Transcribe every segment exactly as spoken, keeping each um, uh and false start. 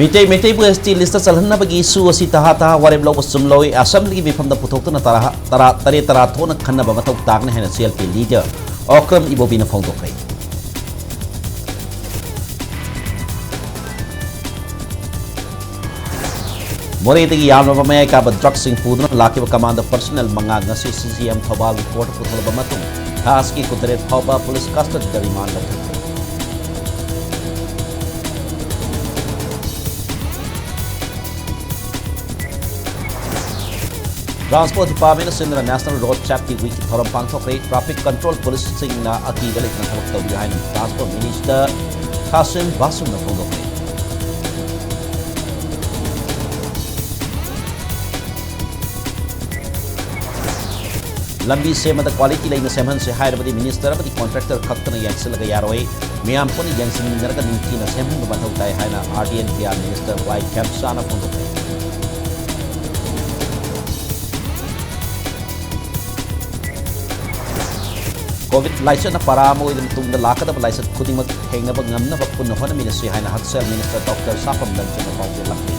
Meitei ꯃꯩꯇꯩꯕꯨ S T list ꯆꯜꯍꯟꯅꯕꯒꯤ issue ꯑꯁꯤ ꯇꯍꯥ ꯇꯍꯥ ꯋꯥꯔꯦꯞ ꯂꯧꯕ ꯆꯨꯝꯂꯣꯏ꯫ Assembly ꯒꯤ ꯃꯤꯐꯝꯗ ꯄꯨꯊꯣꯛꯇꯨꯅ ꯇꯔꯥ ꯇꯔꯥ ꯇꯔꯦꯠ ꯇꯔꯥ ꯊꯣꯛꯅ ꯈꯟꯅꯕ ꯃꯊꯧ ꯇꯥꯒꯅꯤ ꯍꯥꯏꯅ C L P leader Okram ꯏꯕꯣꯕꯤꯅ ꯐꯣꯡꯗꯣꯛꯈ꯭ꯔꯦ꯫ ꯃꯣꯔꯦꯗꯒꯤ ꯌꯥꯝꯂꯕ ꯃꯌꯥꯏ ꯀꯥꯕ drugs ꯁꯤꯡ ꯄꯨꯗꯨꯅ ꯂꯥꯛꯈꯤꯕ commando personnel ꯃꯉꯥ ꯉꯁꯤ C C M ꯊꯧꯕꯥꯜꯒꯤ court ꯇ ꯄꯨꯊꯣꯛꯂꯕ ꯃꯇꯨꯡ ꯊꯥ ꯑꯁꯤꯒꯤ ꯀꯨꯟꯇꯔꯦꯠ ꯐꯥꯎꯕ police custody ꯗ remand ꯂꯧꯊꯈ꯭ꯔꯦ꯫ Transport Department ꯅ ꯁꯤꯟꯗꯨꯅ National Road Safety Week ꯀꯤ ꯊꯧꯔꯝ ꯄꯥꯡꯊꯣꯛꯈ꯭ꯔꯦ꯫ Traffic Control Police ꯁꯤꯡꯅ ꯑꯀꯤꯕ ꯂꯩꯇꯅ ꯊꯕꯛ ꯇꯧꯕꯤꯌꯨ ꯍꯥꯏꯅ Transport Minister ꯊꯥꯁꯤꯝ ꯕꯥꯁꯨꯝꯅ ꯐꯣꯡꯗꯣꯛꯈ꯭ꯔꯦ꯫ ꯂꯝꯕꯤ ꯁꯦꯝꯕꯗ quality ꯂꯩꯅ ꯁꯦꯝꯍꯟꯁꯤ ꯍꯥꯏꯔꯕꯗꯤ minister ꯑꯃꯗꯤ contractor ꯈꯛꯇꯅ ꯌꯦꯡꯁꯤꯜꯂꯒ ꯌꯥꯔꯣꯏ꯫ ꯃꯤꯌꯥꯝ ꯄꯨꯟꯅ ꯌꯦꯡꯁꯤꯟꯃꯤꯟꯅꯔꯒ ꯅꯤꯡꯊꯤꯅ ꯁꯦꯝꯍꯟꯕ ꯃꯊꯧ ꯇꯥꯏ ꯍꯥꯏꯅ R D and P R minister Y ꯈꯦꯝꯆꯥꯅ ꯐꯣꯡꯗꯣꯛꯈ꯭ꯔꯦ꯫ Covid ꯂꯥꯏꯆꯠꯅ ꯄꯥꯔꯥ ꯑꯃ ꯑꯣꯏꯗꯨꯅ ꯇꯨꯡꯗ ꯂꯥꯛꯀꯗꯕ ꯂꯥꯏꯆꯠ ꯈꯨꯗꯤꯡꯃꯛ ꯊꯦꯡꯅꯕ ꯉꯝꯅꯕ ꯄꯨꯟꯅ ꯍꯣꯠꯅꯃꯤꯟꯅꯁꯤ ꯍꯥꯏꯅ ꯍꯛꯁꯦꯜ minister Doctor ꯁꯥꯐꯝ ꯂꯟꯆꯟꯅ ꯄꯥꯎꯖꯦꯜ ꯂꯥꯛꯂꯤ꯫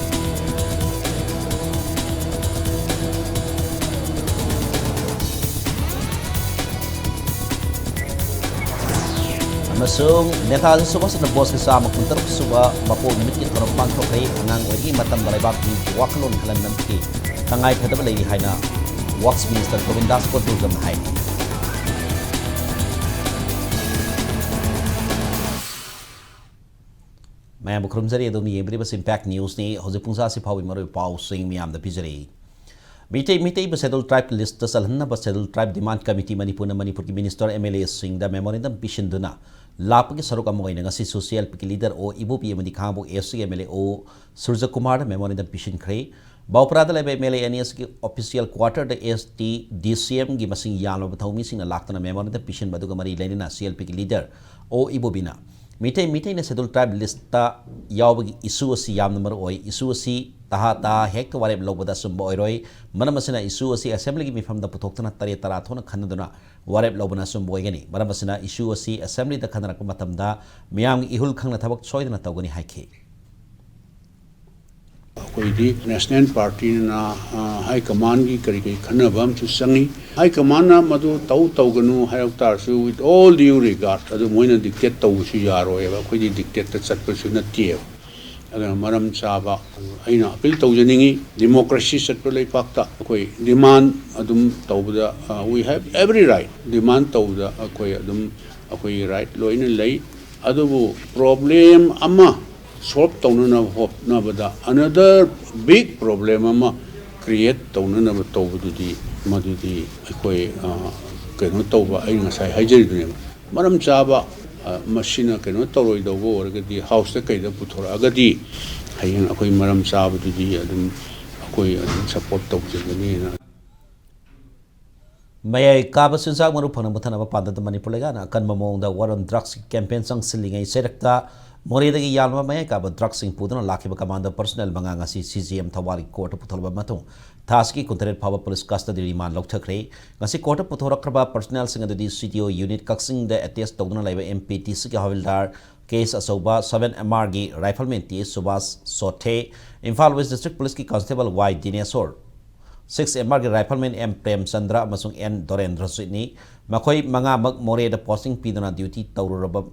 ꯑꯃꯁꯨꯡ ꯅꯦꯇꯥꯖꯤ ꯁꯨꯚꯥꯁ ꯆꯟꯗ꯭ꯔ ꯕꯣꯁꯀꯤ ꯆꯥꯝꯃ ꯀꯨꯟꯇꯔꯨꯛ ꯁꯨꯕ ꯃꯄꯣꯛ ꯅꯨꯃꯤꯠꯀꯤ ꯊꯧꯔꯝ ꯄꯥꯡꯊꯣꯛꯈ꯭ꯔꯦ꯫ ꯑꯉꯥꯡ ꯑꯣꯏꯔꯤꯉꯩ ꯃꯇꯝꯗ ꯂꯩꯕꯥꯛꯀꯤ ꯋꯥꯈꯜꯂꯣꯟ ꯈꯜꯍꯟꯅꯕꯒꯤ ꯇꯉꯥꯏ ꯐꯗꯕ ꯂꯩꯔꯤ ꯍꯥꯏꯅ Works Minister ꯒꯣꯕꯤꯟꯗꯥꯁ ꯀꯣꯇꯨꯔꯖꯝꯅ ꯍꯥꯏ꯫ ꯃꯌꯥꯝꯕꯨ ꯈꯨꯔꯨꯝꯖꯔꯤ, ꯑꯗꯣꯝꯅ ꯌꯦꯡꯕꯤꯔꯤꯕꯁꯤ Impact News ꯅꯤ꯫ ꯍꯧꯖꯤꯛ ꯄꯨꯡ ꯁꯥꯁꯤ ꯐꯥꯎꯕꯒꯤ ꯃꯔꯨꯑꯣꯏꯕ ꯄꯥꯎꯁꯤꯡ ꯃꯤꯌꯥꯝꯗ ꯄꯤꯖꯔꯤ꯫ ꯃꯤꯇꯩ ꯃꯤꯇꯩꯕꯨ Scheduled Tribe list ꯇ ꯆꯜꯍꯟꯅꯕ Scheduled Tribe Demand Committee ꯃꯅꯤꯄꯨꯔꯅ ꯃꯅꯤꯄꯨꯔꯒꯤ minister, M L A ꯁꯤꯡꯗ memorandum ꯄꯤꯁꯤꯟꯗꯨꯅ ꯂꯥꯛꯄꯒꯤ ꯁꯔꯨꯛ ꯑꯃ ꯑꯣꯏꯅ ꯉꯁꯤꯁꯨ C L P ꯒꯤ leader ꯑꯣ ꯏꯕꯣꯕꯤ ꯑꯃꯗꯤ ꯈꯥꯉꯕꯣꯛ S C ꯒꯤ M L A ꯑꯣ ꯁꯨꯔꯖꯀꯨꯃꯥꯔꯗ memorandum ꯄꯤꯁꯤꯟꯈ꯭ꯔꯦ꯫ ꯕꯥꯎꯄ꯭ꯔꯥꯗ ꯂꯩꯕ M L A N S ꯀꯤ official quarter ꯗ S T D C M ꯒꯤ ꯃꯁꯤꯡ ꯌꯥꯝꯂꯕ ꯊꯧꯃꯤꯁꯤꯡꯅ ꯂꯥꯛꯇꯨꯅ memorandum ꯄꯤꯁꯤꯟꯕ ꯑꯗꯨꯒ ꯃꯔꯤ ꯂꯩꯅꯅ C L P ꯒꯤ leader ꯑꯣ ꯏꯕꯣꯕꯤꯅ ꯃꯤꯇꯩ ꯃꯤꯇꯩꯅ Scheduled Tribe list ꯇ ꯌꯥꯎꯕꯒꯤ issue ꯑꯁꯤ ꯌꯥꯝꯅ ꯃꯔꯨ ꯑꯣꯏ꯫ Issue ꯑꯁꯤ ꯇꯍꯥ ꯇꯍꯥ ꯍꯦꯛꯇ ꯋꯥꯔꯦꯞ ꯂꯧꯕꯗ ꯑꯆꯨꯝꯕ ꯑꯣꯏꯔꯣꯏ꯫ ꯃꯔꯝ ꯑꯁꯤꯅ issue ꯑꯁꯤ Assembly ꯒꯤ ꯃꯤꯐꯝꯗ ꯄꯨꯊꯣꯛꯇꯨꯅ ꯇꯔꯦꯠ ꯇꯔꯥ ꯊꯣꯛꯅ ꯈꯟꯅꯗꯨꯅ ꯋꯥꯔꯦꯞ ꯂꯧꯕꯅ ꯑꯆꯨꯝꯕ ꯑꯣꯏꯒꯅꯤ꯫ ꯃꯔꯝ ꯑꯁꯤꯅ issue ꯑꯁꯤ Assembly ꯗ ꯈꯟꯅꯔꯛꯄ ꯃꯇꯝꯗ ꯃꯤꯌꯥꯝꯒꯤ ꯏꯍꯨꯜ ꯈꯪꯅ ꯊꯕꯛ ꯁꯣꯏꯗꯅ ꯇꯧꯒꯅꯤ ꯍꯥꯏꯈꯤ꯫ ꯑꯩꯈꯣꯏꯗꯤ ꯅꯦꯁꯅꯦꯜ ꯄꯥꯔꯇꯤꯅ ꯍꯥꯏ ꯀꯃꯥꯟꯒꯤ ꯀꯔꯤ ꯀꯔꯤ ꯈꯟꯅꯕ ꯑꯃꯁꯨ ꯆꯪꯉꯤ꯫ ꯍꯥꯏ ꯀꯃꯥꯟꯅ ꯃꯗꯨ ꯇꯧ ꯇꯧꯒꯅꯨ ꯍꯥꯏꯔꯛ ꯇꯥꯔꯁꯨ, with all due regard, ꯑꯗꯨ ꯃꯣꯏꯅ ꯗꯤꯛꯇꯦꯠ ꯇꯧꯕꯁꯨ ꯌꯥꯔꯣꯏꯑꯕ꯫ ꯑꯩꯈꯣꯏꯗꯤ ꯗꯤꯛꯇꯦꯠꯇ ꯆꯠꯄꯁꯨ ꯅꯠꯇꯦꯕ꯫ ꯑꯗꯨꯅ ꯃꯔꯝ ꯆꯥꯕ, ꯑꯩꯅ ꯑꯄꯤꯜ ꯇꯧꯖꯅꯤꯡꯉꯤ, ꯗꯤꯃꯣꯀ꯭ꯔꯦꯁꯤ ꯆꯠꯄ ꯂꯩꯄꯥꯛꯇ ꯑꯩꯈꯣꯏ ꯗꯤꯃꯥꯟ ꯑꯗꯨꯝ ꯇꯧꯕꯗ, we have every right, ꯗꯤꯃꯥꯟ ꯇꯧꯕꯗ ꯑꯩꯈꯣꯏ ꯑꯗꯨꯝ ꯑꯩꯈꯣꯏꯒꯤ ꯔꯥꯏꯠ ꯂꯣꯏꯅ ꯂꯩ꯫ ꯑꯗꯨꯕꯨ ꯄ꯭ꯔꯣꯕ꯭ꯂꯦꯝ ꯑꯃ ꯁꯣꯜꯕ ꯇꯧꯅꯅꯕ ꯍꯣꯠꯅꯕꯗ another big problem ꯑꯃ ꯀ꯭ꯔꯤꯌꯦꯠ ꯇꯧꯅꯅꯕ ꯇꯧꯕꯗꯨꯗꯤ, ꯃꯗꯨꯗꯤ ꯑꯩꯈꯣꯏ, ꯑ, ꯀꯩꯅꯣ ꯇꯧꯕ, ꯑꯩ ꯉꯁꯥꯏ ꯍꯥꯏꯖꯔꯤꯗꯨꯅꯦꯕ꯫ ꯃꯔꯝ ꯆꯥꯕ, ꯑ, ꯃꯁꯤꯅ ꯀꯩꯅꯣ ꯇꯧꯔꯣꯏꯗꯧꯕ ꯑꯣꯏꯔꯒꯗꯤ, ꯍꯥꯎꯁꯇ ꯀꯩꯗ ꯄꯨꯊꯣꯔꯛꯑꯒꯗꯤ, ꯍꯌꯦꯡ ꯑꯩꯈꯣꯏ ꯃꯔꯝ ꯆꯥꯕꯗꯨꯗꯤ ꯑꯗꯨꯝ ꯑꯩꯈꯣꯏ ꯑꯗꯨꯝ ꯁꯞꯄꯣꯔꯠ ꯇꯧꯖꯒꯅꯤꯅ꯫ ꯃꯌꯥꯏ ꯀꯥꯕ ꯆꯤꯟꯖꯥꯛ ꯃꯔꯨ ꯐꯪꯅ ꯃꯨꯊꯠꯅꯕ ꯄꯥꯟꯗꯝꯗ ꯃꯅꯤꯄꯨꯔ ꯂꯩꯉꯥꯛꯅ ꯑꯀꯟꯕ ꯃꯑꯣꯡꯗ war on drugsꯀꯤ campaign ꯆꯪꯁꯤꯜꯂꯤꯉꯩ ꯆꯩꯔꯛꯇ ꯃꯣꯔꯦꯗꯒꯤ ꯌꯥꯜꯂꯕ ꯃꯌꯥꯏ ꯀꯥꯕ drugsꯁꯤꯡ ꯄꯨꯗꯨꯅ ꯂꯥꯛꯈꯤꯕ commando personnel ꯃꯉꯥ ꯉꯁꯤ CJM ꯊꯧꯕꯥꯜꯒꯤ courtꯇ ꯄꯨꯊꯣꯛꯂꯕ ꯃꯇꯨꯡ ꯊꯥ ꯑꯁꯤꯒꯤ ꯀꯨꯟꯇꯔꯦꯠ ꯐꯥꯎꯕ police custody remand ꯂꯧꯊꯈ꯭ꯔꯦ꯫ ꯉꯁꯤ courtꯇ ꯄꯨꯊꯣꯔꯛꯈ꯭ꯔꯕ personnelꯁꯤꯡ ꯑꯗꯨꯗꯤ CTO unit ꯀꯛꯆꯤꯡꯗ attach ꯇꯧꯗꯨꯅ ꯂꯩꯕ MPTCꯒꯤ ꯍꯋꯜꯗꯥꯔ K S ꯑꯆꯧꯕ, seven MRꯒꯤ rifleman T S Subhas ꯁꯣꯊꯦ, Imphal West District Policeꯀꯤ constable Y ꯗꯤꯅꯦꯁꯣꯔ, six MRꯒꯤ rifleman M Premchandra ꯑꯃꯁꯨꯡ N ꯗꯣꯔꯦꯟꯗ꯭ꯔꯖꯤꯠꯅꯤ꯫ ꯃꯈꯣꯏ ꯃꯉꯥꯃꯛ ꯃꯣꯔꯦꯗ posting ꯄꯤꯗꯨꯅ duty ꯇꯧꯔꯨꯔꯕ,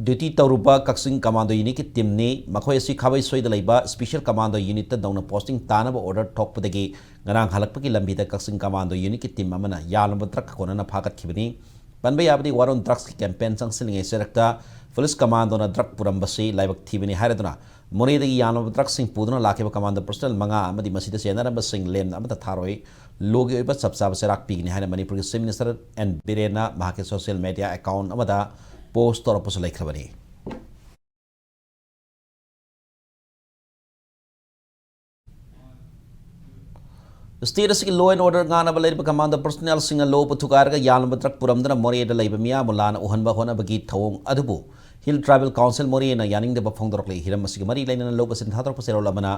duty ꯇꯧꯔꯨꯕ ꯀꯛꯆꯤꯡ commando unitꯀꯤ teamꯅꯤ꯫ ꯃꯈꯣꯏ ꯑꯁꯤ ꯈꯥꯕꯩꯁꯣꯏꯗ ꯂꯩꯕ special commando unitꯇ ꯅꯧꯅ posting ꯇꯥꯅꯕ order ꯊꯣꯛꯄꯗꯒꯤ ꯉꯔꯥꯡ ꯍꯜꯂꯛꯄꯒꯤ ꯂꯝꯕꯤꯗ ꯀꯛꯆꯤꯡ commando unitꯀꯤ team ꯑꯃꯅ ꯌꯥꯜꯂꯕ drug ꯀꯣꯟꯅꯅ ꯐꯥꯒꯠꯈꯤꯕꯅꯤ꯫ ꯄꯟꯕ ꯌꯥꯕꯗꯤ, war on drugsꯀꯤ campaign ꯆꯪꯁꯤꯜꯂꯤꯉꯩ ꯆꯩꯔꯛꯇ police commandoꯅ drug ꯄꯨꯔꯝꯕꯁꯤ ꯂꯥꯏꯕꯛ ꯊꯤꯕꯅꯤ ꯍꯥꯏꯔꯗꯨꯅ ꯃꯣꯔꯦꯗꯒꯤ ꯌꯥꯜꯂꯕ drugꯁꯤꯡ ꯄꯨꯗꯨꯅ ꯂꯥꯛꯈꯤꯕ commando personnel ꯃꯉꯥ ꯑꯃꯗꯤ ꯃꯁꯤꯗ ꯆꯦꯟꯅꯔꯝꯕꯁꯤꯡ ꯂꯦꯝꯅ ꯑꯃꯠꯇ ꯊꯥꯔꯣꯏ꯫ Lawꯒꯤ ꯑꯣꯏꯕ ꯆꯞ ꯆꯥꯕ ꯆꯩꯔꯥꯛ ꯄꯤꯒꯅꯤ ꯍꯥꯏꯅ ꯃꯅꯤꯄꯨꯔꯒꯤ Chief Minister N ꯕꯤꯔꯦꯟꯅ ꯃꯍꯥꯛꯀꯤ social media account ꯑꯃꯗ post ꯇꯧꯔꯛꯄꯁꯨ ꯂꯩꯈ꯭ꯔꯕꯅꯤ꯫ State ꯑꯁꯤꯒꯤ law and order ꯉꯥꯛꯅꯕ ꯂꯩꯔꯤꯕ commando personnelꯁꯤꯡꯅ ꯂꯣꯕꯨ ꯊꯨꯒꯥꯏꯔꯒ ꯌꯥꯜꯂꯕ drug ꯄꯨꯔꯝꯗꯨꯅ ꯃꯣꯔꯦꯗ ꯂꯩꯕ ꯃꯤꯌꯥꯝꯕꯨ ꯂꯥꯟꯅ ꯎꯍꯟꯕ ꯍꯣꯠꯅꯕꯒꯤ ꯊꯧꯑꯣꯡ ꯑꯗꯨꯕꯨ Hill Tribal Council ꯃꯣꯔꯦꯅ ꯌꯥꯅꯤꯡꯗꯕ ꯐꯣꯡꯗꯣꯔꯛꯂꯤ꯫ ꯍꯤꯔꯝ ꯑꯁꯤꯒꯤ ꯃꯔꯤ ꯂꯩꯅꯅ ꯂꯧꯕ ꯁꯤꯟ ꯊꯥꯗꯣꯔꯛꯄ ꯆꯦꯔꯣꯜ ꯑꯃꯅ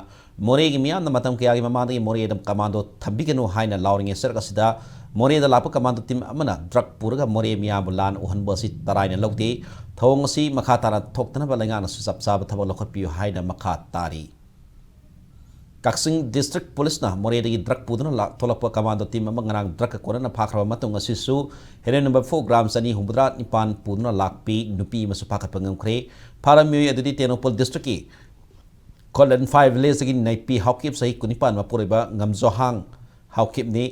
ꯃꯣꯔꯦꯒꯤ ꯃꯤꯌꯥꯝꯅ ꯃꯇꯝ ꯀꯌꯥꯒꯤ ꯃꯃꯥꯡꯗꯒꯤ ꯃꯣꯔꯦꯗ commando ꯊꯝꯕꯤꯒꯅꯨ ꯍꯥꯏꯅ ꯂꯥꯎꯔꯤꯉꯩ ꯆꯩꯔꯛ ꯑꯁꯤꯗ ꯃꯣꯔꯦꯗ ꯂꯥꯛꯄ ꯀꯃꯥꯟꯗꯣ ꯇꯤꯝ ꯑꯃꯅ ꯗ꯭ꯔꯒ ꯄꯨꯔꯒ ꯃꯣꯔꯦ ꯃꯤꯌꯥꯝꯕꯨ ꯂꯥꯟꯅ ꯎꯍꯟꯕ ꯑꯁꯤ ꯇꯔꯥꯏꯅ ꯂꯧꯗꯦ꯫ ꯊꯧꯑꯣꯡ ꯑꯁꯤ ꯃꯈꯥ ꯇꯥꯅ ꯊꯣꯛꯇꯅꯕ ꯂꯩꯉꯥꯛꯅꯁꯨ ꯆꯞ ꯆꯥꯕ ꯊꯕꯛ ꯂꯧꯈꯠꯄꯤꯌꯨ ꯍꯥꯏꯅ ꯃꯈꯥ ꯇꯥꯔꯤ꯫ ꯀꯛꯆꯤꯡ ꯗꯤꯁꯇ꯭ꯔꯤꯛ ꯄꯨꯂꯤꯁꯅ ꯃꯣꯔꯦꯗꯒꯤ ꯗ꯭ꯔꯒ ꯄꯨꯗꯨꯅ ꯂꯥꯛ-, ꯊꯣꯛꯂꯛꯄ ꯀꯃꯥꯟꯗꯣ ꯇꯤꯝ ꯑꯃ ꯉꯔꯥꯡ ꯗ꯭ꯔꯒꯀ ꯀꯣꯟꯅꯅ ꯐꯥꯈ꯭ꯔꯕ ꯃꯇꯨꯡ ꯑꯁꯤꯁꯨ ꯍꯦꯔꯣꯏꯟ ꯅꯝꯕꯔ ꯐꯣꯔ ꯒ꯭ꯔꯥꯝ ꯆꯅꯤ ꯍꯨꯝꯐꯨꯇꯔꯥ ꯅꯤꯄꯥꯟ ꯄꯨꯗꯨꯅ ꯂꯥꯛꯄꯤ ꯅꯨꯄꯤ ꯑꯃꯁꯨ ꯐꯥꯒꯠꯄ ꯉꯝꯈ꯭ꯔꯦ꯫ ꯐꯥꯔꯕ ꯃꯤꯑꯣꯏ ꯑꯗꯨꯗꯤ ꯇꯦꯡꯅꯧꯄꯜ ꯗꯤꯁꯇ꯭ꯔꯤꯛꯀꯤ ꯈꯣꯂꯦꯟꯐꯥꯏ ꯚꯤꯂꯦꯖꯇꯒꯤ ꯅꯩꯄꯤ ꯍꯥꯎꯀꯤꯞ, ꯆꯍꯤ ꯀꯨꯟꯅꯤꯄꯥꯟ, ꯃꯄꯨꯔꯣꯏꯕ ꯉꯝꯖꯣꯍꯥꯡ ꯍꯥꯎꯀꯤꯞꯅꯤ꯫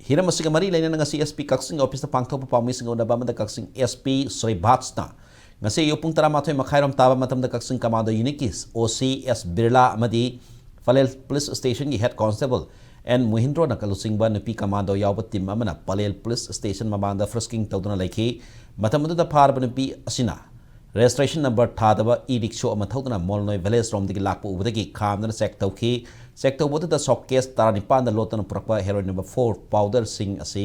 ꯍꯤꯔꯝ ꯑꯁꯤꯒ ꯃꯔꯤ ꯂꯩꯅꯅ ꯉꯁꯤ ꯑꯦꯁ ꯄꯤ ꯀꯛꯆꯤꯡ ꯑꯣꯐꯤꯁꯇ ꯄꯥꯡꯊꯣꯛꯄ ꯄꯥꯎꯃꯤꯁꯤꯡꯒ ꯎꯅꯕ ꯑꯃꯗ ꯀꯛꯆꯤꯡ ꯑꯦꯁ ꯄꯤ ꯁ꯭ꯔꯤꯚꯥꯠꯁꯅ ꯉꯁꯤ ꯑꯌꯨꯛ ꯄꯨꯡ ꯇꯔꯥꯃꯥꯊꯣꯏ ꯃꯈꯥꯏꯔꯣꯝ ꯇꯥꯕ ꯃꯇꯝꯗ ꯀꯛꯆꯤꯡ ꯀꯃꯥꯟꯗꯣ ꯌꯨꯅꯤꯠꯀꯤ ꯑꯣ ꯁꯤ ꯑꯦꯁ ꯕꯤꯔꯂꯥ ꯑꯃꯗꯤ ꯄꯂꯦꯜ ꯄꯨꯂꯤꯁ ꯁ꯭ꯇꯦꯁꯟꯒꯤ ꯍꯦꯗ ꯀꯣꯟꯁꯇꯦꯕꯜ ꯑꯦꯟ ꯃꯣꯍꯤꯟꯗ꯭ꯔꯣꯅ ꯂꯨꯆꯤꯡꯕ ꯅꯨꯄꯤ ꯀꯃꯥꯟꯗꯣ ꯌꯥꯎꯕ ꯇꯤꯝ ꯑꯃꯅ ꯄꯂꯦꯜ ꯄꯨꯂꯤꯁ ꯁ꯭ꯇꯦꯁꯟ ꯃꯃꯥꯡꯗ ꯐ꯭ꯔꯤꯁꯀꯤꯡ ꯇꯧꯗꯨꯅ ꯂꯩꯈꯤ꯫ ꯃꯇꯝ ꯑꯗꯨꯗ ꯐꯥꯔꯕ ꯅꯨꯄꯤ ꯑꯁꯤꯅ ꯔꯦꯖꯤꯁꯇ꯭ꯔꯦꯁꯟ ꯅꯝꯕꯔ ꯊꯥꯗꯕ ꯏ ꯔꯤꯛꯁꯣ ꯑꯃ ꯊꯧꯗꯨꯅ ꯃꯣꯜꯅꯣꯏ ꯚꯤꯂꯦꯖ ꯔꯣꯝꯗꯒꯤ ꯂꯥꯛꯄ ꯎꯕꯗꯒꯤ ꯈꯥꯝꯗꯨꯅ ꯆꯦꯛ ꯇꯧꯈꯤ꯫ ꯆꯦꯛ ꯇꯧꯕ ꯑꯗꯨꯗ ꯁꯣꯀꯦꯁ ꯇꯔꯥꯅꯤꯄꯥꯟꯗ ꯂꯣꯠꯇꯨꯅ ꯄꯨꯔꯛꯄ ꯍꯦꯔꯣꯏꯟ ꯅꯝꯕꯔ ꯐꯣꯔ ꯄꯥꯎꯗꯔꯁꯤꯡ ꯑꯁꯤ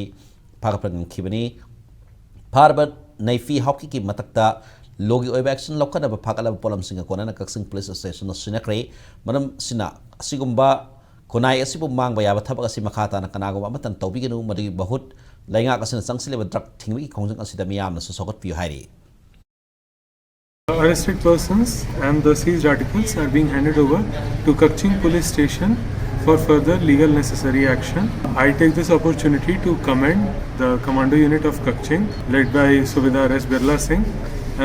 ꯐꯥꯒꯠꯄ ꯉꯝꯈꯤꯕꯅꯤ꯫ ꯐꯥꯔꯕ ꯅꯩꯐꯤ ꯍꯥꯎꯀꯤꯞꯀꯤ ꯃꯊꯛꯇ ꯂꯣꯒꯤ ꯑꯣꯏꯕ ꯑꯦꯛꯁꯟ ꯂꯧꯈꯠꯅꯕ ꯐꯥꯒꯠꯂꯕ ꯄꯣꯠꯂꯝꯁꯤꯡꯒ ꯀꯣꯟꯅꯅ ꯀꯛꯆꯤꯡ ꯄꯨꯂꯤꯁ ꯁ꯭ꯇꯦꯁꯟꯗ ꯁꯤꯟꯅꯈ꯭ꯔꯦ꯫ ꯃꯔꯝ ꯑꯁꯤꯅ ꯑꯁꯤꯒꯨꯝꯕ ꯈꯨꯟꯅꯥꯏ ꯑꯁꯤꯕꯨ ꯃꯥꯡꯕ ꯌꯥꯕ ꯊꯕꯛ ꯑꯁꯤ ꯃꯈꯥ ꯇꯥꯅ ꯀꯅꯥꯒꯨꯝꯕ ꯑꯃꯠꯇꯅ ꯇꯧꯕꯤꯒꯅꯨ꯫ ꯃꯗꯨꯒꯤ ꯃꯍꯨꯠ ꯂꯩꯉꯥꯛ ꯑꯁꯤꯅ ꯆꯪꯁꯤꯜꯂꯤꯕ ꯗ꯭ꯔꯒ ꯊꯤꯡꯕꯒꯤ ꯈꯣꯡꯖꯪ ꯑꯁꯤꯗ ꯃꯤꯌꯥꯝꯅꯁꯨ ꯁꯧꯒꯠꯄꯤꯌꯨ ꯍꯥꯏꯔꯤ꯫ Arrested persons and the seized articles are being handed over to Kakching Police Station for further legal necessary action. I take this opportunity to commend the Commando Unit of Kakching, led by Subedar S Birla Singh,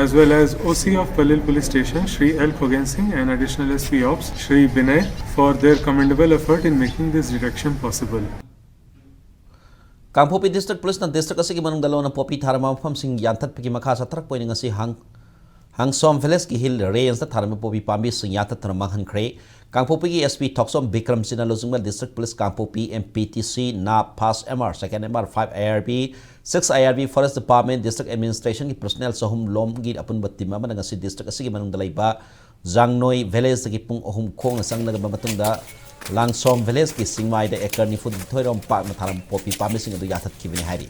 as well as O C of Palil Police Station, Shri L Khogen Singh, and Additional S P Ops, Shri Binay, for their commendable effort in making this detection possible. Kangpokpi district ꯄꯨꯂꯤꯁꯅ district ꯑꯁꯤꯒꯤ ꯃꯅꯨꯡꯗ ꯂꯣꯟꯅ poppy ꯊꯥꯔꯝꯕ ꯃꯐꯝꯁꯤꯡ ꯌꯥꯟꯊꯠꯄꯒꯤ ꯃꯈꯥ ꯆꯠꯊꯔꯛꯄ ꯑꯣꯏꯅ ꯉꯁꯤ ꯍꯥꯡ-, ꯍꯥꯡꯁꯣꯝ ꯚꯤꯂꯦꯖꯀꯤ hill ꯔꯦꯟꯖꯇ ꯊꯥꯔꯝꯕ poppy ꯄꯥꯝꯕꯤꯁꯤꯡ ꯌꯥꯟꯊꯠꯇꯨꯅ ꯃꯥꯡꯍꯟꯈ꯭ꯔꯦ꯫ ꯀꯥꯡꯄꯣꯛꯄꯤꯒꯤ ꯑꯦꯁ ꯄꯤ ꯊꯣꯛꯆꯣꯝ ꯕꯤꯀ꯭ꯔꯝꯁꯤꯅ ꯂꯨꯆꯤꯡꯕ district police Kangpokpi, M P T C, ꯅꯥꯞ, first M R, second M R, five I R B, six I R B, forest department, district ꯑꯦꯗꯃꯤꯅꯤꯁꯇ꯭ꯔꯦꯁꯟꯒꯤ ꯄꯔꯁꯣꯅꯦꯜ ꯆꯍꯨꯝ ꯂꯣꯝꯒꯤ ꯑꯄꯨꯟꯕ ꯇꯤꯝ ꯑꯃꯅ ꯉꯁꯤ ꯗꯤꯁꯇ꯭ꯔꯤꯛ ꯑꯁꯤꯒꯤ ꯃꯅꯨꯡꯗ ꯂꯩꯕ ꯖꯥꯡꯅꯣꯏ ꯚꯤꯂꯦꯖꯇꯒꯤ ꯄꯨꯡ ꯑꯍꯨꯝ ꯈꯣꯡꯅ ꯆꯪꯂꯕ ꯃꯇꯨꯡꯗ ꯂꯥꯡꯁꯣꯝ ꯚꯤꯂꯦꯖꯀꯤ ꯆꯤꯡꯃꯥꯏꯗ ꯑꯦꯀꯔ ꯅꯤꯐꯨ ꯅꯤꯊꯣꯏ ꯔꯣꯝ ꯄꯥꯛꯅ ꯊꯥꯔꯝꯕ ꯄꯣꯄꯤ ꯄꯥꯝꯕꯤꯁꯤꯡ ꯑꯗꯨ ꯌꯥꯟꯊꯠꯈꯤꯕꯅꯤ ꯍꯥꯏꯔꯤ꯫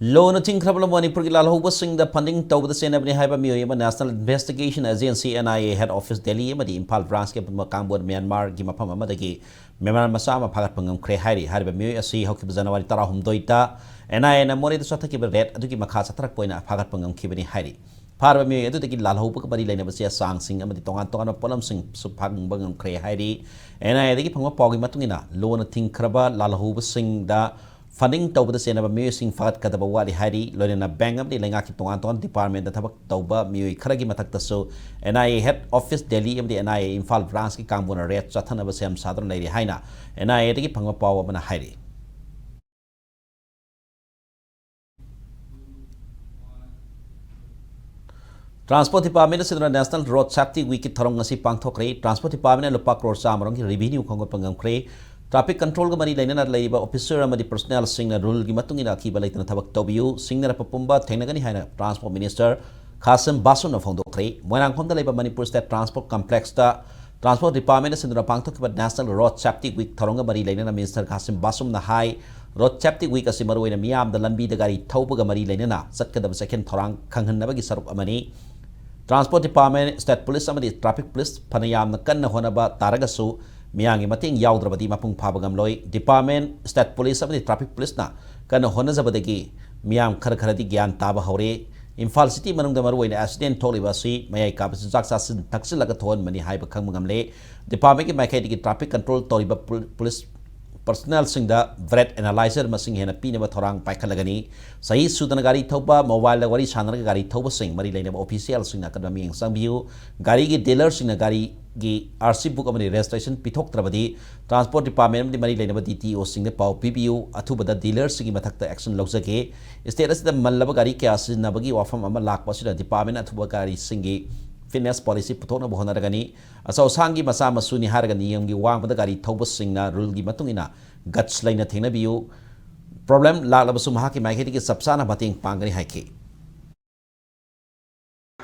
ꯂꯨꯅ ꯊꯤꯡꯈ꯭ꯔꯕ ꯃꯅꯤꯄꯨꯔꯒꯤ ꯂꯥꯜꯍꯧꯕꯁꯤꯡꯗ funding ꯇꯧꯕꯗ ꯆꯦꯟꯅꯕꯅꯤ ꯍꯥꯏꯕ ꯃꯤꯑꯣꯏ ꯑꯃ National Investigation Agency, N I A, head office Delhi ꯑꯃꯗꯤ ꯏꯝꯐꯥꯜ branchꯀꯤ ꯑꯄꯨꯟꯕ ꯀꯥꯡꯕꯨ ꯃ꯭ꯌꯥꯟꯃꯥꯔꯒꯤ ꯃꯐꯝ ꯑꯃꯗꯒꯤ ꯃ꯭ꯌꯥꯟꯃꯥꯔ ꯃꯆꯥ ꯑꯃ ꯐꯥꯒꯠꯄ ꯉꯝꯈ꯭ꯔꯦ ꯍꯥꯏꯔꯤ꯫ ꯍꯥꯏꯔꯤꯕ ꯃꯤꯑꯣꯏ ꯑꯁꯤ ꯍꯧꯈꯤꯕ ꯖꯅꯋꯥꯔꯤ ꯇꯔꯥꯍꯨꯝꯗꯣꯏꯗ N I Aꯅ ꯃꯣꯔꯦꯗ ꯆꯠꯊꯈꯤꯕ raid ꯑꯗꯨꯒꯤ ꯃꯈꯥ ꯆꯠꯊꯔꯛꯄ ꯑꯣꯏꯅ ꯐꯥꯒꯠꯄ ꯉꯝꯈꯤꯕꯅꯤ ꯍꯥꯏꯔꯤ꯫ ꯐꯥꯔꯕ ꯃꯤꯑꯣꯏ ꯑꯗꯨꯗꯒꯤ ꯂꯥꯜꯍꯧꯕꯒ ꯃꯔꯤ ꯂꯩꯅꯕ ꯆꯦ ꯆꯥꯡꯁꯤꯡ ꯑꯃꯗꯤ ꯇꯣꯉꯥꯟ ꯇꯣꯉꯥꯟꯕ ꯄꯣꯠꯂꯝꯁꯤꯡꯁꯨ ꯐꯪꯕ ꯉꯝꯈ꯭ꯔꯦ ꯍꯥꯏꯔꯤ꯫ N I Aꯗꯒꯤ ꯐꯪꯕ ꯄꯥꯎꯒꯤ ꯃꯇꯨꯡ ꯏꯟꯅ, ꯂꯨꯅ ꯊꯤꯡꯈ꯭ꯔꯕ ꯂꯥꯜꯍꯧꯕꯁꯤꯡꯗ funding ꯇꯧꯕꯗ ꯆꯦꯟꯅꯕ ꯃꯤꯑꯣꯏꯁꯤꯡ ꯐꯒꯠꯀꯗꯕ ꯋꯥꯠꯂꯤ ꯍꯥꯏꯔꯤ꯫ ꯂꯣꯏꯅꯅ bank ꯑꯃꯗꯤ ꯂꯩꯉꯥꯛꯀꯤ ꯇꯣꯉꯥꯟ ꯇꯣꯉꯥꯟꯕ departmentꯇ ꯊꯕꯛ ꯇꯧꯕ ꯃꯤꯑꯣꯏ ꯈꯔꯒꯤ ꯃꯊꯛꯇꯁꯨ N I A head office Delhi ꯑꯃꯗꯤ N I A ꯏꯝꯐꯥꯜ branchꯀꯤ ꯀꯥꯡꯕꯨꯅ raid ꯆꯠꯊꯅꯕ ꯁꯦꯝ ꯁꯥꯗꯨꯅ ꯂꯩꯔꯤ ꯍꯥꯏꯅ N I Aꯗꯒꯤ ꯐꯪꯕ ꯄꯥꯎ ꯑꯃꯅ ꯍꯥꯏꯔꯤ꯫ Transport Department ꯑꯁꯤꯅ National Road Safety Weekꯀꯤ ꯊꯧꯔꯝ ꯉꯁꯤ ꯄꯥꯡꯊꯣꯛꯈ꯭ꯔꯦ꯫ Transport Departmentꯅ ꯂꯨꯄꯥ ꯀ꯭ꯔꯣꯔ ꯆꯥꯃꯔꯣꯝꯒꯤ revenue ꯈꯣꯝꯒꯠꯄ ꯉꯝꯈ꯭ꯔꯦ꯫ Traffic controlꯒ ꯃꯔꯤ ꯂꯩꯅꯅ ꯂꯩꯔꯤꯕ officer ꯑꯃꯗꯤ personnelꯁꯤꯡꯅ ruleꯒꯤ ꯃꯇꯨꯡ ꯏꯟꯅ ꯑꯀꯤꯕ ꯂꯩꯇꯅ ꯊꯕꯛ ꯇꯧꯕꯤꯌꯨ꯫ ꯁꯤꯡꯅꯔꯛꯄ ꯄꯨꯝꯕ ꯊꯦꯡꯅꯒꯅꯤ ꯍꯥꯏꯅ Transport Minister ꯈꯥꯁꯤꯝ ꯕꯥꯁꯨꯝꯅ ꯐꯣꯡꯗꯣꯛꯈ꯭ꯔꯦ꯫ ꯃꯣꯏꯔꯥꯡꯈꯣꯝꯗ ꯂꯩꯕ Manipur State Transport Complexꯇ Transport Department ꯁꯤꯟꯗꯨꯅ ꯄꯥꯡꯊꯣꯛꯈꯤꯕ National Road Safety Week ꯊꯧꯔꯝꯒ ꯃꯔꯤ ꯂꯩꯅꯅ Minister ꯈꯥꯁꯤꯝ ꯕꯥꯁꯨꯝꯅ ꯍꯥꯏ, Road Safety Week ꯑꯁꯤ ꯃꯔꯨꯑꯣꯏꯅ ꯃꯤꯌꯥꯝꯗ ꯂꯝꯕꯤꯗ ꯒꯥꯔꯤ ꯊꯧꯕꯒ ꯃꯔꯤ ꯂꯩꯅꯅ ꯆꯠꯀꯗꯕ ꯆꯦꯛꯁꯤꯟ ꯊꯧꯔꯥꯡ ꯈꯪꯍꯟꯅꯕꯒꯤ ꯁꯔꯨꯛ ꯑꯃꯅꯤ꯫ Transport Department, State Police ꯑꯃꯗꯤ Traffic Police ꯐꯅ ꯌꯥꯝꯅ ꯀꯟꯅ ꯍꯣꯠꯅꯕ ꯇꯥꯔꯒꯁꯨ, ꯃꯤꯌꯥꯝꯒꯤ ꯃꯇꯦꯡ ꯌꯥꯎꯗ꯭ꯔꯕꯗꯤ ꯃꯄꯨꯡ ꯐꯥꯕ ꯉꯝꯂꯣꯏ꯫ Department, State Police ꯑꯃꯗꯤ Traffic Policeꯅ ꯀꯟꯅ ꯍꯣꯠꯅꯖꯕꯗꯒꯤ ꯃꯤꯌꯥꯝ ꯈꯔ ꯈꯔꯗꯤ ꯒ꯭ꯌꯥꯟ ꯇꯥꯕ ꯍꯧꯔꯦ꯫ ꯏꯝꯐꯥꯜ city ꯃꯅꯨꯡꯗ ꯃꯔꯨꯑꯣꯏꯅ accident ꯊꯣꯛꯂꯤꯕ ꯑꯁꯤ ꯃꯌꯥꯏ ꯀꯥꯕ ꯆꯤꯟꯖꯥꯛ ꯆꯥꯁꯤꯟ ꯊꯛꯆꯤꯜꯂꯒ ꯊꯣꯛꯍꯟꯕꯅꯤ ꯍꯥꯏꯕ ꯈꯪꯕ ꯉꯝꯂꯦ꯫ Departmentꯀꯤ ꯃꯥꯏꯀꯩꯗꯒꯤ traffic control ꯇꯧꯔꯤꯕ ꯄꯨ-, police personnelꯁꯤꯡꯗ breath analyzer ꯃꯁꯤꯡ ꯍꯦꯟꯅ ꯄꯤꯅꯕ ꯊꯧꯔꯥꯡ ꯄꯥꯏꯈꯠꯂꯒꯅꯤ꯫ ꯆꯍꯤ ꯁꯨꯗꯅ ꯒꯥꯔꯤ ꯊꯧꯕ, mobileꯗ ꯋꯥꯔꯤ ꯁꯥꯟꯅꯔꯒ ꯒꯥꯔꯤ ꯊꯧꯕꯁꯤꯡ, ꯃꯔꯤ ꯂꯩꯅꯕ officialꯁꯤꯡꯅ ꯑꯀꯟꯕ ꯃꯤꯠꯌꯦꯡ ꯆꯪꯕꯤꯌꯨ꯫ ꯒꯥꯔꯤꯒꯤ dealerꯁꯤꯡꯅ ꯒꯥꯔꯤꯒꯤ R C book ꯑꯃꯗꯤ registration ꯄꯤꯊꯣꯛꯇ꯭ꯔꯕꯗꯤ, Transport Department ꯑꯃꯗꯤ ꯃꯔꯤ ꯂꯩꯅꯕ D T Oꯁꯤꯡꯗ ꯄꯥꯎ ꯄꯤꯕꯤꯌꯨ꯫ ꯑꯊꯨꯕꯗ dealerꯁꯤꯡꯒꯤ ꯃꯊꯛꯇ action ꯂꯧꯖꯒꯦ꯫ State ꯑꯁꯤꯗ ꯃꯜꯂꯕ ꯒꯥꯔꯤ ꯀꯌꯥ ꯁꯤꯖꯤꯟꯅꯕꯒꯤ ꯋꯥꯐꯝ ꯑꯃ ꯂꯥꯛꯄ ꯑꯁꯤꯗ Department ꯑꯊꯨꯕ ꯒꯥꯔꯤꯁꯤꯡꯒꯤ fitness policy ꯄꯨꯊꯣꯛꯅꯕ ꯍꯣꯠꯅꯔꯒꯅꯤ꯫ ꯑꯆꯧ ꯑꯁꯥꯡꯒꯤ ꯃꯆꯥ ꯃꯁꯨꯅꯤ ꯍꯥꯏꯔꯒ ꯅꯤꯌꯝꯒꯤ ꯋꯥꯡꯃꯗ ꯒꯥꯔꯤ ꯊꯧꯕꯁꯤꯡꯅ ruleꯒꯤ ꯃꯇꯨꯡ ꯏꯟꯅ guts ꯂꯩꯅ ꯊꯦꯡꯅꯕꯤꯌꯨ꯫ Problem ꯂꯥꯛꯂꯕꯁꯨ ꯃꯍꯥꯛꯀꯤ ꯃꯥꯏꯀꯩꯗꯒꯤ ꯆꯞ ꯆꯥꯅ ꯃꯇꯦꯡ ꯄꯥꯡꯒꯅꯤ ꯍꯥꯏꯈꯤ꯫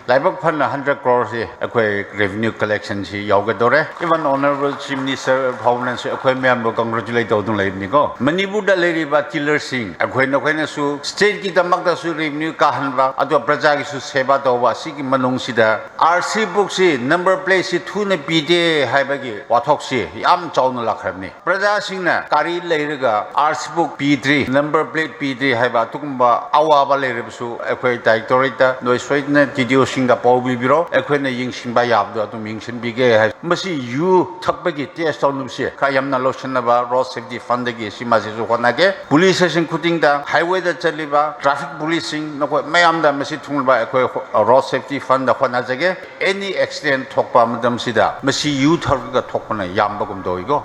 ꯂꯥꯏꯕꯛ ꯐꯅ hundred crore ꯁꯤ ꯑꯩꯈꯣꯏ revenue collection ꯁꯤ ꯌꯥꯎꯒꯗꯧꯔꯦ꯫ Even Honorable Chief Minister ꯐꯥꯎꯅꯁꯨ ꯑꯩꯈꯣꯏ ꯃꯌꯥꯝꯕꯨ congratulate ꯇꯧꯗꯨꯅ ꯂꯩꯕꯅꯤꯀꯣ꯫ ꯃꯅꯤꯄꯨꯔꯗ ꯂꯩꯔꯤꯕ ꯇꯤꯂꯔꯁꯤꯡ, ꯑꯩꯈꯣꯏ ꯅꯈꯣꯏꯅꯁꯨ state ꯀꯤꯗꯃꯛꯇꯁꯨ revenue ꯀꯥꯍꯟꯕ, ꯑꯗꯨꯒ ꯄ꯭ꯔꯖꯥꯒꯤꯁꯨ ꯁꯦꯕꯥ ꯇꯧꯕ, ꯑꯁꯤꯒꯤ ꯃꯅꯨꯡꯁꯤꯗ RC book ꯁꯤ number plate ꯁꯤ ꯊꯨꯅ ꯄꯤꯗꯦ ꯍꯥꯏꯕꯒꯤ ꯋꯥꯊꯣꯛꯁꯤ ꯌꯥꯝ ꯆꯥꯎꯅ ꯂꯥꯛꯈ꯭ꯔꯕꯅꯤ꯫ ꯄ꯭ꯔꯖꯥꯁꯤꯡꯅ ꯒꯥꯔꯤ ꯂꯩꯔꯒ RC book ꯄꯤꯗ꯭ꯔꯤ, number plate ꯄꯤꯗ꯭ꯔꯤ ꯍꯥꯏꯕ ꯑꯗꯨꯒꯨꯝꯕ ꯑꯋꯥꯕ ꯂꯩꯔꯕꯁꯨ, ꯑꯩꯈꯣꯏ directorate ꯇ ꯅꯣꯏ ꯁꯣꯏꯗꯅ TDO ꯁꯤꯡꯗ ꯄꯥꯎ ꯄꯤꯕꯤꯔꯣ, ꯑꯩꯈꯣꯏꯅ ꯌꯦꯡꯁꯤꯟꯕ ꯌꯥꯕꯗꯣ ꯑꯗꯨꯝ ꯌꯦꯡꯁꯤꯟꯕꯤꯒꯦ ꯍꯥꯏ꯫ ꯃꯁꯤ ꯌꯨ ꯊꯛꯄꯒꯤ test ꯇꯧꯅꯕꯁꯦ ꯈꯔ ꯌꯥꯝꯅ ꯂꯧꯁꯤꯟꯅꯕ road safety fund ꯗꯒꯤ ꯁꯤ ꯃꯁꯤꯁꯨ ꯍꯣꯠꯅꯒꯦ꯫ Police station ꯈꯨꯗꯤꯡꯗ, highway ꯗ ꯆꯠꯂꯤꯕ traffic police ꯁꯤꯡ, ꯅꯈꯣꯏ ꯃꯌꯥꯝꯗ ꯃꯁꯤ ꯊꯨꯡꯅꯕ ꯑꯩꯈꯣꯏ road safety fund ꯗ ꯍꯣꯠꯅꯖꯒꯦ꯫ Any accident ꯊꯣꯛꯄ ꯃꯇꯝꯁꯤꯗ ꯃꯁꯤ ꯌꯨ ꯊꯛꯂꯒ ꯊꯣꯛꯄꯅ ꯌꯥꯝꯕꯒꯨꯝ ꯇꯧꯏꯀꯣ꯫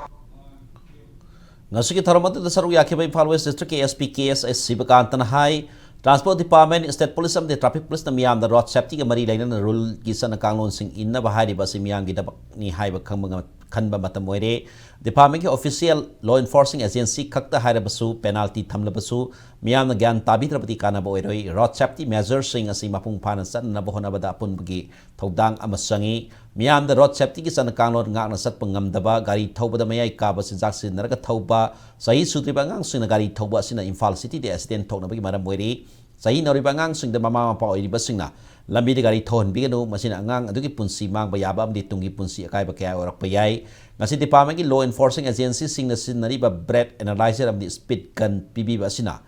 ꯉꯁꯤꯒꯤ ꯊꯧꯔꯝ ꯑꯗꯨꯗ ꯁꯔꯨꯛ ꯌꯥꯈꯤꯕ ꯏꯝꯐꯥꯜ West District ꯀꯤ SP ꯀꯦ ꯑꯦꯁ ꯑꯦꯁ ꯁꯤꯕꯀꯥꯟꯇꯅ ꯍꯥꯏ, Transport Department, State Police ꯑꯃꯗꯤ Traffic Police ꯅ ꯃꯤꯌꯥꯝꯗ road safety ꯒ ꯃꯔꯤ ꯂꯩꯅꯅ rule ꯒꯤ ꯆꯠꯅ ꯀꯥꯡꯂꯣꯟꯁꯤꯡ ꯏꯟꯅꯕ ꯍꯥꯏꯔꯤꯕ ꯑꯁꯤ ꯃꯤꯌꯥꯝꯒꯤꯗꯃꯛꯅꯤ ꯍꯥꯏꯕ ꯈꯪꯕ ꯉꯝ-, ꯈꯟꯕ ꯃꯇꯝ ꯑꯣꯏꯔꯦ꯫ Department ꯀꯤ official, law enforcing agency ꯈꯛꯇ ꯍꯥꯏꯔꯕꯁꯨ, penalty ꯊꯝꯂꯕꯁꯨ, ꯃꯤꯌꯥꯝꯅ ꯒ꯭ꯌꯥꯟ ꯇꯥꯕꯤꯗ꯭ꯔꯕꯗꯤ ꯀꯥꯟꯅꯕ ꯑꯣꯏꯔꯣꯏ꯫ Road safety measure ꯁꯤꯡ ꯑꯁꯤ ꯃꯄꯨꯡ ꯐꯥꯅ ꯆꯠꯅꯅꯕ ꯍꯣꯠꯅꯕꯗ ꯑꯄꯨꯟꯕꯒꯤ ꯊꯧꯗꯥꯡ ꯑꯃ ꯆꯪꯏ꯫ ꯃꯤꯌꯥꯝꯗ road safety ꯒꯤ ꯆꯠꯅ ꯀꯥꯡꯂꯣꯟ ꯉꯥꯛꯅ ꯆꯠꯄ ꯉꯝꯗꯕ, ꯒꯥꯔꯤ ꯊꯧꯕꯗ ꯃꯌꯥꯏ ꯀꯥꯕ ꯆꯤꯟꯖꯥꯛ ꯁꯤꯖꯤꯟꯅꯔꯒ ꯊꯧꯕ, ꯆꯍꯤ ꯁꯨꯗ꯭ꯔꯤꯕ ꯑꯉꯥꯡꯁꯤꯡꯅ ꯒꯥꯔꯤ ꯊꯧꯕ ꯑꯁꯤꯅ ꯏꯝꯐꯥꯜ city ꯗ accident ꯊꯣꯛꯅꯕꯒꯤ ꯃꯔꯝ ꯑꯣꯏꯔꯤ꯫ ꯆꯍꯤ ꯅꯧꯔꯤꯕ ꯑꯉꯥꯡꯁꯤꯡꯗ ꯃꯃꯥ ꯃꯄꯥ ꯑꯣꯏꯔꯤꯕꯁꯤꯡꯅ ꯂꯝꯕꯤꯗ ꯒꯥꯔꯤ ꯊꯧꯍꯟꯕꯤꯒꯅꯨ, ꯃꯁꯤꯅ ꯑꯉꯥꯡ ꯑꯗꯨꯒꯤ ꯄꯨꯟꯁꯤ ꯃꯥꯡꯕ ꯌꯥꯕ ꯑꯃꯗꯤ ꯇꯨꯡꯒꯤ ꯄꯨꯟꯁꯤ ꯑꯀꯥꯏꯕ ꯀꯌꯥ ꯑꯣꯏꯔꯛꯄ ꯌꯥꯏ꯫ ꯉꯁꯤ department ꯀꯤ law enforcing agency ꯁꯤꯡꯅ ꯁꯤꯖꯤꯟꯅꯔꯤꯕ breath analyzer ꯑꯃꯗꯤ speed gun ꯄꯤꯕꯤꯕ ꯑꯁꯤꯅ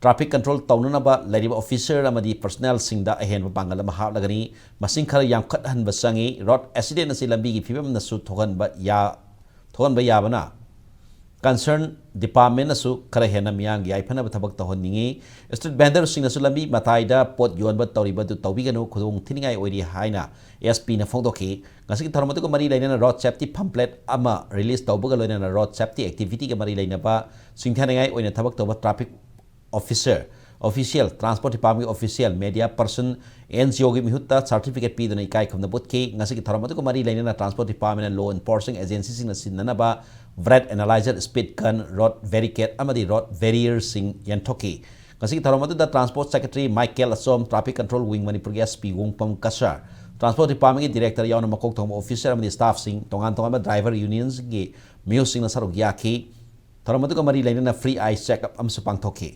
traffic control ꯇꯧꯅꯅꯕ ꯂꯩꯔꯤꯕ officer ꯑꯃꯗꯤ personnel ꯁꯤꯡꯗ ꯑꯍꯦꯟꯕ ꯄꯥꯡꯒꯜ ꯑꯃ ꯍꯥꯞꯂꯒꯅꯤ꯫ ꯃꯁꯤꯡ ꯈꯔ ꯌꯥꯝꯈꯠꯍꯟꯕ ꯆꯪꯏ꯫ Road accident ꯑꯁꯤ ꯂꯝꯕꯤꯒꯤ ꯐꯤꯕꯝꯅꯁꯨ ꯊꯣꯛꯍꯟꯕ ꯌꯥ-, ꯊꯣꯛꯍꯟꯕ ꯌꯥꯕꯅ concern department ꯅꯁꯨ ꯈꯔ ꯍꯦꯟꯅ ꯃꯤꯌꯥꯝꯒꯤ ꯌꯥꯏꯐꯅꯕ ꯊꯕꯛ ꯇꯧꯍꯟꯅꯤꯡꯏ꯫ Street vendor ꯁꯤꯡꯅꯁꯨ ꯂꯝꯕꯤ ꯃꯇꯥꯏꯗ ꯄꯣꯠ ꯌꯣꯟꯕ ꯇꯧꯔꯤꯕ ꯑꯗꯨ ꯇꯧꯕꯤꯒꯅꯨ, ꯈꯨꯗꯣꯡ ꯊꯤꯅꯤꯡꯉꯥꯏ ꯑꯣꯏꯔꯤ ꯍꯥꯏꯅ SP ꯅ ꯐꯣꯡꯗꯣꯛꯈꯤ꯫ ꯉꯁꯤꯒꯤ ꯊꯧꯔꯝ ꯑꯗꯨꯒ ꯃꯔꯤ ꯂꯩꯅꯅ road safety pamphlet ꯑꯃ release ꯇꯧꯕꯒ ꯂꯣꯏꯅꯅ road safety activity ꯒ ꯃꯔꯤ ꯂꯩꯅꯕ ꯁꯤꯡꯊꯥꯅꯤꯡꯉꯥꯏ ꯑꯣꯏꯅ ꯊꯕꯛ ꯇꯧꯕ traffic officer, official, Transport Department ꯀꯤ official, media person, NGO ꯒꯤ ꯃꯤꯍꯨꯠꯇ certificate ꯄꯤꯗꯨꯅ ꯏꯀꯥꯏ ꯈꯨꯝꯅꯕ ꯎꯠꯈꯤ꯫ ꯉꯁꯤꯒꯤ ꯊꯧꯔꯝ ꯑꯗꯨꯒ ꯃꯔꯤ ꯂꯩꯅꯅ Transport Department ꯅ law enforcing agency ꯁꯤꯡꯅ ꯁꯤꯖꯤꯟꯅꯅꯕ breath analyzer, speed gun, road barricade ꯑꯃꯗꯤ road barrier ꯁꯤꯡ ꯌꯦꯟꯊꯣꯛꯈꯤ꯫ ꯉꯁꯤꯒꯤ ꯊꯧꯔꯝ ꯑꯗꯨꯗ Transport Secretary Michael ꯑꯆꯣꯝ, Traffic Control Wing ꯃꯅꯤꯄꯨꯔꯒꯤ SP ꯋꯣꯡꯄꯝ ꯀꯁꯔ, Transport Department ꯒꯤ Director ꯌꯥꯎꯅ ꯃꯀꯣꯛ ꯊꯣꯡꯕ officer ꯑꯃꯗꯤ staff ꯁꯤꯡ, ꯇꯣꯉꯥꯟ ꯇꯣꯉꯥꯟꯕ driver union ꯁꯤꯡꯒꯤ ꯃꯤꯍꯨꯠꯁꯤꯡꯅ ꯁꯔꯨꯛ ꯌꯥꯈꯤ꯫ ꯊꯧꯔꯝ ꯑꯗꯨꯒ ꯃꯔꯤ ꯂꯩꯅꯅ free eye check up ꯑꯃꯁꯨ ꯄꯥꯡꯊꯣꯛꯈꯤ꯫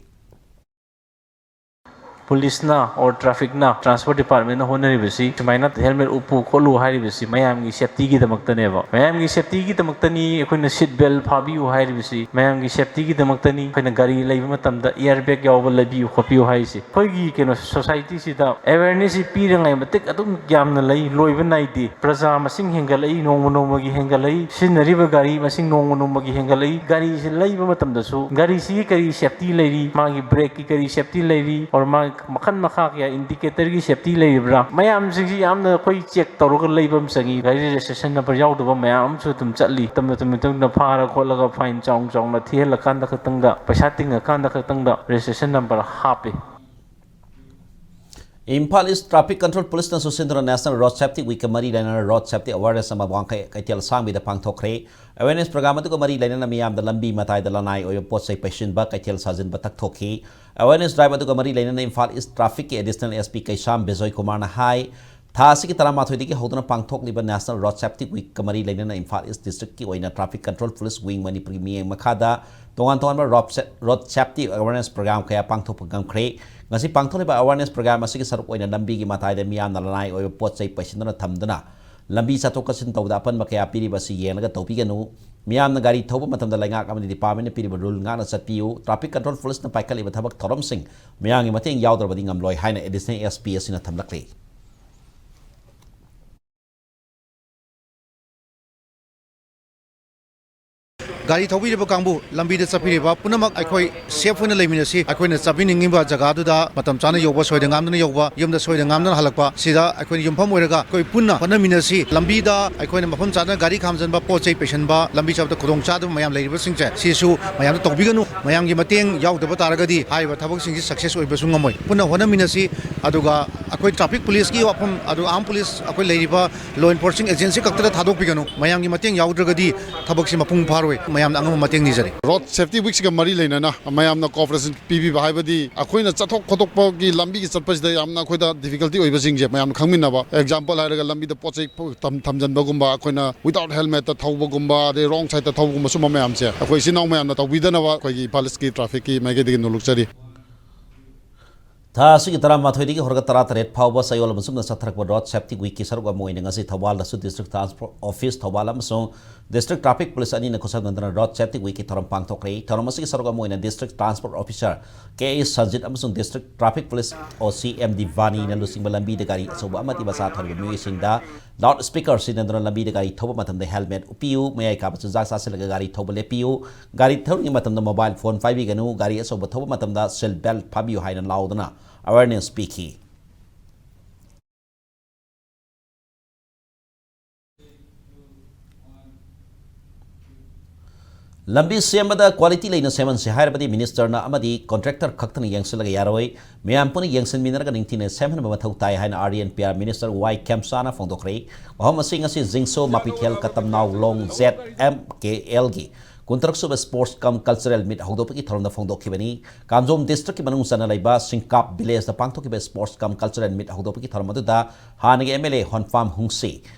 Police ꯅ or traffic ꯅ, Transport Department ꯅ ꯍꯣꯠꯅꯔꯤꯕꯁꯤ ꯁꯨꯃꯥꯏꯅ helmet ꯎꯞꯄꯨ ꯈꯣꯠꯂꯨ ꯍꯥꯏꯔꯤꯕꯁꯤ ꯃꯌꯥꯝꯒꯤ safety ꯒꯤꯗꯃꯛꯇꯅꯦꯕ꯫ ꯃꯌꯥꯝꯒꯤ safety ꯒꯤꯗꯃꯛꯇꯅꯤ ꯑꯩꯈꯣꯏꯅ seat belt ꯐꯥꯕꯤꯌꯨ ꯍꯥꯏꯔꯤꯕꯁꯤ꯫ ꯃꯌꯥꯝꯒꯤ safety ꯒꯤꯗꯃꯛꯇꯅꯤ ꯑꯩꯈꯣꯏꯅ ꯒꯥꯔꯤ ꯂꯩꯕ ꯃꯇꯝꯗ air bag ꯌꯥꯎꯕ ꯂꯩꯕꯤꯌꯨ ꯈꯣꯠꯄꯤꯌꯨ ꯍꯥꯏꯔꯤꯁꯤ꯫ ꯑꯩꯈꯣꯏꯒꯤ ꯀꯩꯅꯣ society ꯁꯤꯗ awareness ꯁꯤ ꯄꯤꯔꯤꯉꯩ ꯃꯇꯤꯛ ꯑꯗꯨꯝ ꯌꯥꯝꯅ ꯂꯩ, ꯂꯣꯏꯕ ꯅꯥꯏꯗꯦ꯫ ꯄ꯭ꯔꯖꯥ ꯃꯁꯤꯡ ꯍꯦꯟꯒꯠꯂꯛꯏ, ꯅꯣꯡꯃ ꯅꯣꯡꯃꯒꯤ ꯍꯦꯟꯒꯠꯂꯛꯏ꯫ ꯁꯤꯖꯤꯟꯅꯔꯤꯕ ꯒꯥꯔꯤ ꯃꯁꯤꯡ ꯅꯣꯡꯃ ꯅꯣꯡꯃꯒꯤ ꯍꯦꯟꯒꯠꯂꯛꯏ꯫ ꯒꯥꯔꯤꯁꯤ ꯂꯩꯕ ꯃꯇꯝꯗꯁꯨ ꯒꯥꯔꯤꯁꯤꯒꯤ ꯀꯔꯤ safety ꯂꯩꯔꯤ, ꯃꯥꯒꯤ brake ꯀꯤ ꯀꯔꯤ safety ꯂꯩꯔꯤ, or ꯃꯥꯒꯤ ꯃꯈꯜ ꯃꯈꯥ ꯀꯌꯥ indicator ꯒꯤ safety ꯂꯩꯔꯤꯕ꯭ꯔꯥ? ꯃꯌꯥꯝꯁꯤꯡꯁꯤ ꯌꯥꯝꯅ ꯑꯩꯈꯣꯏ check ꯇꯧꯔꯒ ꯂꯩꯕ ꯑꯃ ꯆꯪꯉꯤ꯫ ꯒꯥꯔꯤ registration number ꯌꯥꯎꯗꯕ ꯃꯌꯥꯝ ꯑꯃꯁꯨ ꯑꯗꯨꯝ ꯆꯠꯂꯤ꯫ ꯃꯇꯝ ꯃꯇꯝ ꯃꯇꯝꯗ ꯐꯥꯔ ꯈꯣꯠꯂꯒ fine ꯆꯥꯎꯅ ꯆꯥꯎꯅ ꯊꯤꯍꯜꯂꯀꯥꯟꯗ ꯈꯛꯇꯪꯗ, ꯄꯩꯁꯥ ꯇꯤꯡꯉꯀꯥꯟꯗ ꯈꯛꯇꯪꯗ registration number ꯍꯥꯞꯄꯤ꯫ Imphal East Traffic Control Police ꯅꯁꯨ ꯁꯤꯟꯗꯨꯅ National Road Safety Week ꯀ ꯃꯔꯤ ꯂꯩꯅꯅ road safety awareness ꯑꯃ ꯋꯥꯡꯈꯩ ꯀꯩꯊꯦꯜ ꯑꯁꯥꯡꯕꯤꯗ ꯄꯥꯡꯊꯣꯛꯈ꯭ꯔꯦ꯫ Awareness program ꯑꯗꯨꯒ ꯃꯔꯤ ꯂꯩꯅꯅ ꯃꯤꯌꯥꯝꯗ ꯂꯝꯕꯤ ꯃꯇꯥꯏꯗ ꯂꯅꯥꯏ ꯑꯣꯏꯕ ꯄꯣꯠ ꯆꯩ ꯄꯩꯁꯤꯟꯕ, ꯀꯩꯊꯦꯜ ꯁꯥꯖꯤꯟꯕ ꯇꯛꯊꯣꯛꯈꯤ꯫ Awareness drive ꯑꯗꯨꯒ ꯃꯔꯤ ꯂꯩꯅꯅ ꯏꯝꯐꯥꯜ East Traffic ꯀꯤ Additional SP ꯀꯩꯁꯥꯝ ꯕꯤꯖꯣꯏ ꯀꯨꯃꯥꯔꯅ ꯍꯥꯏ, ꯊꯥ ꯑꯁꯤꯒꯤ ꯇꯔꯥꯃꯥꯊꯣꯏꯗꯒꯤ ꯍꯧꯗꯨꯅ ꯄꯥꯡꯊꯣꯛꯂꯤꯕ National Road Safety Week ꯀ ꯃꯔꯤ ꯂꯩꯅꯅ ꯏꯝꯐꯥꯜ East District ꯀꯤ ꯑꯣꯏꯅ Traffic Control Police Wing ꯃꯅꯤꯄꯨꯔꯒꯤ ꯃꯤꯠꯌꯦꯡ ꯃꯈꯥꯗ ꯇꯣꯉꯥꯟ ꯇꯣꯉꯥꯟꯕ road sa-, road safety awareness program ꯀꯌꯥ ꯄꯥꯡꯊꯣꯛꯄ ꯉꯝꯈ꯭ꯔꯦ꯫ ꯉꯁꯤ ꯄꯥꯡꯊꯣꯛꯂꯤꯕ awareness program ꯑꯁꯤꯒꯤ ꯁꯔꯨꯛ ꯑꯣꯏꯅ ꯂꯝꯕꯤꯒꯤ ꯃꯇꯥꯏꯗ ꯃꯤꯌꯥꯝꯅ ꯂꯅꯥꯏ ꯑꯣꯏꯕ ꯄꯣꯠ ꯆꯩ ꯄꯩꯁꯤꯟꯗꯨꯅ ꯊꯝꯗꯨꯅ ꯂꯝꯕꯤ ꯆꯠꯊꯣꯛ ꯆꯠꯁꯤꯟ ꯇꯧꯕꯗ ꯑꯄꯟꯕ ꯀꯌꯥ ꯄꯤꯔꯤꯕ ꯑꯁꯤ ꯌꯦꯡꯂꯒ ꯇꯧꯕꯤꯒꯅꯨ꯫ ꯃꯤꯌꯥꯝꯅ ꯒꯥꯔꯤ ꯊꯧꯕ ꯃꯇꯝꯗ ꯂꯩꯉꯥꯛ ꯑꯃꯗꯤ department ꯅ ꯄꯤꯔꯤꯕ rule ꯉꯥꯛꯅ ꯆꯠꯄꯤꯌꯨ꯫ Traffic Control Police ꯅ ꯄꯥꯏꯈꯠꯂꯤꯕ ꯊꯕꯛ ꯊꯧꯔꯝꯁꯤꯡ ꯃꯤꯌꯥꯝꯒꯤ ꯃꯇꯦꯡ ꯌꯥꯎꯗ꯭ꯔꯕꯗꯤ ꯉꯝꯂꯣꯏ ꯍꯥꯏꯅ Additional SP ꯑꯁꯤꯅ ꯊꯝꯂꯛꯂꯤ꯫ ꯒꯥꯔꯤ ꯊꯧꯕꯤꯔꯤꯕ ꯀꯥꯡꯕꯨ, ꯂꯝꯕꯤꯗ ꯆꯠꯄꯤꯔꯤꯕ ꯄꯨꯝꯅꯃꯛ ꯑꯩꯈꯣꯏ safe ꯑꯣꯏꯅ ꯂꯩꯃꯤꯟꯅꯁꯤ꯫ ꯑꯩꯈꯣꯏꯅ ꯆꯠꯄꯤꯅꯤꯡꯉꯤꯕ ꯖꯒꯥꯗꯨꯗ ꯃꯇꯝ ꯆꯥꯅ ꯌꯧꯕ, ꯁꯣꯏꯗ ꯉꯥꯝꯗꯅ ꯌꯧꯕ, ꯌꯨꯝꯗ ꯁꯣꯏꯗ ꯉꯥꯝꯗꯅ ꯍꯜꯂꯛꯄ, ꯁꯤꯗ ꯑꯩꯈꯣꯏꯅ ꯌꯨꯝꯐꯝ ꯑꯣꯏꯔꯒ ꯑꯩꯈꯣꯏ ꯄꯨꯟꯅ ꯍꯣꯠꯅꯃꯤꯟꯅꯁꯤ꯫ ꯂꯝꯕꯤꯗ ꯑꯩꯈꯣꯏꯅ ꯃꯐꯝ ꯆꯥꯅ ꯒꯥꯔꯤ ꯈꯥꯝꯖꯟꯕ, ꯄꯣꯠ ꯆꯩ ꯄꯩꯁꯟꯕ, ꯂꯝꯕꯤ ꯆꯠꯄꯗ ꯈꯨꯗꯣꯡ ꯆꯥꯗꯕ ꯃꯌꯥꯝ ꯂꯩꯔꯤꯕꯁꯤꯡꯁꯦ, ꯁꯤꯁꯨ ꯃꯌꯥꯝꯅ ꯇꯧꯕꯤꯒꯅꯨ꯫ ꯃꯌꯥꯝꯒꯤ ꯃꯇꯦꯡ ꯌꯥꯎꯗꯕ ꯇꯥꯔꯒꯗꯤ ꯍꯥꯏꯔꯤꯕ ꯊꯕꯛꯁꯤꯡꯁꯤ ꯁꯛꯁꯦꯁ ꯑꯣꯏꯕꯁꯨ ꯉꯝꯃꯣꯏ꯫ ꯄꯨꯟꯅ ꯍꯣꯠꯅꯃꯤꯟꯅꯁꯤ, ꯑꯗꯨꯒ ꯑꯩꯈꯣꯏ ꯇ꯭ꯔꯥꯐꯤꯛ ꯄꯨꯂꯤꯁꯀꯤ ꯋꯥꯐꯝ, ꯑꯗꯨꯒ ꯑꯥꯔꯝ ꯄꯨꯂꯤꯁ, ꯑꯩꯈꯣꯏ ꯂꯩꯔꯤꯕ ꯂꯣ ꯑꯦꯟꯐꯣꯔꯁꯤꯡ ꯑꯦꯖꯦꯟꯁꯤ ꯈꯛꯇꯗ ꯊꯥꯗꯣꯛꯄꯤꯒꯅꯨ꯫ ꯃꯌꯥꯝꯒꯤ ꯃꯇꯦꯡ ꯌꯥꯎꯗ꯭ꯔꯒꯗꯤ ꯊꯕꯛꯁꯤ ꯃꯄꯨꯡ ꯐꯥꯔꯣꯏ꯫ ꯃꯌꯥꯝꯗ ꯑꯉꯝꯕ ꯃꯇꯦꯡ ꯅꯤꯖꯔꯤ꯫ ꯔꯣꯗ ꯁꯦꯐꯇꯤ ꯋꯤꯛꯁꯤꯒ ꯃꯔꯤ ꯂꯩꯅꯅ ꯃꯌꯥꯝꯅ ꯀꯣꯑꯣꯄꯔꯦꯁꯟ ꯄꯤꯕꯤꯕ, ꯍꯥꯏꯕꯗꯤ ꯑꯩꯈꯣꯏꯅ ꯆꯠꯊꯣꯛ ꯈꯣꯠꯇꯣꯛꯄꯒꯤ ꯂꯝꯕꯤꯒꯤ ꯆꯠꯄꯁꯤꯗ ꯌꯥꯝꯅ ꯑꯩꯈꯣꯏꯗ ꯗꯤꯐꯤꯀꯜꯇꯤ ꯑꯣꯏꯕꯁꯤꯡꯁꯦ ꯃꯌꯥꯝꯅ ꯈꯪꯃꯤꯟꯅꯕ꯫ ꯑꯦꯛꯖꯥꯝꯄꯜ ꯍꯥꯏꯔꯒ ꯂꯝꯕꯤꯗ ꯄꯣꯠ ꯆꯩ ꯊꯝ-, ꯊꯝꯖꯤꯟꯕꯒꯨꯝꯕ, ꯑꯩꯈꯣꯏꯅ ꯋꯤꯗꯥꯎꯠ ꯍꯦꯜꯃꯦꯠꯇ ꯊꯧꯕꯒꯨꯝꯕ, ꯑꯗꯩ ꯔꯣꯡ ꯁꯥꯏꯗꯇ ꯊꯧꯕꯒꯨꯝꯕ, ꯁꯨꯝꯕ ꯃꯌꯥꯝꯁꯦ ꯑꯩꯈꯣꯏ ꯏꯆꯤꯟ ꯏꯅꯥꯎ ꯃꯌꯥꯝꯅ ꯇꯧꯕꯤꯗꯅꯕ ꯑꯩꯈꯣꯏꯒꯤ ꯏꯝꯐꯥꯜ ꯏꯁꯀꯤ ꯇ꯭ꯔꯥꯐꯤꯛꯀꯤ ꯃꯥꯏꯀꯩꯗꯒꯤ ꯅꯣꯜꯂꯨꯛꯆꯔꯤ꯫ ꯊꯥ ꯑꯁꯤꯒꯤ ꯇꯔꯥꯃꯥꯊꯣꯏꯗꯒꯤ ꯍꯧꯔꯒ ꯇꯔꯥꯇꯔꯦꯠ ꯐꯥꯎꯕ ꯆꯌꯣꯜ ꯑꯃ ꯆꯨꯞꯅ ꯆꯠꯊꯔꯛꯄ ꯔꯣꯗ ꯁꯦꯐꯇꯤ ꯋꯤꯛꯀꯤ ꯁꯔꯨꯛ ꯑꯃ ꯑꯣꯏꯅ ꯉꯁꯤ ꯊꯧꯕꯥꯜꯗꯁꯨ ꯗꯤꯁꯇ꯭ꯔꯤꯛ ꯇ꯭ꯔꯥꯟꯁꯄꯣꯔꯠ ꯑꯣꯐꯤꯁ ꯊꯧꯕꯥꯜ ꯑꯃꯁꯨꯡ ꯗꯤꯁꯇ꯭ꯔꯤꯛ ꯇ꯭ꯔꯥꯐꯤꯛ ꯄꯨꯂꯤꯁ ꯑꯅꯤꯅ ꯈꯨꯠꯁꯝꯅꯗꯨꯅ ꯔꯣꯗ ꯁꯦꯐꯇꯤ ꯋꯤꯛꯀꯤ ꯊꯧꯔꯝ ꯄꯥꯡꯊꯣꯛꯈ꯭ꯔꯦ꯫ ꯊꯧꯔꯝ ꯑꯁꯤꯒꯤ ꯁꯔꯨꯛ ꯑꯃ ꯑꯣꯏꯅ district transport officer K A Sanjit ꯑꯃꯁꯨꯡ ꯗꯤꯁꯇ꯭ꯔꯤꯛ ꯇ꯭ꯔꯥꯐꯤꯛ ꯄꯨꯂꯤꯁ ꯑꯣ ꯁꯤ ꯑꯦꯝ ꯗꯤ ꯚꯥꯅꯤꯅ ꯂꯨꯆꯤꯡꯕ ꯂꯝꯕꯤꯗ ꯒꯥꯔꯤ ꯑꯆꯧꯕ ꯑꯃꯗꯤ ꯃꯆꯥ ꯊꯧꯔꯤꯕ ꯃꯤꯑꯣꯏꯁꯤꯡꯗ ꯂꯥꯎꯗ ꯁ꯭ꯄꯤꯀꯔ ꯁꯤꯖꯤꯟꯅꯗꯨꯅ ꯂꯝꯕꯤꯗ ꯒꯥꯔꯤ ꯊꯧꯕ ꯃꯇꯝꯗ ꯍꯦꯜꯃꯦꯠ ꯎꯞꯄꯤꯌꯨ, ꯃꯌꯥꯏ ꯀꯥꯕ ꯆꯤꯟꯖꯥꯛ ꯆꯥꯁꯤꯜꯂꯒ ꯒꯥꯔꯤ ꯊꯧꯕ ꯂꯦꯞꯄꯤꯌꯨ, ꯒꯥꯔꯤ ꯊꯧꯔꯤꯉꯩ ꯃꯇꯝꯗ ꯃꯣꯕꯥꯏꯜ ꯐꯣꯟ ꯄꯥꯏꯕꯤꯒꯅꯨ, ꯒꯥꯔꯤ ꯑꯆꯧꯕ ꯊꯧꯕ ꯃꯇꯝꯗ ꯁꯤꯠ ꯕꯦꯜꯠ ꯐꯥꯕꯤꯌꯨ ꯍꯥꯏꯅ ꯂꯥꯎꯗꯨꯅ ꯑꯦꯋꯦꯔꯅꯦꯁ ꯄꯤꯈꯤ꯫ ꯂꯝꯕꯤ ꯁꯦꯝꯕꯗ ꯀ꯭ꯋꯥꯂꯤꯇꯤ ꯂꯩꯅ ꯁꯦꯝꯍꯟꯁꯤ ꯍꯥꯏꯔꯕꯗꯤ ꯃꯤꯅꯤꯁꯇꯔꯅ ꯑꯃꯗꯤ ꯀꯣꯟꯇ꯭ꯔꯦꯛꯇꯔ ꯈꯛꯇꯅ ꯌꯦꯡꯁꯤꯜꯂꯒ ꯌꯥꯔꯣꯏ꯫ ꯃꯌꯥꯝ ꯄꯨꯟꯅ ꯌꯦꯡꯁꯤꯟꯃꯤꯟꯅꯔꯒ ꯅꯤꯡꯊꯤꯅ ꯁꯦꯝꯍꯟꯕ ꯃꯊꯧ ꯇꯥꯏ ꯍꯥꯏꯅ R D and P R minister Y ꯈꯦꯝꯆꯥꯅ ꯐꯣꯡꯗꯣꯛꯈ꯭ꯔꯦ꯫ ꯋꯥꯐꯝ ꯑꯁꯤ ꯉꯁꯤ ꯖꯤꯡꯁꯣ ꯃꯥꯄꯤꯊꯦꯜ ꯀꯇꯝꯅꯥꯎ ꯂꯣꯡ ꯖꯦꯠ ꯑꯦꯝ ꯀꯦ ꯑꯦꯜꯒꯤ ꯀꯨꯟꯇꯔꯨꯛ ꯁꯨꯕ ꯁ꯭ꯄꯣꯔꯠꯁ ꯀꯝ ꯀꯜꯆꯔꯦꯜ ꯃꯤꯠ ꯍꯧꯗꯣꯛꯄꯒꯤ ꯊꯧꯔꯝꯗ ꯐꯣꯡꯗꯣꯛꯈꯤꯕꯅꯤ꯫ ꯀꯥꯝꯖꯣꯝ ꯗꯤꯁꯇ꯭ꯔꯤꯛꯀꯤ ꯃꯅꯨꯡ ꯆꯟꯅ ꯂꯩꯕ ꯁꯤꯡꯀꯥꯞ ꯚꯤꯂꯦꯖꯇ ꯄꯥꯡꯊꯣꯛꯈꯤꯕ ꯁ꯭ꯄꯣꯔꯠꯁ ꯀꯝ ꯀꯜꯆꯔꯦꯜ ꯃꯤꯠ ꯍꯧꯗꯣꯛꯄꯒꯤ ꯊꯧꯔꯝ ꯑꯗꯨꯗ ꯍꯥꯟꯅꯒꯤ ꯑꯦꯝ ꯑꯦꯜ ꯑꯦ ꯍꯣꯟꯐꯥꯝ ꯍꯨꯡꯁꯤ,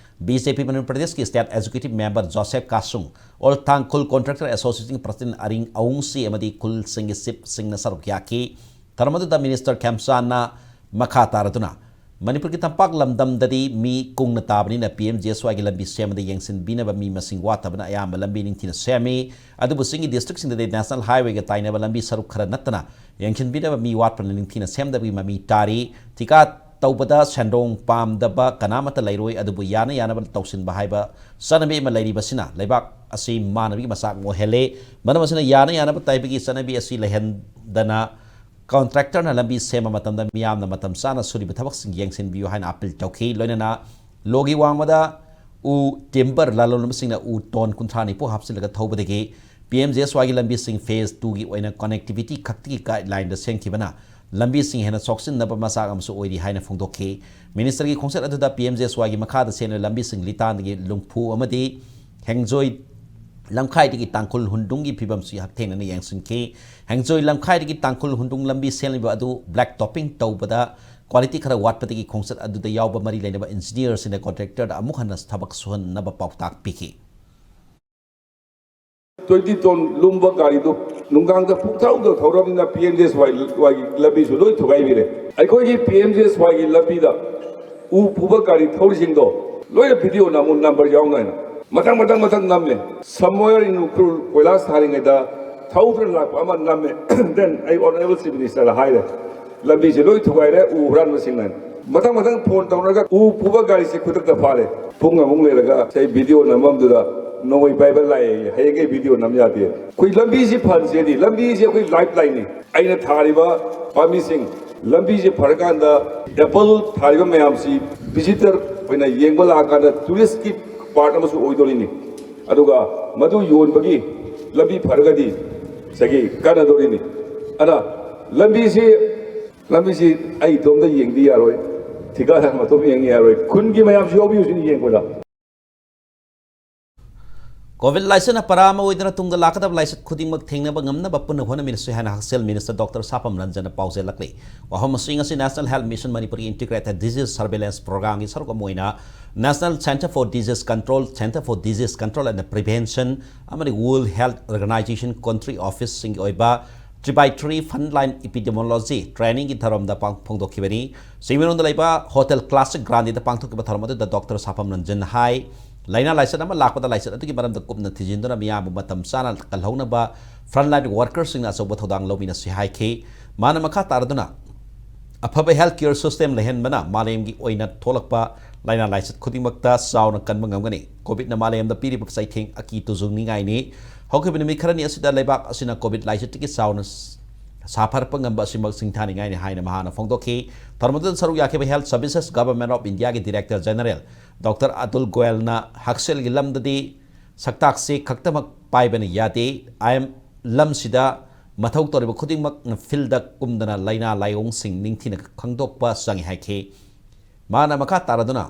ꯕꯤ ꯖꯦ ꯄꯤ ꯃꯅꯤꯄꯨꯔ ꯄ꯭ꯔꯗꯦꯁꯀꯤ ꯁ꯭ꯇꯦꯠ ꯑꯦꯛꯖꯤꯀ꯭ꯌꯨꯇꯤꯚ ꯃꯦꯝꯕꯔ ꯖꯣꯁꯦꯐ ꯀꯥꯁꯨꯡ, all Tangkhul contractor ꯑꯦꯁꯣꯁꯤꯌꯦꯁꯟꯒꯤ president ꯑꯔꯤꯡ ꯑꯋꯨꯡꯁꯤ ꯑꯃꯗꯤ ꯈꯨꯜꯁꯤꯡꯒꯤ ꯆꯤꯐꯁꯤꯡꯅ ꯁꯔꯨꯛ ꯌꯥꯈꯤ꯫ ꯊꯧꯔꯝ ꯑꯗꯨꯗ ꯃꯤꯅꯤꯁꯇꯔ ꯈꯦꯝꯆꯥꯟꯅ ꯃꯈꯥ ꯇꯥꯔꯗꯨꯅ, ꯃꯅꯤꯄꯨꯔꯒꯤ ꯇꯝꯄꯥꯛ ꯂꯝꯗꯝꯗꯗꯤ ꯃꯤ ꯀꯨꯡꯅ ꯇꯥꯕꯅꯤꯅ ꯄꯤ ꯑꯦꯝ ꯖꯤ ꯑꯦꯁ ꯋꯥꯏꯒꯤ ꯂꯝꯕꯤ ꯁꯦꯝꯕꯗ ꯌꯦꯡꯁꯤꯟꯕꯤꯅꯕ ꯃꯤ ꯃꯁꯤꯡ ꯋꯥꯠꯇꯕꯅ ꯑꯌꯥꯝꯕ ꯂꯝꯕꯤ ꯅꯤꯡꯊꯤꯅ ꯁꯦꯝꯃꯤ꯫ ꯑꯗꯨꯕꯨ ꯆꯤꯡꯒꯤ ꯗꯤꯁꯇ꯭ꯔꯤꯛꯁꯤꯡꯗꯗꯤ ꯅꯦꯁꯅꯦꯜ ꯍꯥꯏꯋꯦꯒ ꯇꯥꯏꯅꯕ ꯂꯝꯕꯤ ꯁꯔꯨꯛ ꯈꯔ ꯅꯠꯇꯅ ꯌꯦꯡꯁꯤꯟꯕꯤꯅꯕ ꯃꯤ ꯋꯥꯠꯄꯅ ꯅꯤꯡꯊꯤꯅ ꯁꯦꯝꯗꯕꯒꯤ ꯃꯃꯤ ꯇꯥꯔꯤ꯫ ꯊꯤꯀꯥ ꯇꯧꯕꯗ ꯁꯦꯟꯗꯣꯡ ꯄꯥꯝꯗꯕ ꯀꯅꯥꯃꯠꯇ ꯂꯩꯔꯣꯏ, ꯑꯗꯨꯕꯨ ꯌꯥꯅ ꯌꯥꯅꯕ ꯇꯧꯁꯤꯟꯕ ꯍꯥꯏꯕ ꯆꯠꯅꯕꯤ ꯑꯃ ꯂꯩꯔꯤꯕꯁꯤꯅ ꯂꯩꯕꯥꯛ ꯑꯁꯤ ꯃꯥꯟꯅꯕꯒꯤ ꯃꯆꯥꯛ ꯑꯣꯏꯍꯜꯂꯦ꯫ ꯃꯔꯝ ꯑꯁꯤꯅ ꯌꯥꯅ ꯌꯥꯅꯕ ꯇꯥꯏꯕꯒꯤ ꯆꯠꯅꯕꯤ ꯑꯁꯤ ꯂꯩꯍꯟꯗꯅ ꯀꯣꯟꯇ꯭ꯔꯦꯛꯇꯔꯅ ꯂꯝꯕꯤ ꯁꯦꯝꯕ ꯃꯇꯝꯗ ꯃꯤꯌꯥꯝꯅ ꯃꯇꯝ ꯆꯥꯅ ꯁꯨꯔꯤꯕ ꯊꯕꯛꯁꯤꯡ ꯌꯦꯡꯁꯤꯟꯕꯤꯌꯨ ꯍꯥꯏꯅ ꯑꯥꯄꯤꯜ ꯇꯧꯈꯤ꯫ ꯂꯣꯏꯅꯅ ꯂꯣꯒꯤ ꯋꯥꯡꯃꯗ ꯎ ꯇꯤꯝꯕꯔ ꯂꯂꯣꯟꯕꯁꯤꯡꯅ ꯎ ꯇꯣꯟ ꯀꯨꯟꯊ꯭ꯔꯥ ꯅꯤꯐꯨ ꯍꯥꯞꯆꯤꯜꯂꯒ ꯊꯧꯕꯗꯒꯤ ꯄꯤ ꯑꯦꯝ ꯖꯤ ꯑꯦꯁ ꯋꯥꯏꯒꯤ ꯂꯝꯕꯤꯁꯤꯡ phase twoꯒꯤ ꯑꯣꯏꯅ connectivity ꯈꯛꯇꯒꯤ guideline ꯗ ꯁꯦꯝꯈꯤꯕꯅ ꯂꯝꯕꯤꯁꯤꯡ ꯍꯦꯟꯅ ꯁꯣꯛꯆꯤꯟꯅꯕ ꯃꯆꯥꯛ ꯑꯃꯁꯨ ꯑꯣꯏꯔꯤ ꯍꯥꯏꯅ ꯐꯣꯡꯗꯣꯛꯈꯤ꯫ Minister ꯒꯤ ꯈꯣꯡꯆꯠ ꯑꯗꯨꯗ ꯄꯤ ꯑꯦꯝ ꯖꯤ ꯑꯦꯁ ꯋꯥꯏꯒꯤ ꯃꯈꯥꯗ ꯁꯦꯝꯂꯤꯕ ꯂꯝꯕꯤꯁꯤꯡ ꯂꯤꯇꯥꯟꯗꯒꯤ ꯂꯨꯝꯐꯨ ꯑꯃꯗꯤ ꯍꯦꯡꯖꯣꯏ ꯂꯝꯈꯥꯏꯗꯒꯤ ꯇꯥꯡꯈꯨꯜ ꯍꯨꯟꯗ꯭ꯔꯨꯡꯒꯤ ꯐꯤꯕꯝꯁꯨ ꯍꯛꯊꯦꯡꯅꯅ ꯌꯦꯡꯁꯤꯟꯈꯤ꯫ ꯍꯦꯡꯖꯣꯏ ꯂꯝꯈꯥꯏꯗꯒꯤ ꯇꯥꯡꯈꯨꯜ ꯍꯨꯟꯗ꯭ꯔꯨꯡ ꯂꯝꯕꯤ ꯁꯦꯝꯂꯤꯕ ꯑꯗꯨ black topping ꯇꯧꯕꯗ quality ꯈꯔ ꯋꯥꯠꯄꯗꯒꯤ ꯈꯣꯡꯆꯠ ꯑꯗꯨꯗ ꯌꯥꯎꯕ ꯃꯔꯤ ꯂꯩꯅꯕ engineer ꯁꯤꯡꯅ contractor ꯗ ꯑꯃꯨꯛ ꯍꯟꯅ ꯊꯕꯛ ꯁꯨꯍꯟꯅꯕ ꯄꯥꯎꯇꯥꯛ ꯄꯤꯈꯤ꯫ Twenty ton ꯂꯨꯝꯕ ꯒꯥꯔꯤꯗꯨ ꯅꯨꯡꯗꯥꯡꯗ ꯄꯨꯡꯊꯧꯗ ꯊꯧꯔꯕꯅꯤꯅ ꯄꯤ ꯑꯦꯝ ꯖꯤ ꯑꯦꯁ ꯋꯥꯏ ꯋꯥꯏꯒꯤ ꯂꯝꯕꯤꯁꯨ ꯂꯣꯏ ꯊꯨꯒꯥꯏꯕꯤꯔꯦ꯫ ꯑꯩꯈꯣꯏꯒꯤ ꯄꯤ ꯑꯦꯝ ꯖꯤ ꯑꯦꯁ ꯋꯥꯏꯒꯤ ꯂꯝꯕꯤꯗ ꯎ ꯄꯨꯕ ꯒꯥꯔꯤ ꯊꯧꯔꯤꯁꯤꯡꯗꯣ ꯂꯣꯏꯅ video ꯅꯝꯃꯨ, number ꯌꯥꯎꯅ ꯍꯥꯏꯅ꯫ ꯃꯊꯪ ꯃꯊꯪ ꯃꯊꯪ ꯅꯝꯃꯦ꯫ Somewhere in ꯎꯈ꯭ꯔꯨꯜ ꯀꯣꯏꯂꯥꯁ ꯊꯥꯔꯤꯉꯩꯗ ꯊꯧꯗꯨꯅ ꯂꯥꯛꯄ ꯑꯃ ꯅꯝꯃꯦ꯫ Then ꯑꯩ Honourable Chief Minister ꯗ ꯍꯥꯏꯔꯦ, "ꯂꯝꯕꯤꯁꯦ ꯂꯣꯏ ꯊꯨꯒꯥꯏꯔꯦ ꯎ ꯍꯨꯔꯥꯟꯕꯁꯤꯡꯅ"꯫ ꯃꯊꯪ ꯃꯊꯪ phone ꯇꯧꯅꯔꯒ ꯎ ꯄꯨꯕ ꯒꯥꯔꯤꯁꯦ ꯈꯨꯗꯛꯇ ꯐꯥꯔꯦ꯫ ꯄꯨꯡ ꯑꯃꯨꯛ ꯂꯩꯔꯒ ꯉꯁꯥꯏ video ꯅꯝꯐꯝꯗꯨꯗ ꯅꯣꯡꯃꯩ ꯄꯥꯏꯕ ꯂꯥꯛꯑꯦ, "ꯍꯌꯦꯡꯈꯩ video ꯅꯝ ꯌꯥꯗꯦ"꯫ ꯑꯩꯈꯣꯏ ꯂꯝꯕꯤꯁꯤ ꯐꯍꯟꯁꯦꯗꯤ, ꯂꯝꯕꯤꯁꯤ ꯑꯩꯈꯣꯏ lifeline ꯅꯤ꯫ ꯑꯩꯅ ꯊꯥꯔꯤꯕ ꯄꯥꯝꯕꯤꯁꯤꯡ, ꯂꯝꯕꯤꯁꯤ ꯐꯔꯀꯥꯟꯗ apple ꯊꯥꯔꯤꯕ ꯃꯌꯥꯝꯁꯤ visitor ꯑꯣꯏꯅ ꯌꯦꯡꯕ ꯂꯥꯛꯑꯀꯥꯟꯗ tourist ꯀꯤ part ꯑꯃꯁꯨ ꯑꯣꯏꯗꯣꯔꯤꯅꯤ꯫ ꯑꯗꯨꯒ ꯃꯗꯨ ꯌꯣꯟꯕꯒꯤ ꯂꯝꯕꯤ ꯐꯔꯒꯗꯤ ꯉꯁꯥꯏꯒꯤ ꯀꯥꯟꯅꯗꯣꯔꯤꯅꯤ꯫ ꯑꯗ ꯂꯝꯕꯤꯁꯤ, ꯂꯝꯕꯤꯁꯤ ꯑꯩ ꯏꯇꯣꯝꯇ ꯌꯦꯡꯗꯤ ꯌꯥꯔꯣꯏ, ꯊꯤꯀꯥꯗꯥꯔ ꯃꯇꯣꯝ ꯌꯦꯡ ꯌꯥꯔꯣꯏ, ꯈꯨꯟꯒꯤ ꯃꯌꯥꯝꯁꯨ ꯌꯥꯎꯕꯤꯌꯨ ꯁꯤꯅꯤ ꯌꯦꯡꯕꯗ꯫ COVID ꯂꯥꯏꯆꯠꯅ ꯄꯔꯥ ꯑꯃ ꯑꯣꯏꯗꯨꯅ ꯇꯨꯡꯗ ꯂꯥꯛꯀꯗꯕ ꯂꯥꯏꯆꯠ ꯈꯨꯗꯤꯡꯃꯛ ꯊꯦꯡꯅꯕ ꯉꯝꯅꯕ ꯄꯨꯟꯅ ꯍꯣꯠꯅꯃꯤꯟꯅꯁꯤ ꯍꯥꯏꯅ ꯍꯛꯁꯦꯜ Minister Doctor ꯁꯥꯐꯝ ꯔꯟꯖꯟꯅ ꯄꯥꯎꯖꯦꯜꯂꯛꯂꯤ꯫ ꯋꯥꯐꯝ ꯑꯁꯤꯡ ꯑꯁꯤ National Health Mission Manipur ꯒꯤ Integrated Disease Surveillance Program ꯒꯤ ꯁꯔꯨꯛ ꯑꯃ ꯑꯣꯏꯅ National Centre for Disease Control, Centre for Disease Control and Prevention ꯑꯃꯗꯤ World Health Organization country office ꯁꯤꯡꯒꯤ ꯑꯣꯏꯕ Tripartite Frontline Epidemiology Training ꯒꯤ ꯊꯧꯔꯝꯗ ꯄꯥꯡ-, ꯐꯣꯡꯗꯣꯛꯈꯤꯕꯅꯤ꯫ ꯆꯤꯡꯃꯩꯔꯣꯡꯗ ꯂꯩꯕ Hotel Classic Grande ꯗ ꯄꯥꯡꯊꯣꯛꯈꯤꯕ ꯊꯧꯔꯝ ꯑꯗꯨꯗ Doctor ꯁꯥꯐꯝ ꯔꯟꯖꯟꯅ ꯍꯥꯏ, ꯂꯥꯏꯅꯥ ꯂꯥꯏꯆꯠ ꯑꯃ ꯂꯥꯛꯄꯗ ꯂꯥꯏꯆꯠ ꯑꯗꯨꯒꯤ ꯃꯔꯝꯗ ꯀꯨꯞꯅ ꯊꯤꯖꯤꯟꯗꯨꯅ ꯃꯤꯌꯥꯝꯕꯨ ꯃꯇꯝ ꯆꯥꯅ ꯀꯜꯍꯧꯅꯕ frontline worker ꯁꯤꯡꯅ ꯑꯆꯧꯕ ꯊꯧꯗꯥꯡ ꯂꯧꯃꯤꯟꯅꯁꯤ ꯍꯥꯏꯈꯤ꯫ ꯃꯥꯅ ꯃꯈꯥ ꯇꯥꯔꯗꯨꯅ, ꯑꯐꯕ health care system ꯂꯩꯍꯟꯕꯅ ꯃꯥꯂꯦꯝꯒꯤ ꯑꯣꯏꯅ ꯊꯣꯛꯂꯛꯄ ꯂꯥꯏꯅꯥ ꯂꯥꯏꯆꯠ ꯈꯨꯗꯤꯡꯃꯛꯇ ꯆꯥꯎꯅ ꯀꯟꯕ ꯉꯝꯒꯅꯤ꯫ COVID ꯅ ꯃꯥꯂꯦꯝꯗ ꯄꯤꯔꯤꯕ ꯆꯩꯊꯦꯡ ꯑꯀꯤ ꯇꯨꯖꯨꯡꯅꯤꯡꯉꯥꯏꯅꯤ꯫ ꯍꯧꯈꯤꯕ ꯅꯨꯃꯤꯠ ꯈꯔꯅꯤ ꯑꯁꯤꯗ ꯂꯩꯕꯥꯛ ꯑꯁꯤꯅ COVID ꯂꯥꯏꯆꯠꯇꯒꯤ ꯆꯥꯎꯅ ꯁꯥꯐꯔꯛꯄ ꯉꯝꯕ ꯑꯁꯤꯃꯛ ꯁꯤꯡꯊꯥꯅꯤꯡꯉꯥꯏꯅꯤ ꯍꯥꯏꯅ ꯃꯍꯥꯛꯅ ꯐꯣꯡꯗꯣꯛꯈꯤ꯫ ꯊꯧꯔꯝ ꯑꯗꯨꯗ ꯁꯔꯨꯛ ꯌꯥꯈꯤꯕ Health Services Government of India ꯒꯤ Director General Doctor ꯑꯇꯨꯜ ꯒꯣꯌꯜꯅ ꯍꯛꯁꯦꯜꯒꯤ ꯂꯝꯗꯗꯤ ꯁꯛꯇꯥꯛꯁꯤ ꯈꯛꯇꯃꯛ ꯄꯥꯏꯕꯅ ꯌꯥꯗꯦ꯫ ꯑꯥꯏ ꯑꯦꯝ ꯂꯝꯁꯤꯗ ꯃꯊꯧ ꯇꯧꯔꯤꯕ ꯈꯨꯗꯤꯡꯃꯛꯅ ꯐꯤꯜꯗ ꯀꯨꯝꯗꯅ ꯂꯥꯏꯅꯥ ꯂꯥꯏꯑꯣꯡꯁꯤꯡ ꯅꯤꯡꯊꯤꯅ ꯈꯪꯗꯣꯛꯄ ꯆꯪꯏ ꯍꯥꯏꯈꯤ꯫ ꯃꯥꯅ ꯃꯈꯥ ꯇꯥꯔꯗꯨꯅ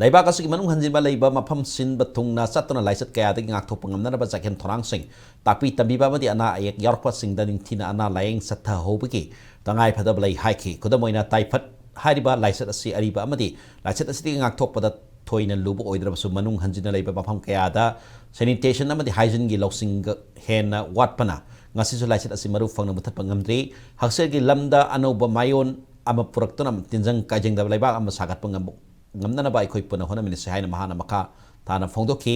ꯂꯩꯕꯥꯛ ꯑꯁꯤꯒꯤ ꯃꯅꯨꯡ ꯍꯟꯖꯤꯟꯕ ꯂꯩꯕ ꯃꯐꯝ ꯁꯤꯟꯕ ꯊꯨꯡꯅ ꯆꯠꯇꯨꯅ ꯂꯥꯏꯆꯠ ꯀꯌꯥꯗꯒꯤ ꯉꯥꯛꯊꯣꯛꯄ ꯉꯝꯅꯅꯕ ꯆꯥꯛꯍꯦꯟ ꯊꯧꯔꯥꯡꯁꯤꯡ, ꯇꯥꯛꯄꯤ ꯇꯝꯕꯤꯕ ꯑꯃꯗꯤ ꯑꯅꯥ ꯑꯌꯦꯛ ꯌꯥꯎꯔꯛꯄꯁꯤꯡꯗ ꯅꯤꯡꯊꯤꯅ ꯑꯅꯥ ꯂꯥꯌꯦꯡ ꯆꯠꯊꯍꯧꯕꯒꯤ ꯇꯉꯥꯏꯐꯗꯕ ꯂꯩ ꯍꯥꯏꯈꯤ꯫ ꯈꯨꯗꯝ ꯑꯣꯏꯅ, ꯇꯥꯏꯐꯠ ꯍꯥꯏꯔꯤꯕ ꯂꯥꯏꯆꯠ ꯑꯁꯤ ꯑꯔꯤꯕ ꯑꯃꯗꯤ ꯂꯥꯏꯆꯠ ꯑꯁꯤꯗꯒꯤ ꯉꯥꯛꯊꯣꯛꯄꯗ ꯊꯣꯏꯅ ꯂꯨꯕ ꯑꯣꯏꯗ꯭ꯔꯕꯁꯨ, ꯃꯅꯨꯡ ꯍꯟꯖꯤꯟꯅ ꯂꯩꯕ ꯃꯐꯝ ꯀꯌꯥꯗ ꯁꯦꯅꯤꯇꯦꯁꯟ ꯑꯃꯗꯤ ꯍꯥꯏꯖꯤꯟꯒꯤ ꯂꯧꯁꯤꯡꯒ ꯍꯦꯟꯅ ꯋꯥꯠꯄꯅ ꯉꯁꯤꯁꯨ ꯂꯥꯏꯆꯠ ꯑꯁꯤ ꯃꯔꯨ ꯐꯪꯅ ꯃꯨꯊꯠꯄ ꯉꯝꯗ꯭ꯔꯤ꯫ ꯍꯛꯁꯦꯜꯒꯤ ꯂꯝꯗ ꯑꯅꯧꯕ ꯃꯥꯏꯑꯣꯟ ꯑꯃ ꯄꯨꯔꯛꯇꯨꯅ ꯇꯤꯟꯖꯪ ꯀꯥꯏꯖꯪꯗꯕ ꯂꯩꯕꯥꯛ ꯑꯃ ꯁꯥꯒꯠꯄ ꯉꯝꯕ ꯉꯝꯅꯅꯕ ꯑꯩꯈꯣꯏ ꯄꯨꯟꯅ ꯍꯣꯠꯅꯃꯤꯟꯅꯁꯤ ꯍꯥꯏꯅ ꯃꯍꯥꯛꯅ ꯃꯈꯥ ꯇꯥꯅ ꯐꯣꯡꯗꯣꯛꯈꯤ꯫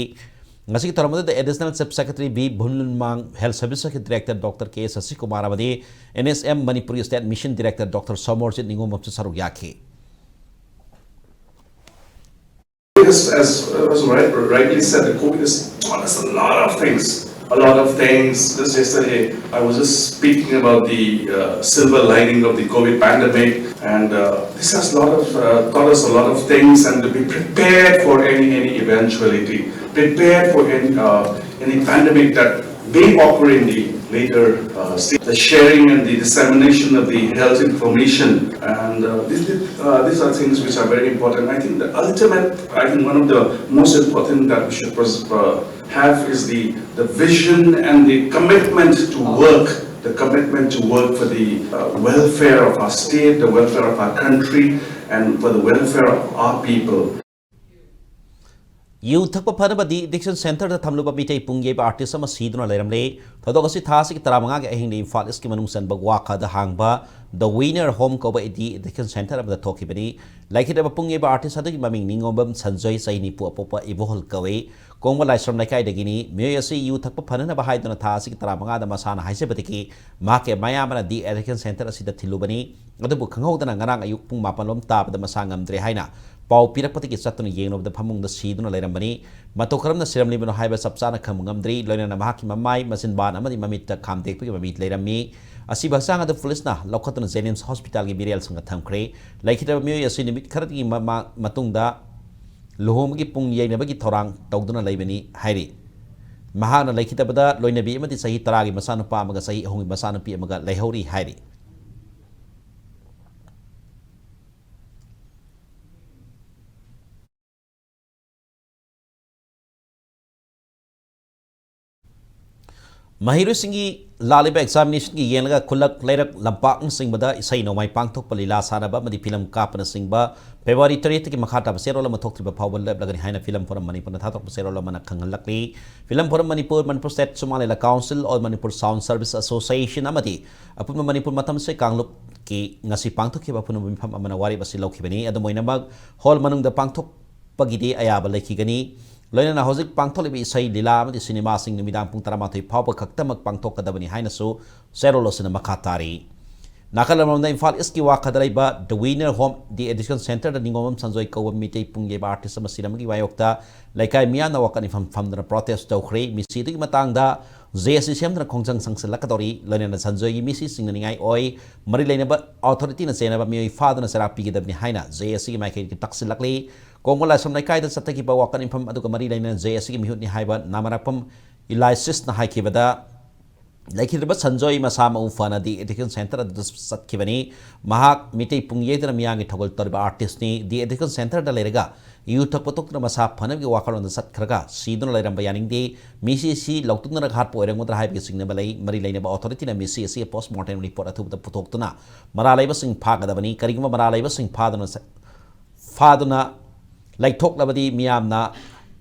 ꯉꯁꯤꯒꯤ ꯊꯧꯔꯝ ꯑꯗꯨꯗ Additional Chief Secretary B Vumlunmang, Health Service ꯀꯤ Director Doctor K S Sasikumar ꯑꯃꯗꯤ ꯑꯦꯟ ꯑꯦꯁ ꯑꯦꯝ ꯃꯅꯤꯄꯨꯔꯒꯤ State Mission Director Doctor Somorjit ꯅꯤꯉꯣꯝꯕꯝꯁꯨ ꯁꯔꯨꯛ ꯌꯥꯈꯤ꯫ As, as was right, rightly said, the COVID has taught us a lot of things. A lot of things. Just yesterday, I was just speaking about the uh, silver lining of the COVID pandemic, and uh, this has lot of uh, taught us a lot of things, and to be prepared for any any eventuality, prepared for any uh, any pandemic that may occur in the later uh, stage. The sharing and the dissemination of the health information, and uh, these, uh, these are things which are very important. I think the ultimate, I think one of the most important that we should pros- uh, have is the, the vision and the commitment to work, the commitment to work for the uh, welfare of our state, the welfare of our country, and for the welfare of our people. ꯌꯨ ꯊꯛꯄ ꯐꯅꯕ ꯗꯤ addiction ꯁꯦꯟꯇꯔꯗ ꯊꯝꯂꯨꯕ ꯃꯤꯇꯩ ꯄꯨꯡ ꯌꯩꯕ artist ꯑꯃ ꯁꯤꯗꯨꯅ ꯂꯩꯔꯝꯂꯦ꯫ ꯊꯧꯗꯣꯛ ꯑꯁꯤ ꯊꯥ ꯑꯁꯤꯒꯤ ꯇꯔꯥꯃꯉꯥꯒꯤ ꯑꯍꯤꯡꯗ ꯏꯝꯐꯥꯜ ꯏꯁꯀꯤ ꯃꯅꯨꯡ ꯆꯟꯕ ꯋꯥꯈꯥꯗ ꯍꯥꯡꯕ The Winner Home ꯀꯧꯕ ꯗꯤ ꯑꯦꯗꯤꯛꯁꯟ ꯁꯦꯟꯇꯔ ꯑꯃꯗ ꯊꯣꯛꯈꯤꯕꯅꯤ꯫ ꯂꯩꯈꯤꯗ꯭ꯔꯕ ꯄꯨꯡ ꯌꯩꯕ ꯑꯥꯔꯇꯤꯁ ꯑꯗꯨꯒꯤ ꯃꯃꯤꯡ ꯅꯤꯉꯣꯝꯕꯝ ꯁꯟꯖꯣꯏ, ꯆꯍꯤ ꯅꯤꯐꯨ, ꯑꯄꯣꯛꯄ ꯏꯕꯣꯍꯜ ꯀꯧꯏ꯫ ꯀꯣꯡꯕ ꯂꯥꯏꯁ꯭ꯔꯝ ꯂꯩꯀꯥꯏꯗꯒꯤꯅꯤ꯫ ꯃꯤꯑꯣꯏ ꯑꯁꯤ ꯌꯨ ꯊꯛꯄ ꯐꯅꯅꯕ ꯍꯥꯏꯗꯨꯅ ꯊꯥ ꯑꯁꯤꯒꯤ ꯇꯔꯥꯃꯉꯥꯗ ꯃꯁꯥꯅ ꯍꯥꯏꯖꯕꯗꯒꯤ ꯃꯍꯥꯛꯀꯤ ꯃꯌꯥꯝꯕꯅ ꯗꯤ ꯑꯦꯗꯤꯛꯁꯟ ꯁꯦꯟꯇꯔ ꯑꯁꯤꯗ ꯊꯤꯜꯂꯨꯕꯅꯤ꯫ ꯑꯗꯨꯕꯨ ꯈꯪꯍꯧꯗꯅ ꯉꯔꯥꯡ ꯑꯌꯨꯛ ꯄꯨꯡ ꯃꯥꯄꯟ ꯂꯣꯝ ꯇꯥꯕꯗ ꯃꯁꯥ ꯉꯝꯗ꯭ꯔꯦ ꯍꯥꯏꯅ ꯄꯥꯎ ꯄꯤꯔꯛꯄꯗꯒꯤ ꯆꯠꯇꯨꯅ ꯌꯦꯡꯂꯨꯕꯗ ꯐꯃꯨꯡꯗ ꯁꯤꯗꯨꯅ ꯂꯩꯔꯝꯕꯅꯤ꯫ ꯃꯇꯧ ꯀꯔꯝꯅ ꯁꯤꯔꯝꯂꯤꯕꯅꯣ ꯍꯥꯏꯕ ꯆꯞ ꯆꯥꯅ ꯈꯪꯕ ꯉꯝꯗ꯭ꯔꯤ꯫ ꯂꯣꯏꯅꯅ ꯃꯍꯥꯛꯀꯤ ꯃꯃꯥꯏ, ꯃꯆꯤꯟꯕꯥꯟ ꯑꯃꯗꯤ ꯃꯃꯤꯠꯇ ꯈꯥꯝ ꯇꯦꯛꯄꯒꯤ ꯃꯃꯤ ꯂꯩꯔꯝꯃꯤ꯫ ꯑꯁꯤꯕ ꯍꯛꯆꯥꯡ ꯑꯗꯨ ꯄꯨꯂꯤꯁꯅ ꯂꯧꯈꯠꯇꯨꯅ ꯖꯦꯅꯤꯝꯁ ꯍꯣꯁꯄꯤꯇꯥꯜꯒꯤ ꯃꯤꯔꯦꯜꯁꯪꯗ ꯊꯝꯈ꯭ꯔꯦ꯫ ꯂꯩꯈꯤꯗ꯭ꯔꯕ ꯃꯤꯑꯣꯏ ꯑꯁꯤ ꯅꯨꯃꯤꯠ ꯈꯔꯒꯤ ꯃꯃꯥ-, ꯃꯇꯨꯡꯗ ꯂꯨꯍꯣꯡꯕꯒꯤ ꯄꯨꯡ ꯌꯩꯅꯕꯒꯤ ꯊꯧꯔꯥꯡ ꯇꯧꯗꯨꯅ ꯂꯩꯕꯅꯤ ꯍꯥꯏꯔꯤ꯫ ꯃꯍꯥꯛꯅ ꯂꯩꯈꯤꯗꯕꯗ ꯂꯣꯏꯅꯕꯤ ꯑꯃꯗꯤ ꯆꯍꯤ ꯇꯔꯥꯒꯤ ꯃꯆꯥꯅꯨꯄꯥ ꯑꯃꯒ ꯆꯍꯤ ꯑꯍꯨꯝꯒꯤ ꯃꯆꯥꯅꯨꯄꯤ ꯑꯃꯒ ꯂꯩꯍꯧꯔꯤ ꯍꯥꯏꯔꯤ꯫ ꯃꯍꯩꯔꯣꯏꯁꯤꯡꯒꯤ ꯂꯥꯛꯂꯤꯕ ꯑꯦꯛꯖꯥꯃꯤꯅꯦꯁꯟꯒꯤ ꯌꯦꯡꯂꯒ ꯈꯨꯜꯂꯛ, ꯂꯩꯔꯛ, ꯂꯝꯄꯥꯛꯅꯆꯤꯡꯕꯗ ꯏꯁꯩ ꯅꯣꯡꯃꯥꯏ ꯄꯥꯡꯊꯣꯛꯄ, ꯂꯤꯂꯥ ꯁꯥꯟꯅꯕ ꯑꯃꯗꯤ ꯐꯤꯂꯝ ꯀꯥꯞꯄꯅꯆꯤꯡꯕ ꯐꯦꯕ꯭ꯔꯨꯋꯥꯔꯤ ꯇꯔꯦꯠꯇꯒꯤ ꯃꯈꯥ ꯇꯥꯕ ꯆꯦꯔꯣꯜ ꯑꯃ ꯊꯣꯛꯇ꯭ꯔꯤꯕ ꯐꯥꯎꯕ ꯂꯦꯞꯂꯒꯅꯤ ꯍꯥꯏꯅ ꯐꯤꯂꯝ ꯐꯣꯔꯝ ꯃꯅꯤꯄꯨꯔꯅ ꯊꯥꯗꯣꯛꯄ ꯆꯦꯔꯣꯜ ꯑꯃꯅ ꯈꯪꯍꯜꯂꯛꯂꯤ꯫ Film forum Manipur, Manipur state Shumang Lila council, all Manipur sound service association ꯑꯃꯗꯤ ꯑꯄꯨꯟꯕ ꯃꯅꯤꯄꯨꯔ ꯃꯇꯝꯁꯦ ꯀꯥꯡꯂꯨꯞꯀꯤ ꯉꯁꯤ ꯄꯥꯡꯊꯣꯛꯈꯤꯕ ꯑꯄꯨꯟꯕ ꯃꯤꯐꯝ ꯑꯃꯅ ꯋꯥꯔꯦꯞ ꯑꯁꯤ ꯂꯧꯈꯤꯕꯅꯤ꯫ ꯑꯗꯨꯝ ꯑꯣꯏꯅꯃꯛ, ꯍꯣꯜ ꯃꯅꯨꯡꯗ ꯄꯥꯡꯊꯣꯛꯄꯒꯤꯗꯤ ꯑꯌꯥꯕ ꯂꯩꯈꯤꯒꯅꯤ꯫ ꯂꯣꯏꯅꯅ ꯍꯧꯖꯤꯛ ꯄꯥꯡꯊꯣꯛꯂꯤꯕ ꯏꯁꯩ ꯂꯤꯂꯥ ꯑꯃꯗꯤ ꯁꯤꯅꯦꯃꯥꯁꯤꯡ ꯅꯨꯃꯤꯗꯥꯡ ꯄꯨꯡ ꯇꯔꯥꯃꯥꯊꯣꯏ ꯐꯥꯎꯕ ꯈꯛꯇꯃꯛ ꯄꯥꯡꯊꯣꯛꯀꯗꯕꯅꯤ ꯍꯥꯏꯅꯁꯨ ꯆꯦꯔꯣꯜ ꯑꯁꯤꯅ ꯃꯈꯥ ꯇꯥꯔꯤ꯫ ꯅꯥꯀꯜ ꯑꯃꯔꯣꯝꯗ ꯏꯝꯐꯥꯜ ꯏꯁꯀꯤ ꯋꯥꯈꯗ ꯂꯩꯕ The Winner Home The Education Centerꯗ ꯅꯤꯉꯣꯝꯕꯝ Sanjoy ꯀꯧꯕ ꯃꯤꯇꯩ ꯄꯨꯡ ꯌꯩꯕ ꯑꯥꯔꯇꯤꯁ ꯑꯃ ꯁꯤꯔꯝꯕꯒꯤ ꯋꯥꯌꯣꯛꯇ ꯂꯩꯀꯥꯏ ꯃꯤꯌꯥꯝꯅ ꯋꯥꯀꯠ ꯃꯤꯐꯝ ꯐꯝꯗꯨꯅ ꯄ꯭ꯔꯣꯇꯦꯁ ꯇꯧꯈ꯭ꯔꯦ꯫ ꯃꯤꯁꯤꯗꯨꯒꯤ ꯃꯇꯥꯡꯗ ꯖꯦ ꯑꯦꯁ ꯁꯤ ꯁꯦꯝꯗꯨꯅ ꯈꯣꯡꯖꯪ ꯆꯪꯁꯤꯜꯂꯛꯀꯗꯧꯔꯤ꯫ ꯂꯣꯏꯅꯅ ꯁꯟꯖꯣꯏꯒꯤ ꯃꯤꯁꯤ ꯆꯤꯡꯅꯅꯤꯡꯉꯥꯏ ꯑꯣꯏ꯫ ꯃꯔꯤ ꯂꯩꯅꯕ ꯑꯣꯊꯣꯔꯤꯇꯤꯅ ꯆꯦꯟꯅꯕ ꯃꯤꯑꯣꯏ ꯐꯥꯗꯨꯅ ꯆꯩꯔꯥꯛ ꯄꯤꯒꯗꯕꯅꯤ ꯍꯥꯏꯅ ꯖꯦ ꯑꯦꯁ ꯁꯤꯒꯤ ꯃꯥꯏꯀꯩꯗꯒꯤ ꯇꯛꯁꯤꯜꯂꯛꯂꯤ꯫ ꯀꯣꯡꯕ ꯂꯥꯏꯁ꯭ꯔꯝ ꯂꯩꯀꯥꯏꯗ ꯆꯠꯊꯈꯤꯕ ꯋꯥꯀꯠ ꯃꯤꯐꯝ ꯑꯗꯨꯒ ꯃꯔꯤ ꯂꯩꯅꯅ ꯖꯦ ꯑꯦꯁ ꯁꯤꯒꯤ ꯃꯤꯍꯨꯠꯅꯤ ꯍꯥꯏꯕ ꯅꯥꯃꯔꯥꯛꯄꯝ ꯏꯂꯥꯏꯁꯤꯁꯅ ꯍꯥꯏꯈꯤꯕꯗ, ꯂꯩꯈꯤꯗ꯭ꯔꯕ ꯁꯟꯖꯣꯏ ꯃꯁꯥ ꯃꯎ ꯐꯅ The Education Center ꯑꯗꯨꯗ ꯆꯠꯈꯤꯕꯅꯤ꯫ ꯃꯍꯥꯛ ꯃꯤꯇꯩ ꯄꯨꯡ ꯌꯩꯗꯨꯅ ꯃꯤꯌꯥꯝꯒꯤ ꯊꯧꯒꯜ ꯇꯧꯔꯤꯕ ꯑꯥꯔꯇꯤꯁꯅꯤ꯫ The Education Centerꯗ ꯂꯩꯔꯒ ꯌꯨ ꯊꯛꯄ ꯇꯣꯛꯇꯨꯅ ꯃꯁꯥ ꯐꯅꯕꯒꯤ ꯋꯥꯈꯜꯂꯣꯟꯗ ꯆꯠꯈ꯭ꯔꯒ ꯁꯤꯗꯨꯅ ꯂꯩꯔꯝꯕ ꯌꯥꯅꯤꯡꯗꯦ꯫ ꯃꯤꯁꯤ ꯑꯁꯤ ꯂꯧꯊꯣꯛꯅꯔꯒ ꯍꯥꯠꯄ ꯑꯣꯏꯔꯝꯒꯗ꯭ꯔꯥ ꯍꯥꯏꯕꯒꯤ ꯆꯤꯡꯅꯕ ꯂꯩ꯫ ꯃꯔꯤ ꯂꯩꯅꯕ ꯑꯣꯊꯣꯔꯤꯇꯤꯅ ꯃꯤꯁꯤ ꯑꯁꯤ ꯄꯣꯁꯃꯣꯔꯇꯦꯝ ꯔꯤꯄꯣꯔꯠ ꯑꯊꯨꯕꯗ ꯄꯨꯊꯣꯛꯇꯨꯅ ꯃꯔꯥꯜ ꯂꯩꯕꯁꯤꯡ ꯐꯥꯒꯗꯕꯅꯤ꯫ ꯀꯔꯤꯒꯨꯝꯕ ꯃꯔꯥꯜ ꯂꯩꯕꯁꯤꯡ ꯐꯥꯗꯨꯅ ꯆ-, ꯐꯥꯗꯨꯅ ꯂꯩꯊꯣꯛꯂꯕꯗꯤ ꯃꯤꯌꯥꯝꯅ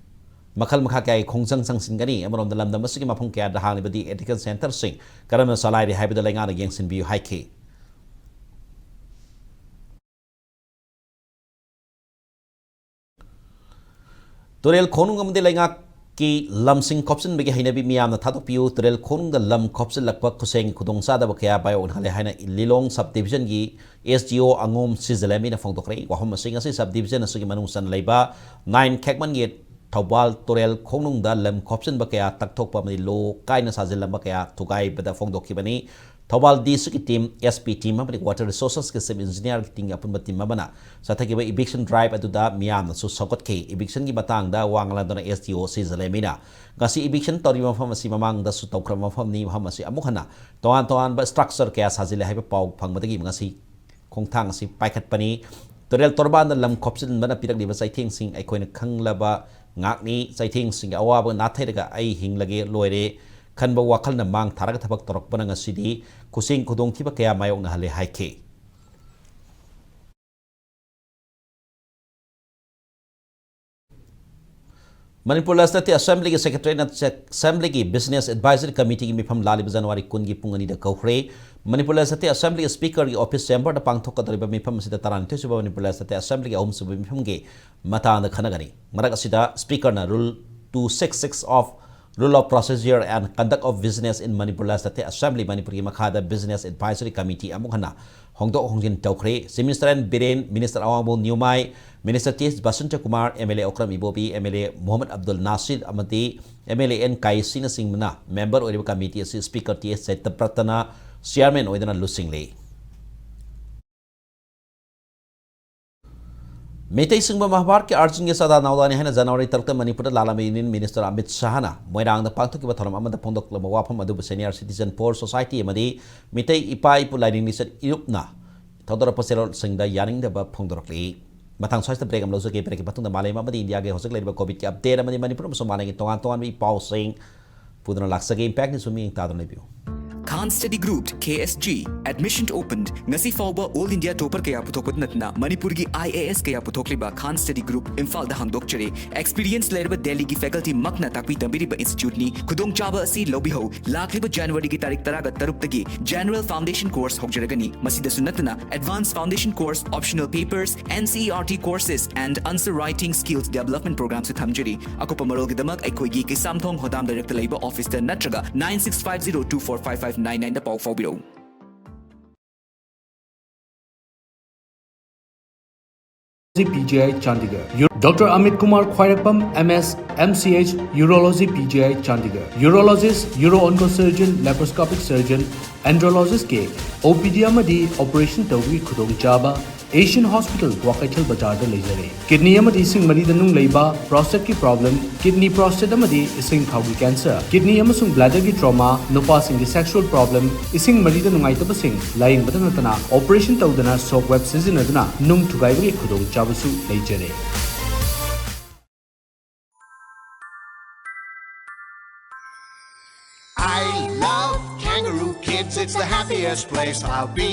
ꯃꯈꯜ ꯃꯈꯥ ꯀꯌꯥꯒꯤ ꯈꯣꯡꯖꯪ ꯆꯪꯁꯤꯟꯒꯅꯤ꯫ ꯑꯃꯔꯣꯝꯗ ꯂꯝꯗꯝ ꯑꯁꯤꯒꯤ ꯃꯐꯝ ꯀꯌꯥꯗ ꯍꯥꯡꯂꯤꯕ The Education Centerꯁꯤꯡ ꯀꯔꯝꯅ ꯆꯂꯥꯏꯔꯤ ꯍꯥꯏꯕꯗꯨ ꯂꯩꯉꯥꯛꯅ ꯌꯦꯡꯁꯤꯟꯕꯤꯌꯨ ꯍꯥꯏꯈꯤ꯫ ꯇꯨꯔꯦꯜ ꯈꯣꯡꯅꯨꯡ ꯑꯃꯗꯤ ꯂꯩꯉꯥꯛꯀꯤ ꯂꯝꯁꯤꯡ ꯈꯣꯞꯆꯤꯟꯕꯒꯤ ꯍꯩꯅꯕꯤ ꯃꯤꯌꯥꯝꯅ ꯊꯥꯗꯣꯛꯄꯤꯌꯨ꯫ ꯇꯨꯔꯦꯜ ꯈꯣꯡꯅꯨꯡꯗ ꯂꯝ ꯈꯣꯞꯆꯤꯜꯂꯛꯄ ꯈꯨꯠꯁꯦꯝꯒꯤ ꯈꯨꯗꯣꯡꯆꯥꯗꯕ ꯀꯌꯥ ꯃꯥꯌꯣꯛꯅꯍꯜꯂꯦ ꯍꯥꯏꯅ ꯂꯤꯂꯣꯡ ꯁꯕ ꯗꯤꯕꯤꯖꯟꯒꯤ ꯑꯦꯁ ꯗꯤ ꯑꯣ ꯑꯉꯣꯝ ꯁꯤꯖꯂꯦꯝꯕꯤꯅ ꯐꯣꯡꯗꯣꯛꯈ꯭ꯔꯦ꯫ ꯋꯥꯐꯝ ꯑꯁꯤꯡ ꯑꯁꯤ ꯁꯕ ꯗꯤꯕꯤꯖꯟ ꯑꯁꯤꯒꯤ ꯃꯅꯨꯡ ꯆꯟꯅ ꯂꯩꯕ ꯅꯥꯏꯟ ꯈꯦꯛꯃꯟꯒꯤ ꯊꯧꯕꯥꯜ ꯇꯨꯔꯦꯜ ꯈꯣꯡꯅꯨꯡꯗ ꯂꯝ ꯈꯣꯞꯆꯤꯟꯕ ꯀꯌꯥ ꯇꯛꯊꯣꯛꯄ ꯑꯃꯗꯤ ꯂꯣ ꯀꯥꯏꯅ ꯁꯥꯖꯤꯜꯂꯝꯕ ꯀꯌꯥ ꯊꯨꯒꯥꯏꯕꯗ ꯐꯣꯡꯗꯣꯛꯈꯤꯕꯅꯤ꯫ ꯊꯧꯕꯥꯜ ꯗꯤ ꯁꯤꯒꯤ ꯇꯤꯝ, ꯑꯦꯁ ꯄꯤ ꯇꯤꯝ ꯑꯃꯗꯤ ꯋꯥꯇꯔ ꯔꯤꯁꯣꯔꯁꯦꯁꯀꯤ ꯆꯤꯐ ꯏꯟꯖꯤꯅꯤꯌꯥꯔꯒꯤ ꯇꯤꯝꯒꯤ ꯑꯄꯨꯟꯕ ꯇꯤꯝ ꯑꯃꯅ ꯆꯠꯊꯈꯤꯕ ꯏꯚꯤꯛꯁꯟ ꯗ꯭ꯔꯥꯏꯚ ꯑꯗꯨꯗ ꯃꯤꯌꯥꯝꯅꯁꯨ ꯁꯧꯒꯠꯈꯤ꯫ ꯏꯚꯤꯛꯁꯟꯒꯤ ꯃꯇꯥꯡꯗ ꯋꯥ ꯉꯥꯡꯂꯗꯨꯅ ꯑꯦꯁ ꯗꯤ ꯑꯣ ꯁꯤ ꯖꯂꯦꯃꯤꯅ ꯉꯁꯤ ꯏꯚꯤꯛꯁꯟ ꯇꯧꯔꯤꯕ ꯃꯐꯝ ꯑꯁꯤ ꯃꯃꯥꯡꯗꯁꯨ ꯇꯧꯈ꯭ꯔꯕ ꯃꯐꯝꯅꯤ, ꯃꯐꯝ ꯑꯁꯤ ꯑꯃꯨꯛ ꯍꯟꯅ ꯇꯣꯉꯥꯟ ꯇꯣꯉꯥꯟꯕ ꯁ꯭ꯇ꯭ꯔꯛꯆꯔ ꯀꯌꯥ ꯁꯥꯖꯤꯜꯂꯦ ꯍꯥꯏꯕ ꯄꯥꯎ ꯐꯪꯕꯗꯒꯤ ꯉꯁꯤ ꯈꯣꯡꯊꯥꯡ ꯑꯁꯤ ꯄꯥꯏꯈꯠꯄꯅꯤ꯫ ꯇꯨꯔꯦꯜ ꯇꯣꯔꯕꯥꯟꯗ ꯂꯝ ꯈꯣꯞꯆꯤꯟꯕꯅ ꯄꯤꯔꯛꯂꯤꯕ ꯆꯩꯊꯦꯡꯁꯤꯡ ꯑꯩꯈꯣꯏꯅ ꯈꯪꯂꯕ ꯉꯥꯛꯅꯤ꯫ ꯆꯩꯊꯦꯡꯁꯤꯡꯒꯤ ꯑꯋꯥꯕ ꯅꯥꯊꯩꯔꯒ ꯑꯩ ꯍꯤꯡꯂꯒꯦ ꯂꯣꯏꯔꯦ ꯈꯟꯕ ꯋꯥꯈꯜꯅ ꯃꯥꯡ ꯊꯥꯔꯒ ꯊꯕꯛ ꯇꯧꯔꯛꯄꯅ ꯉꯁꯤꯗꯤ ꯈꯨꯁꯦꯡ ꯈꯨꯗꯣꯡꯊꯤꯕ ꯀꯌꯥ ꯃꯥꯌꯣꯛꯅꯍꯜꯂꯦ ꯍꯥꯏꯈꯤ꯫ ꯃꯅꯤꯄꯨꯔ ꯂꯦꯖꯤꯁꯂꯦꯇꯤꯚ ꯑꯦꯁꯦꯝꯕ꯭ꯂꯤꯒꯤ ꯁꯦꯀ꯭ꯔꯦꯇꯔꯤꯌꯦꯠꯅ ꯆꯦꯛ-, ꯑꯦꯁꯦꯝꯕ꯭ꯂꯤꯒꯤ ꯕꯤꯖꯤꯅꯦꯁ ꯑꯦꯗꯚꯥꯏꯖꯔꯤ ꯀꯃꯤꯇꯤꯒꯤ ꯃꯤꯐꯝ ꯂꯥꯛꯂꯤꯕ ꯖꯅꯋꯥꯔꯤ ꯀꯨꯟꯒꯤ ꯄꯨꯡ ꯑꯅꯤꯗ ꯀꯧꯈ꯭ꯔꯦ꯫ ꯃꯅꯤꯄꯨꯔ ꯂꯦꯖꯤꯁꯂꯦꯇꯤꯚ ꯑꯦꯁꯦꯝꯕ꯭ꯂꯤ ꯁ꯭ꯄꯤꯀꯔꯒꯤ ꯑꯣꯐꯤꯁ ꯆꯦꯝꯕꯔꯗ ꯄꯥꯡꯊꯣꯛꯀꯗꯧꯔꯤꯕ ꯃꯤꯐꯝ ꯑꯁꯤꯗ ꯇꯔꯥꯅꯤꯊꯣꯏ ꯁꯨꯕ ꯃꯅꯤꯄꯨꯔ ꯂꯦꯖꯤꯁꯂꯦꯇꯤꯚ ꯑꯦꯁꯦꯝꯕ꯭ꯂꯤꯒꯤ ꯑꯍꯨꯝꯁꯨꯕ ꯃꯤꯐꯝꯒꯤ ꯃꯇꯥꯡꯗ ꯈꯟꯅꯒꯅꯤ꯫ ꯃꯔꯛ ꯑꯁꯤꯗ ꯁ꯭ꯄꯤꯀꯔꯅ Rule two six six of Rule of Procedure and Conduct of Business in Manipur Legislative Assembly, ꯃꯅꯤꯄꯨꯔꯒꯤ ꯃꯈꯥꯗ ꯕꯤꯖꯤꯅꯦꯁ ꯑꯦꯗꯚꯥꯏꯖꯔꯤ ꯀꯃꯤꯇꯤ ꯑꯃꯨꯛ ꯍꯟꯅ ꯍꯣꯡꯗꯣꯛ ꯍꯣꯡꯖꯤꯟ ꯇꯧꯈ꯭ꯔꯦ꯫ Chief minister N Biren, minister ꯑꯋꯥꯡꯕꯣꯜ Newmai, minister T S Basanta Kumar, M L A Okram Ibobi, M L A Mohammad Abdul Nasir ꯑꯃꯗꯤ M L A N ꯀꯥꯏꯁꯤꯅꯆꯤꯡꯕꯅ ꯃꯦꯝꯕꯔ ꯑꯣꯏꯔꯤꯕ ꯀꯃꯤꯇꯤ ꯑꯁꯤ ꯁ꯭ꯄꯤꯀꯔ ꯇꯤ ꯑꯦꯁ ꯖꯩꯇꯕ꯭ꯔꯇꯅ ꯆꯤꯌꯥꯔꯃꯦꯟ ꯑꯣꯏꯗꯨꯅ ꯂꯨꯆꯤꯡꯂꯤ꯫ ꯃꯩꯇꯩ ꯁꯤꯡꯕ ꯃꯍꯥꯚꯥꯔꯠꯀꯤ ꯑꯔꯖꯨꯟꯒꯤ ꯆꯥꯗꯥ ꯅꯥꯎꯗꯥꯅꯤ ꯍꯥꯏꯅ ꯖꯅꯋꯥꯔꯤ ꯇꯔꯨꯛꯇ ꯃꯅꯤꯄꯨꯔꯗ ꯂꯥꯛꯂꯝꯕ ꯌꯨꯅꯤꯌꯟ ꯃꯤꯅꯤꯁꯇꯔ ꯑꯃꯤꯠ ꯁꯥꯍꯅ ꯃꯣꯏꯔꯥꯡꯗ ꯄꯥꯡꯊꯣꯛꯈꯤꯕ ꯊꯧꯔꯝ ꯑꯃꯗ ꯐꯣꯡꯗꯣꯛꯂꯕ ꯋꯥꯐꯝ ꯑꯗꯨꯕꯨ ꯁꯦꯅꯤꯌꯔ ꯁꯤꯇꯤꯖꯟ ꯐꯣꯔ ꯁꯣꯁꯥꯏꯇꯤ ꯑꯃꯗꯤ ꯃꯤꯇꯩ ꯏꯄꯥ ꯏꯄꯨ ꯂꯥꯏꯅꯤꯡ ꯂꯤꯆꯠ ꯏꯔꯨꯞꯅ ꯊꯧꯗꯣꯔꯛꯄ ꯆꯦꯔꯣꯜꯁꯤꯡꯗ ꯌꯥꯅꯤꯡꯗꯕ ꯐꯣꯡꯗꯣꯔꯛꯂꯤ꯫ ꯃꯊꯪ ꯁ꯭ꯋꯥꯏꯁꯤꯗ ꯕ꯭ꯔꯦꯛ ꯑꯃ ꯂꯧꯖꯒꯦ꯫ ꯕ꯭ꯔꯦꯛꯀꯤ ꯃꯇꯨꯡꯗ ꯃꯥꯂꯦꯝ ꯑꯃꯗꯤ ꯏꯟꯗꯤꯌꯥꯒꯤ ꯍꯧꯖꯤꯛ ꯂꯩꯔꯤꯕ ꯀꯣꯚꯤꯗꯀꯤ ꯑꯞꯗꯦꯠ ꯑꯃꯗꯤ ꯃꯅꯤꯄꯨꯔ ꯑꯃꯁꯨꯡ ꯃꯥꯂꯦꯝꯒꯤ ꯇꯣꯉꯥꯟ ꯇꯣꯉꯥꯟꯕ ꯏ ꯄꯥꯎꯁꯤꯡ ꯄꯨꯗꯨꯅ ꯂꯥꯛꯆꯒꯦ꯫ ꯏꯝꯄꯦꯛ ꯅ꯭ꯌꯨꯁꯄꯨ ꯃꯤꯠꯌꯦꯡ ꯇꯥꯗꯨꯅ ꯂꯩꯕꯤꯌꯨ꯫ Khan Study Group, K S G, admission opened꯫ ꯉꯁꯤ ꯐꯥꯎꯕ all India topper ꯀꯌꯥ ꯄꯨꯊꯣꯛꯄꯇ ꯅꯠꯇꯅ ꯃꯅꯤꯄꯨꯔꯒꯤ I A S ꯀꯌꯥ ꯄꯨꯊꯣꯛꯂꯤꯕ Khan Study Group ꯏꯝꯐꯥꯜꯗ ꯍꯥꯡꯗꯣꯛꯆꯔꯦ꯫ Experience ꯂꯩꯔꯕ ꯗꯦꯜꯂꯤꯒꯤ faculty ꯃꯛꯅ ꯇꯥꯛꯄꯤ ꯇꯝꯕꯤꯔꯤꯕ instituteꯅꯤ꯫ ꯈꯨꯗꯣꯡꯆꯥꯕ ꯑꯁꯤ ꯂꯧꯕꯤꯍꯧ꯫ ꯂꯥꯛꯂꯤꯕ ꯖꯅꯋꯥꯔꯤꯒꯤ ꯇꯥꯔꯤꯛ ꯇꯔꯥꯒ ꯇꯔꯨꯛꯇꯒꯤ General Foundation Course ꯍꯧꯖꯔꯒꯅꯤ꯫ ꯃꯁꯤꯗꯁꯨ ꯅꯠꯇꯅ Advanced Foundation Course, Optional Papers, N C E R T Courses and Answer Writing Skills Development Programꯁꯨ ꯊꯝꯖꯔꯤ꯫ ꯑꯀꯨꯞꯄ ꯃꯔꯣꯜꯒꯤꯗꯃꯛ ꯑꯩꯈꯣꯏꯒꯤ ꯀꯩꯁꯥꯝꯊꯣꯡ ꯍꯣꯗꯥꯝ ꯂꯩꯔꯛꯇ ꯂꯩꯕ officeꯇ ꯅꯠꯇ꯭ꯔꯒ nine six five zero two four five five nine nineꯗ ꯄꯥꯎ ꯐꯥꯎꯕꯤꯔꯛꯎ꯫ P G I Chandigarh. Ur- Doctor Amit Kumar Khwairakpam, M S, M C H, Urology P G I Chandigarh. Urologist, Uro-Onco Surgeon, Laparoscopic Surgeon, Andrologist ꯀꯤ O P D ꯑꯃꯗꯤ operation ꯇꯧꯕꯒꯤ ꯈꯨꯗꯣꯡꯆꯥꯕ Asian Hospital Kwakeithel ꯕꯖꯥꯔꯗ ꯂꯩꯖꯔꯦ꯫ Kidney ꯑꯃꯗꯤ ꯏꯁꯤꯡ ꯃꯔꯤꯗ ꯅꯨꯡ ꯂꯩꯕ, prostate ꯀꯤ problem, kidney, prostate ꯑꯃꯗꯤ ꯏꯁꯤꯡ ꯈꯥꯎꯒꯤ cancer, kidney ꯑꯃꯁꯨꯡ bladder ꯒꯤ trauma, ꯅꯨꯄꯥꯁꯤꯡꯒꯤ sexual problem, ꯏꯁꯤꯡ ꯃꯔꯤꯗ ꯅꯨꯡꯉꯥꯏꯇꯕꯁꯤꯡ ꯂꯥꯌꯦꯡꯕꯗ ꯅꯠꯇꯅ operation ꯇꯧꯗꯅ shock wave ꯁꯤꯖꯤꯟꯅꯗꯨꯅ ꯅꯨꯡ ꯊꯨꯒꯥꯏꯕꯒꯤ ꯈꯨꯗꯣꯡꯆꯥꯕꯁꯨ ꯂꯩꯖꯔꯦ꯫ I love Kangaroo Kids, it's the happiest place I'll be.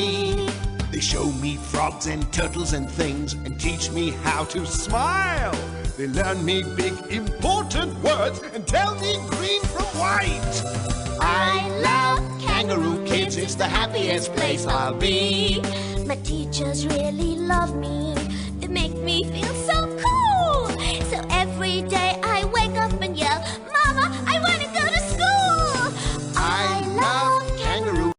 They show me frogs and turtles and things and teach me how to smile. They learn me big important words and tell me green from white. I love Kangaroo Kids, it's the happiest place I'll be. My teachers really love me. They make me feel so cool. So every day I wake up and yell, "Mama, I want to go to school." I love Kangaroo.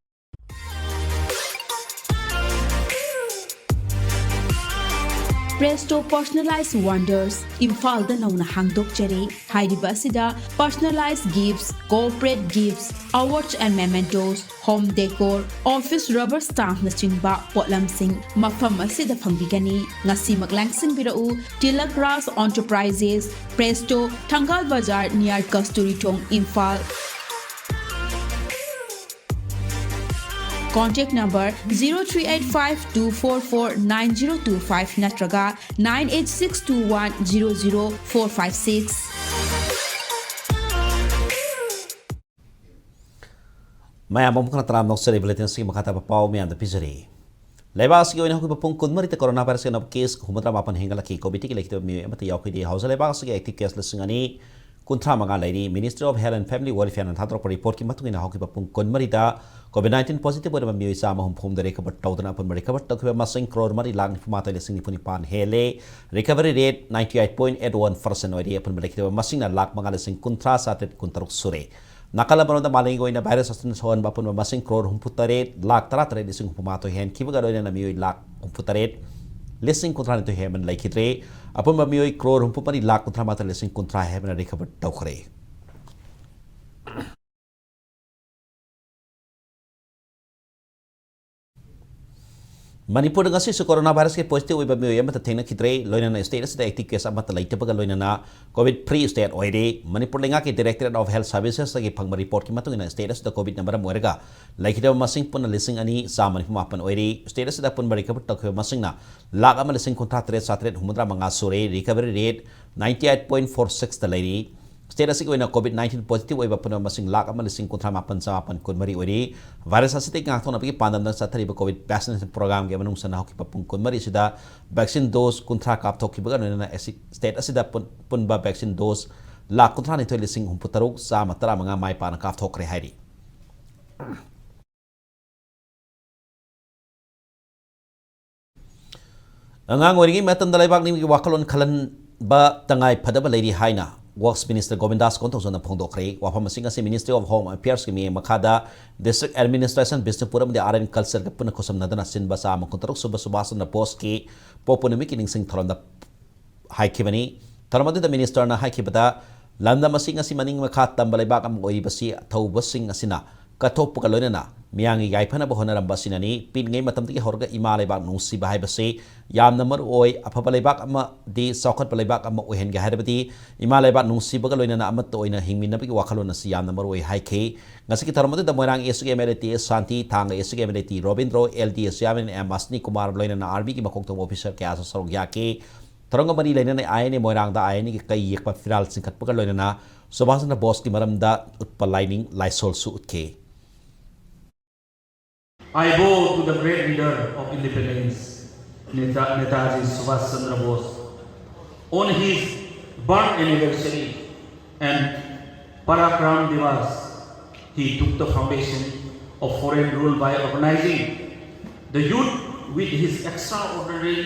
Presto Personalized Wonders, ꯏꯝꯐꯥꯜꯗ ꯅꯧꯅ ꯍꯥꯡꯗꯣꯛꯆꯔꯦ꯫ ꯍꯥꯏꯔꯤꯕ ꯑꯁꯤꯗ personalized gifts, corporate gifts, awards and mementos, home decor, office rubber stampnꯆꯤꯡꯕ ꯄꯣꯠꯂꯝꯁꯤꯡ ꯃꯐꯝ ꯑꯁꯤꯗ ꯐꯪꯕꯤꯒꯅꯤ꯫ ꯉꯁꯤꯃꯛ ꯂꯥꯡꯁꯤꯟꯕꯤꯔꯛꯎ꯫ Tilak Raj Enterprises, Presto, ꯊꯪꯒꯥꯜ ꯕꯖꯥꯔ, near ꯀꯁꯇꯨꯔꯤ ꯊꯣꯡ, Imphal. Contact number zero three eight five two four four nine zero two five ꯅꯠꯇ꯭ꯔꯒ nine eight six two one zero zero four five six꯫ ꯃꯌꯥꯝ ꯑꯃꯨꯛ ꯍꯟꯅ ꯇꯔꯥꯝꯅ ꯑꯣꯛꯆꯔꯤ꯫ Bulletin ꯑꯁꯤꯒꯤ ꯃꯈꯥ ꯇꯥꯕ ꯄꯥꯎ ꯃꯌꯥꯝꯗ ꯄꯤꯖꯔꯤ꯫ ꯂꯩꯕꯥꯛ ꯑꯁꯤꯒꯤ ꯑꯣꯏꯅ ꯍꯧꯈꯤꯕ ꯄꯨꯡ ꯀꯨꯟꯃꯔꯤꯗ corona virus ꯀꯤ ꯑꯅꯧꯕ case ꯍꯨꯝꯐꯨꯇꯔꯥ ꯃꯥꯄꯟ ꯍꯦꯟꯒꯠꯂꯛꯈꯤ꯫ COVID ꯀꯤ ꯂꯩꯈꯤꯗꯕ ꯃꯤꯑꯣꯏ ꯑꯃꯠꯇ ꯌꯥꯎꯈꯤꯗꯦ꯫ ꯍꯧꯖꯤꯛ ꯂꯩꯕꯥꯛ ꯑꯁꯤꯒꯤ active case ꯂꯤꯁꯤꯡ ꯑꯅꯤ ꯀꯨꯟꯊ꯭ꯔꯥ ꯃꯉꯥ ꯂꯩꯔꯤ꯫ Ministry of Health and Family Welfare ꯅ ꯊꯥꯗꯣꯔꯛꯄ report ꯀꯤ ꯃꯇꯨꯡ ꯏꯟꯅ ꯍꯧꯈꯤꯕ ꯄꯨꯡ ꯀꯨꯟꯃꯔꯤꯗ COVID nineteen positive ꯑꯣꯏꯔꯕ ꯃꯤꯑꯣꯏ ꯆꯥꯝꯃ ꯍꯨꯝꯐꯨ ꯍꯨꯝꯗꯣꯏ recover ꯇꯧꯗꯨꯅ ꯑꯄꯨꯟꯕ recover ꯇꯧꯈꯤꯕ ꯃꯁꯤꯡ crore ꯃꯔꯤ ꯂꯥꯈ ꯅꯤꯐꯨ ꯃꯥꯊꯣꯏ ꯂꯤꯁꯤꯡ ꯅꯤꯐꯨ ꯅꯤꯄꯥꯟ ꯍꯦꯜꯂꯦ꯫ Recovery rate ninety eight point eight one percent ꯑꯣꯏꯔꯤ꯫ ꯑꯄꯨꯟꯕ ꯂꯩꯈꯤꯗꯕ ꯃꯁꯤꯡꯅ ꯂꯥꯈ ꯃꯉꯥ ꯂꯤꯁꯤꯡ ꯀꯨꯟꯊ꯭ꯔꯥ ꯆꯥꯇ꯭ꯔꯦꯠ ꯀꯨꯟꯇꯔꯨꯛ ꯁꯨꯔꯦ꯫ ꯅꯥꯀꯜ ꯑꯃꯔꯣꯝꯗ ꯃꯥꯂꯦꯝꯒꯤ ꯑꯣꯏꯅ virus ꯑꯁꯤꯅ ꯁꯣꯛꯍꯟꯕ ꯑꯄꯨꯟꯕ ꯃꯁꯤꯡ crore ꯍꯨꯝꯐꯨꯇꯔꯦꯠ ꯂꯥꯈ ꯇꯔꯥꯇꯔꯦꯠ ꯂꯤꯁꯤꯡ ꯍꯨꯝꯐꯨ ꯃꯥꯊꯣꯏ ꯍꯦꯟꯈꯤꯕꯒ ꯂꯣꯏꯅꯅ ꯃꯤꯑꯣꯏ ꯂꯥꯈ ꯍꯨꯝꯐꯨꯇꯔꯦꯠ ꯂꯤꯁꯤꯡ ꯀꯨꯟꯊ꯭ꯔꯥꯅꯤꯊꯣꯏ ꯍꯦꯟꯕꯅ ꯂꯩꯈꯤꯗ꯭ꯔꯦ꯫ ꯑꯄꯨꯟꯕ ꯃꯤꯑꯣꯏ ꯀ꯭ꯔꯣꯔ ꯍꯨꯝꯐꯨ ꯃꯔꯤ ꯂꯥꯈ ꯀꯨꯟꯊ꯭ꯔꯥ ꯃꯥꯊꯣꯏ ꯂꯤꯁꯤꯡ ꯀꯨꯟꯊ꯭ꯔꯥ ꯍꯦꯟꯕꯅ ꯔꯤꯀꯚꯔ ꯇꯧꯈ꯭ꯔꯦ꯫ ꯃꯅꯤꯄꯨꯔꯗ ꯉꯁꯤꯁꯨ ꯀꯣꯔꯣꯅꯥ ꯚꯥꯏꯔꯁꯀꯤ ꯄꯣꯖꯤꯇꯤꯚ ꯑꯣꯏꯕ ꯃꯤꯑꯣꯏ ꯑꯃꯠꯇ ꯊꯦꯡꯅꯈꯤꯗ꯭ꯔꯦ꯫ ꯂꯣꯏꯅꯅ ꯁ꯭ꯇꯦꯠ ꯑꯁꯤꯗ ꯑꯦꯛꯇꯤꯚ ꯀꯦꯁ ꯑꯃꯠꯇ ꯂꯩꯇꯕꯒ ꯂꯣꯏꯅꯅ ꯀꯣꯚꯤꯗ ꯐ꯭ꯔꯤ ꯁ꯭ꯇꯦꯠ ꯑꯣꯏꯔꯦ꯫ ꯃꯅꯤꯄꯨꯔ ꯂꯩꯉꯥꯛꯀꯤ ꯗꯥꯏꯔꯦꯛꯇꯣꯔꯦꯠ ꯑꯣꯐ ꯍꯦꯜꯊ ꯁꯔꯚꯤꯁꯦꯁꯇꯒꯤ ꯐꯪꯕ ꯔꯤꯄꯣꯔꯠꯀꯤ ꯃꯇꯨꯡ ꯏꯟꯅ, ꯁ꯭ꯇꯦꯠ ꯑꯁꯤꯗ ꯀꯣꯚꯤꯗꯅ ꯃꯔꯝ ꯑꯣꯏꯔꯒ ꯂꯩꯈꯤꯗꯕ ꯃꯁꯤꯡ ꯄꯨꯟꯅ ꯂꯤꯁꯤꯡ ꯑꯅꯤ ꯆꯥꯝꯃ ꯅꯤꯐꯨ ꯃꯥꯄꯟ ꯑꯣꯏꯔꯦ꯫ ꯁ꯭ꯇꯦꯠ ꯑꯁꯤꯗ ꯑꯄꯨꯟꯕ ꯔꯤꯀꯚꯔ ꯇꯧꯈꯤꯕ ꯃꯁꯤꯡꯅ ꯂꯥꯈ ꯑꯃ ꯂꯤꯁꯤꯡ ꯀꯨꯟꯊ꯭ꯔꯥ ꯇꯔꯦꯠ ꯆꯥꯇ꯭ꯔꯦꯠ ꯍꯨꯝꯐꯨꯇꯔꯥ ꯃꯉꯥ ꯁꯨꯔꯦ꯫ Recovery rate ninety eight point four ꯁꯤꯛꯁꯇ ꯂꯩꯔꯤ꯫ ꯁ꯭ꯇꯦꯠ ꯑꯁꯤꯒꯤ ꯑꯣꯏꯅ ꯀꯣꯚꯤꯗ ꯅꯥꯏꯟꯇꯤꯟ ꯄꯣꯖꯤꯇꯤꯚ ꯑꯣꯏꯕ ꯄꯨꯝꯅꯃꯛ ꯃꯁꯤꯡ ꯂꯥꯈ ꯑꯃ ꯂꯤꯁꯤꯡ ꯀꯨꯟꯊ꯭ꯔꯥ ꯃꯥꯄꯟ ꯆꯃꯥꯄꯟ ꯀꯨꯟꯃꯔꯤ ꯑꯣꯏꯔꯤ꯫ ꯚꯥꯏꯔꯁ ꯑꯁꯤꯗꯒꯤ ꯉꯥꯛꯊꯣꯛꯅꯕꯒꯤ ꯄꯥꯟꯗꯝꯗ ꯆꯠꯊꯔꯤꯕ ꯀꯣꯚꯤꯗ ꯚꯦꯛꯁꯤꯅꯦꯁꯟ ꯄ꯭ꯔꯣꯒ꯭ꯔꯥꯝꯒꯤ ꯃꯅꯨꯡ ꯆꯟꯅ ꯍꯧꯈꯤꯕ ꯄꯨꯡ ꯀꯨꯟꯃꯔꯤ ꯑꯁꯤꯗ ꯚꯦꯛꯁꯤꯟ ꯗꯣꯁ ꯀꯨꯟꯊ꯭ꯔꯥ ꯀꯥꯞꯊꯣꯛꯈꯤꯕꯒ ꯂꯣꯏꯅꯅ ꯑꯁꯤ, ꯁ꯭ꯇꯦꯠ ꯑꯁꯤꯗ ꯄꯨꯟ-, ꯄꯨꯟꯕ ꯚꯦꯛꯁꯤꯟ ꯗꯣꯁ ꯂꯥꯈ ꯀꯨꯟꯊ꯭ꯔꯥꯅꯤꯊꯣꯏ ꯂꯤꯁꯤꯡ ꯍꯨꯝꯐꯨꯇꯔꯨꯛ ꯆꯥꯝꯃ ꯇꯔꯥꯃꯉꯥ ꯃꯥꯏ ꯄꯥꯛꯅ ꯀꯥꯞꯊꯣꯛꯈ꯭ꯔꯦ ꯍꯥꯏꯔꯤ꯫ ꯑꯉꯥꯡ ꯑꯣꯏꯔꯤꯉꯩ ꯃꯇꯝꯗ ꯂꯩꯕꯥꯛ ꯅꯤꯡꯕꯒꯤ ꯋꯥꯈꯜꯂꯣꯟ ꯈꯜꯍꯟꯕ ꯇꯉꯥꯏ ꯐꯗꯕ ꯂꯩꯔꯤ ꯍꯥꯏꯅ ꯋꯔꯛꯁ ꯃꯤꯅꯤꯁꯇꯔ ꯒꯣꯕꯤꯟꯗꯥꯁ ꯀꯣꯟꯊꯧꯖꯝꯅ ꯐꯣꯡꯗꯣꯛꯈ꯭ꯔꯦ꯫ ꯋꯥꯐꯝ ꯑꯁꯤꯡ ꯑꯁꯤ ꯃꯤꯅꯤꯁꯇ꯭ꯔꯤ ꯑꯣꯐ ꯍꯣꯝ ꯑꯦꯐꯤꯌꯔꯁꯀꯤ ꯃꯤꯠꯌꯦꯡ ꯃꯈꯥꯗ ꯗꯤꯁꯇ꯭ꯔꯤꯛ ꯑꯦꯗꯃꯤꯅꯤꯁꯇ꯭ꯔꯦꯁꯟ ꯕꯤꯁꯅꯨꯄꯨꯔ ꯑꯃꯗꯤ ꯑꯥꯔꯠ ꯑꯦꯟ ꯀꯜꯆꯔꯒ ꯄꯨꯟꯅ ꯈꯨꯠꯁꯝꯅꯗꯨꯅ ꯁꯤꯟꯕ ꯆꯥꯝꯃ ꯀꯨꯟꯇꯔꯨꯛ ꯁꯨꯕ ꯁꯨꯚꯥꯁ ꯆꯟꯗ꯭ꯔ ꯕꯣꯁꯀꯤ ꯄꯣꯛꯄ ꯅꯨꯃꯤꯠꯀꯤ ꯅꯤꯡꯁꯤꯡ ꯊꯧꯔꯝꯗ ꯍꯥꯏꯈꯤꯕꯅꯤ꯫ ꯊꯧꯔꯝ ꯑꯗꯨꯗ ꯃꯤꯅꯤꯁꯇꯔꯅ ꯍꯥꯏꯈꯤꯕꯗ, ꯂꯝꯗꯝ ꯑꯁꯤ ꯉꯁꯤ ꯃꯅꯤꯡ ꯃꯈꯥ ꯇꯝꯕ ꯂꯩꯕꯥꯛ ꯑꯃ ꯑꯣꯏꯔꯤꯕꯁꯤ ꯑꯊꯧꯕꯁꯤꯡ ꯑꯁꯤꯅ ꯀꯠꯊꯣꯛꯄꯒ ꯂꯣꯏꯅꯅ ꯃꯤꯌꯥꯝꯒꯤ ꯌꯥꯏꯐꯅꯕ ꯍꯣꯠꯅꯔꯝꯕ ꯑꯁꯤꯅꯅꯤ꯫ ꯄꯤꯛꯂꯤꯉꯩ ꯃꯇꯝꯗꯒꯤ ꯍꯧꯔꯒ ꯏꯃꯥ ꯂꯩꯕꯥꯛ ꯅꯨꯡꯁꯤꯕ ꯍꯥꯏꯕꯁꯤ ꯌꯥꯝꯅ ꯃꯔꯨ ꯑꯣꯏ꯫ ꯑꯐꯕ ꯂꯩꯕꯥꯛ ꯑꯃꯗꯤ ꯆꯥꯎꯈꯠꯄ ꯂꯩꯕꯥꯛ ꯑꯃ ꯑꯣꯏꯍꯟꯒꯦ ꯍꯥꯏꯔꯕꯗꯤ ꯏꯃꯥ ꯂꯩꯕꯥꯛ ꯅꯨꯡꯁꯤꯕꯒ ꯂꯣꯏꯅꯅ ꯑꯃꯠꯇ ꯑꯣꯏꯅ ꯍꯤꯡꯃꯤꯟꯅꯕꯒꯤ ꯋꯥꯈꯜꯂꯣꯟ ꯑꯁꯤ ꯌꯥꯝꯅ ꯃꯔꯨ ꯑꯣꯏ ꯍꯥꯏꯈꯤ꯫ ꯉꯁꯤꯒꯤ ꯊꯧꯔꯝ ꯑꯗꯨꯗ ꯃꯣꯏꯔꯥꯡ ꯏꯁꯀꯤ M L A T S Shanti, ꯊꯥꯡꯒ ꯏꯁꯀꯤ M L A T Robindro, L D A chairman M Asni Kumar ꯂꯣꯏꯅꯅ ꯑꯥꯔꯃꯤꯒꯤ ꯃꯀꯣꯛ ꯊꯣꯡꯕ ꯑꯣꯐꯤꯁꯔ ꯀꯌꯥꯁꯨ ꯁꯔꯨꯛ ꯌꯥꯈꯤ꯫ ꯊꯧꯔꯝꯒ ꯃꯔꯤ ꯂꯩꯅꯅ ꯑꯥꯏ ꯑꯦꯟ ꯑꯦ ꯃꯣꯏꯔꯥꯡꯗ ꯑꯥꯏ ꯑꯦꯟ ꯑꯦꯒꯤ ꯀꯩ ꯌꯦꯛꯄ ꯐꯤꯔꯥꯜ ꯆꯤꯡꯈꯠꯄꯒ ꯂꯣꯏꯅꯅ ꯁꯨꯚꯥꯁ ꯆꯟꯗ꯭ꯔ ꯕꯣꯁꯀꯤ ꯃꯔꯝꯗ ꯎꯠꯄ ꯂꯥꯏꯅꯤꯡ ꯂꯥꯏꯁꯣꯜꯁꯨ ꯎꯠꯈꯤ꯫ I bow to the great leader of independence, Neta-, Netaji Subhash Chandra Bose, on his birth anniversary and Parakram Divas, he took the foundation of foreign rule by organizing the youth with his extraordinary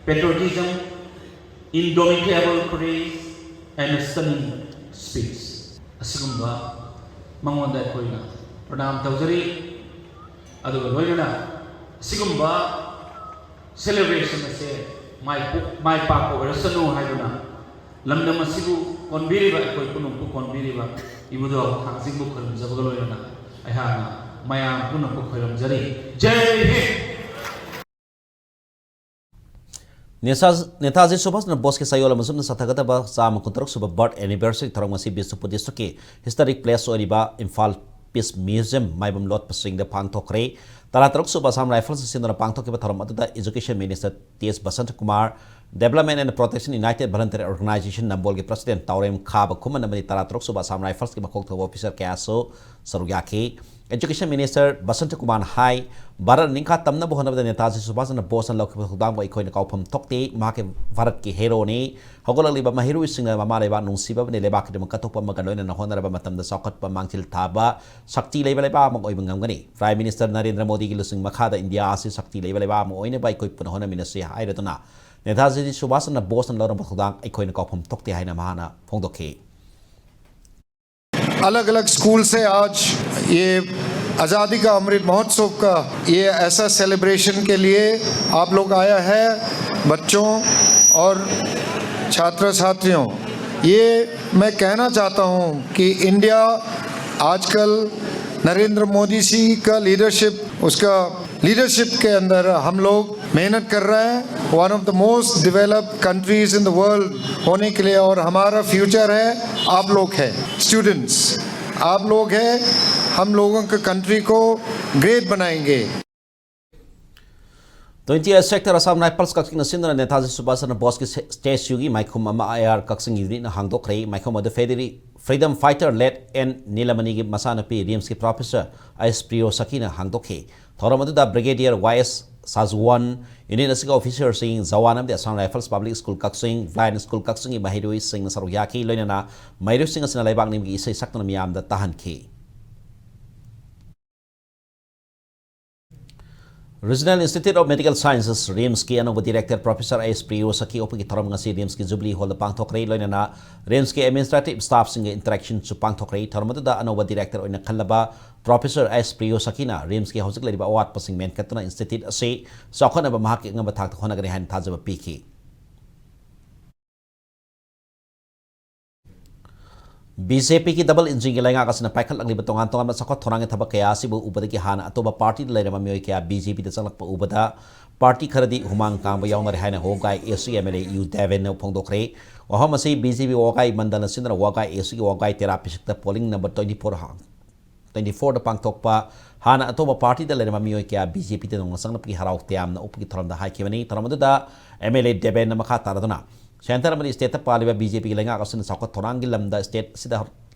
patriotism, indomitable courage, and stunning speech. ꯑꯁꯤꯒꯨꯝꯕ ꯃꯉꯣꯟꯗ ꯑꯩꯈꯣꯏꯅ ꯄ꯭ꯔꯅꯥꯝ ꯇꯧꯖꯔꯤ꯫ ꯑꯗꯨꯒ ꯂꯣꯏꯅꯅ ꯑꯁꯤꯒꯨꯝꯕ celebration ꯑꯁꯦ ꯃꯥꯏ ꯄꯨ- ꯃꯥꯏ ꯄꯥꯛꯄ ꯑꯣꯏꯔꯁꯅꯨ ꯍꯥꯏꯗꯨꯅ ꯂꯝꯗꯝ ꯑꯁꯤꯕꯨ ꯀꯣꯟꯕꯤꯔꯤꯕ, ꯑꯩꯈꯣꯏ ꯄꯨꯝꯅꯃꯛꯄꯨ ꯀꯣꯟꯕꯤꯔꯤꯕ ꯏꯕꯨꯙꯧ ꯊꯥꯡꯖꯤꯡꯕꯨ ꯈꯨꯔꯨꯝꯖꯕꯒ ꯂꯣꯏꯅꯅ ꯑꯩꯍꯥꯛꯅ ꯃꯌꯥꯝ ꯄꯨꯝꯅꯃꯛꯄꯨ ꯈꯨꯔꯨꯝꯖꯔꯤ꯫ ꯖꯩ ꯍꯤꯟꯗ꯫ ꯅꯦꯁꯥ- ꯅꯦꯇꯥꯖꯤ ꯁꯨꯚꯥꯁ ꯆꯟꯗ꯭ꯔ ꯕꯣꯁꯀꯤ ꯆꯌꯣꯜ ꯑꯃꯁꯨꯡ ꯆꯠꯊꯒꯗꯕ ꯆꯥꯝꯃ ꯀꯨꯟꯇꯔꯨꯛ ꯁꯨꯕ ꯕꯔꯊ ꯑꯦꯅꯤꯚꯔꯁꯔꯤ ꯊꯧꯔꯝ ꯑꯁꯤ ꯕꯤꯁꯅꯨꯄꯨꯔ ꯗꯤꯁꯇ꯭ꯔꯤꯛꯀꯤ ꯍꯤꯁꯇꯣꯔꯤꯛ ꯄ꯭ꯂꯦꯁ ꯑꯣꯏꯔꯤꯕ ꯏꯝꯐꯥꯜ ꯄꯤꯁ ꯃ꯭ꯌꯨꯖꯤꯌꯝ ꯃꯥꯏꯕꯝ ꯂꯣꯠꯄ ꯆꯤꯡꯗ ꯄꯥꯡꯊꯣꯛꯈ꯭ꯔꯦ꯫ ꯇꯔꯥꯇꯔꯨꯛ ꯁꯨꯕ ꯑꯁꯥꯝ ꯔꯥꯏꯐꯜꯁꯅ ꯁꯤꯟꯗꯨꯅ ꯄꯥꯡꯊꯣꯛꯈꯤꯕ ꯊꯧꯔꯝ ꯑꯗꯨꯗ education minister T S Basanta Kumar, Development and Protection United Voluntary Organization ꯅꯝꯕꯣꯜꯒꯤ ꯄ꯭ꯔꯁꯤꯗꯦꯟꯠ ꯇꯥꯎꯔꯦꯝ ꯈꯥꯕ ꯈꯨꯃꯟ ꯑꯃꯗꯤ ꯇꯔꯥꯇꯔꯨꯛ ꯁꯨꯕ ꯑꯁꯥꯝ ꯔꯥꯏꯐꯜꯁꯀꯤ ꯃꯀꯣꯛ ꯊꯣꯡꯕ ꯑꯣꯐꯤꯁꯔ ꯀꯌꯥꯁꯨ ꯁꯔꯨꯛ ꯌꯥꯈꯤ꯫ ꯏꯖꯨꯀꯦꯁꯟ ꯃꯤꯅꯤꯁꯇꯔ ꯕꯁꯟꯇ ꯀꯨꯃꯥꯔꯅ ꯍꯥꯏ, ꯚꯥꯔꯠ ꯅꯤꯡꯈꯥ ꯇꯝꯅꯕ ꯍꯣꯠꯅꯕꯗ ꯅꯦꯇꯥꯖꯤ ꯁꯨꯚꯥꯁ ꯆꯟꯗ꯭ꯔ ꯕꯣꯁꯅ ꯂꯧꯈꯤꯕ ꯊꯧꯗꯥꯡꯕꯨ ꯑꯩꯈꯣꯏꯅ ꯀꯥꯎꯐꯝ ꯊꯣꯛꯇꯦ꯫ ꯃꯍꯥꯛꯀꯤ ꯚꯥꯔꯠꯀꯤ ꯍꯦꯔꯣꯅꯤ꯫ ꯍꯧꯒꯠꯂꯛꯂꯤꯕ ꯃꯍꯩꯔꯣꯏꯁꯤꯡꯅ ꯃꯃꯥ ꯂꯩꯕꯥꯛ ꯅꯨꯡꯁꯤꯕ ꯑꯃꯗꯤ ꯂꯩꯕꯥꯛꯀꯤꯗꯃꯛ ꯀꯠꯊꯣꯛꯄ ꯑꯃꯒ ꯂꯣꯏꯅꯅ ꯍꯣꯠꯅꯔꯕ ꯃꯇꯝꯗ ꯆꯥꯎꯈꯠꯄ ꯃꯥꯡꯖꯤꯜ ꯊꯥꯕ ꯁꯛꯇꯤ ꯂꯩꯕ ꯂꯩꯕꯥꯛ ꯑꯃ ꯑꯣꯏꯕ ꯉꯝꯒꯅꯤ꯫ ꯄ꯭ꯔꯥꯏꯝ ꯃꯤꯅꯤꯁꯇꯔ ꯅꯔꯦꯟꯗ꯭ꯔ ꯃꯣꯗꯤꯒꯤ ꯂꯨꯆꯤꯡ ꯃꯈꯥꯗ ꯏꯟꯗꯤꯌꯥ ꯑꯁꯤ ꯁꯛꯇꯤ ꯂꯩꯕ ꯂꯩꯕꯥꯛ ꯑꯃ ꯑꯣꯏꯅꯕ ꯑꯩꯈꯣꯏ ꯄꯨꯟꯅ ꯍꯣꯠꯅꯃꯤꯟꯅꯁꯤ ꯍꯥꯏꯔꯗꯨꯅ ꯅꯦꯇꯥꯖꯤ ꯁꯨꯚꯥꯁ ꯆꯟꯗ꯭ꯔ ꯕꯣꯁꯅ ꯂꯧꯔꯝꯕ ꯊꯧꯗꯥꯡ ꯑꯩꯈꯣꯏꯅ ꯀꯥꯎꯐꯝ ꯊꯣꯛꯇꯦ ꯍꯥꯏꯅ ꯃꯍꯥꯛꯅ ꯐꯣꯡꯗꯣꯛꯈꯤ꯫ अलग अलग स्कूल से आज ये आज़ादी का अमृत महोत्सव का ये ऐसा सेलिब्रेशन के लिए आप लोग आया है, बच्चों और छात्र छात्रियों। ये मैं कहना चाहता हूँ कि इंडिया आजकल नरेंद्र मोदी जी का लीडरशिप, उसका लीडरशिप के अंदर हम लोग मेहनत कर रहे हैं, one of the most developed countries in the world होने के लिए। और हमारा फ्यूचर है, आप लोग हैं, स्टूडेंट्स, आप लोग हैं। हम लोगों के कंट्री को ग्रेट बनाएंगे। Twenty eight Sector Assam Rifles ꯀꯛꯆꯤꯡꯅ ꯁꯤꯟꯗꯨꯅ ꯅꯦꯇꯥꯖꯤ ꯁꯨꯚꯥꯁ ꯆꯟꯗ꯭ꯔ ꯕꯣꯁꯀꯤ ꯁ꯭ꯇꯦꯆꯨꯒꯤ ꯃꯥꯏꯈꯨꯝ ꯑꯃ ꯑꯥꯏ ꯑꯥꯔ ꯀꯛꯆꯤꯡ ꯌꯨꯅꯤꯠꯅ ꯍꯥꯡꯗꯣꯛꯈ꯭ꯔꯦ꯫ ꯃꯥꯏꯈꯨꯝ ꯑꯗꯨ ꯐꯦꯗꯔꯤ ꯐ꯭ꯔꯤꯗꯝ ꯐꯥꯏꯇꯔ ꯂꯦꯠ ꯑꯦꯟ ꯅꯤꯂꯃꯅꯤꯒꯤ ꯃꯆꯥꯅꯨꯄꯤ ꯔꯤꯝꯁꯀꯤ ꯄ꯭ꯔꯣꯐꯦꯁꯔ ꯑꯩꯆ ꯄ꯭ꯔꯤꯌꯣ ꯁꯈꯤꯅ ꯍꯥꯡꯗꯣꯛꯈꯤ꯫ ꯊꯧꯔꯝ ꯑꯗꯨꯗ ꯕ꯭ꯔꯤꯒꯦꯗꯤꯌꯔ ꯋꯥꯏ ꯑꯦꯁ ꯁꯥꯖꯋꯥꯟ, ꯌꯨꯅꯤꯠ ꯑꯁꯤꯒꯤ ꯑꯣꯐꯤꯁꯔꯁꯤꯡ, ꯖꯋꯥꯟ ꯑꯃꯗꯤ ꯑꯁꯥꯝ ꯔꯥꯏꯐꯜꯁ ꯄꯕ꯭ꯂꯤꯛ ꯁ꯭ꯀꯨꯜ ꯀꯛꯆꯤꯡ, ꯕ꯭ꯂꯥꯏꯟ ꯁ꯭ꯀꯨꯜ ꯀꯛꯆꯤꯡꯒꯤ ꯃꯍꯩꯔꯣꯏꯁꯤꯡꯅ ꯁꯔꯨꯛ ꯌꯥꯈꯤ꯫ ꯂꯣꯏꯅꯅ ꯃꯍꯩꯔꯣꯏꯁꯤꯡ ꯑꯁꯤꯅ ꯂꯩꯕꯥꯛ ꯅꯤꯡꯕꯒꯤ ꯏꯁꯩ ꯁꯛꯇꯨꯅ ꯃꯤꯌꯥꯝꯗ ꯇꯥꯍꯟꯈꯤ꯫ Regional Institute of Medical Sciences, ꯔꯤꯝꯁꯀꯤ ꯑꯅꯧꯕ ꯗꯤꯔꯦꯛꯇꯔ ꯄ꯭ꯔꯣꯐꯦꯁꯔ ꯑꯦꯁ ꯄ꯭ꯔꯤꯌꯣꯁꯥꯀꯤ ꯑꯣꯛꯄꯒꯤ ꯊꯧꯔꯝ ꯉꯁꯤ ꯔꯤꯝꯁꯀꯤ ꯖꯨꯕꯤꯂꯤ ꯍꯣꯜꯗ ꯄꯥꯡꯊꯣꯛꯈ꯭ꯔꯦ꯫ ꯂꯣꯏꯅꯅ ꯔꯤꯝꯁꯀꯤ ꯑꯦꯗꯃꯤꯅꯤꯁꯇ꯭ꯔꯦꯇꯤꯚ ꯁ꯭ꯇꯥꯐꯁꯤꯡꯒ ꯏꯟꯇꯔꯦꯛꯁꯟꯁꯨ ꯄꯥꯡꯊꯣꯛꯈ꯭ꯔꯦ꯫ ꯊꯧꯔꯝ ꯑꯗꯨꯗ ꯑꯅꯧꯕ ꯗꯤꯔꯦꯛꯇꯔ ꯑꯣꯏꯅ ꯈꯜꯂꯕ ꯄ꯭ꯔꯣꯐꯦꯁꯔ ꯑꯦꯁ ꯄ꯭ꯔꯤꯌꯣꯁꯥꯀꯤꯅ ꯔꯤꯝꯁꯀꯤ ꯍꯧꯖꯤꯛ ꯂꯩꯔꯤꯕ ꯑꯋꯥꯠꯄꯁꯤꯡ ꯃꯦꯟꯈꯠꯇꯨꯅ ꯏꯟꯁꯇꯤꯇ꯭ꯌꯨꯠ ꯑꯁꯤ ꯆꯥꯎꯈꯠꯅꯕ ꯃꯍꯥꯛꯀꯤ ꯑꯉꯝꯕ ꯊꯥꯛꯇ ꯍꯣꯠꯅꯒꯅꯤ ꯍꯥꯏꯅ ꯊꯥꯖꯕ ꯄꯤꯈꯤ꯫ ꯕꯤ ꯖꯦ ꯄꯤꯒꯤ ꯗꯕꯜ ꯏꯟꯖꯤꯟꯒꯤ ꯂꯩꯉꯥꯛ ꯑꯁꯤꯅ ꯄꯥꯏꯈꯠꯂꯛꯂꯤꯕ ꯇꯣꯉꯥꯟ ꯇꯣꯉꯥꯟꯕ ꯆꯥꯎꯈꯠ ꯊꯧꯔꯥꯡꯒꯤ ꯊꯕꯛ ꯀꯌꯥ ꯑꯁꯤꯕꯨ ꯎꯕꯗꯒꯤ ꯍꯥꯟꯅ ꯑꯇꯣꯞꯄ ꯄꯥꯔꯇꯤꯗ ꯂꯩꯔꯝꯕ ꯃꯤꯑꯣꯏ ꯀꯌꯥ ꯕꯤ ꯖꯦ ꯄꯤꯗ ꯆꯪꯂꯛꯄ ꯎꯕꯗ ꯄꯥꯔꯇꯤ ꯈꯔꯗꯤ ꯍꯨꯃꯥꯡ ꯀꯥꯡꯕ ꯌꯥꯎꯅꯔꯦ ꯍꯥꯏꯅ ꯋꯥꯒꯥꯏ ꯑꯦ ꯁꯤ ꯑꯦꯝ ꯑꯦꯜ ꯑꯦ ꯌꯨ ꯗꯦꯕꯦꯟꯅ ꯐꯣꯡꯗꯣꯛꯈ꯭ꯔꯦ꯫ ꯋꯥꯐꯝ ꯑꯁꯤ ꯕꯤ ꯖꯦ ꯄꯤ ꯋꯥꯒꯥꯏ ꯃꯟꯗꯜꯅ ꯁꯤꯟꯗꯨꯅ ꯋꯥꯒꯥꯏ ꯑꯦ ꯁꯤꯒꯤ ꯋꯥꯒꯥꯏ ꯇꯦꯔꯥ ꯄꯤꯁꯛꯇ ꯄꯣꯂꯤꯡ ꯅꯝꯕꯔ ꯇ꯭ꯋꯦꯟꯇꯤ ꯐꯣꯔ ꯍꯥꯡ ꯇ꯭ꯋꯦꯟꯇꯤ ꯐꯣꯔꯗ ꯄꯥꯡꯊꯣꯛꯄ ꯍꯥꯟꯅ ꯑꯇꯣꯞꯄ ꯄꯥꯔꯇꯤꯗ ꯂꯩꯔꯝꯕ ꯃꯤꯑꯣꯏ ꯀꯌꯥ ꯕꯤ ꯖꯦ ꯄꯤꯗ ꯅꯧꯅ ꯆꯪꯂꯛꯄꯒꯤ ꯍꯔꯥꯎ ꯇꯌꯥꯝꯅ ꯎꯠꯄꯒꯤ ꯊꯧꯔꯝꯗ ꯍꯥꯏꯈꯤꯕꯅꯤ꯫ ꯊꯧꯔꯝ ꯑꯗꯨꯗ ꯑꯦꯝ ꯑꯦꯜ ꯑꯦ ꯗꯦꯕꯦꯟꯅ ꯃꯈꯥ ꯇꯥꯔꯗꯨꯅ ꯁꯦꯟꯇꯔ ꯑꯃꯗꯤ ꯁ꯭ꯇꯦꯠꯇ ꯄꯥꯜꯂꯤꯕ ꯕꯤ ꯖꯦ ꯄꯤꯒꯤ ꯂꯩꯉꯥꯛ ꯑꯁꯤꯅ ꯆꯥꯎꯈꯠ ꯊꯧꯔꯥꯡꯒꯤ ꯂꯝꯗ ꯁ꯭ꯇꯦꯠ ꯑꯁꯤꯗ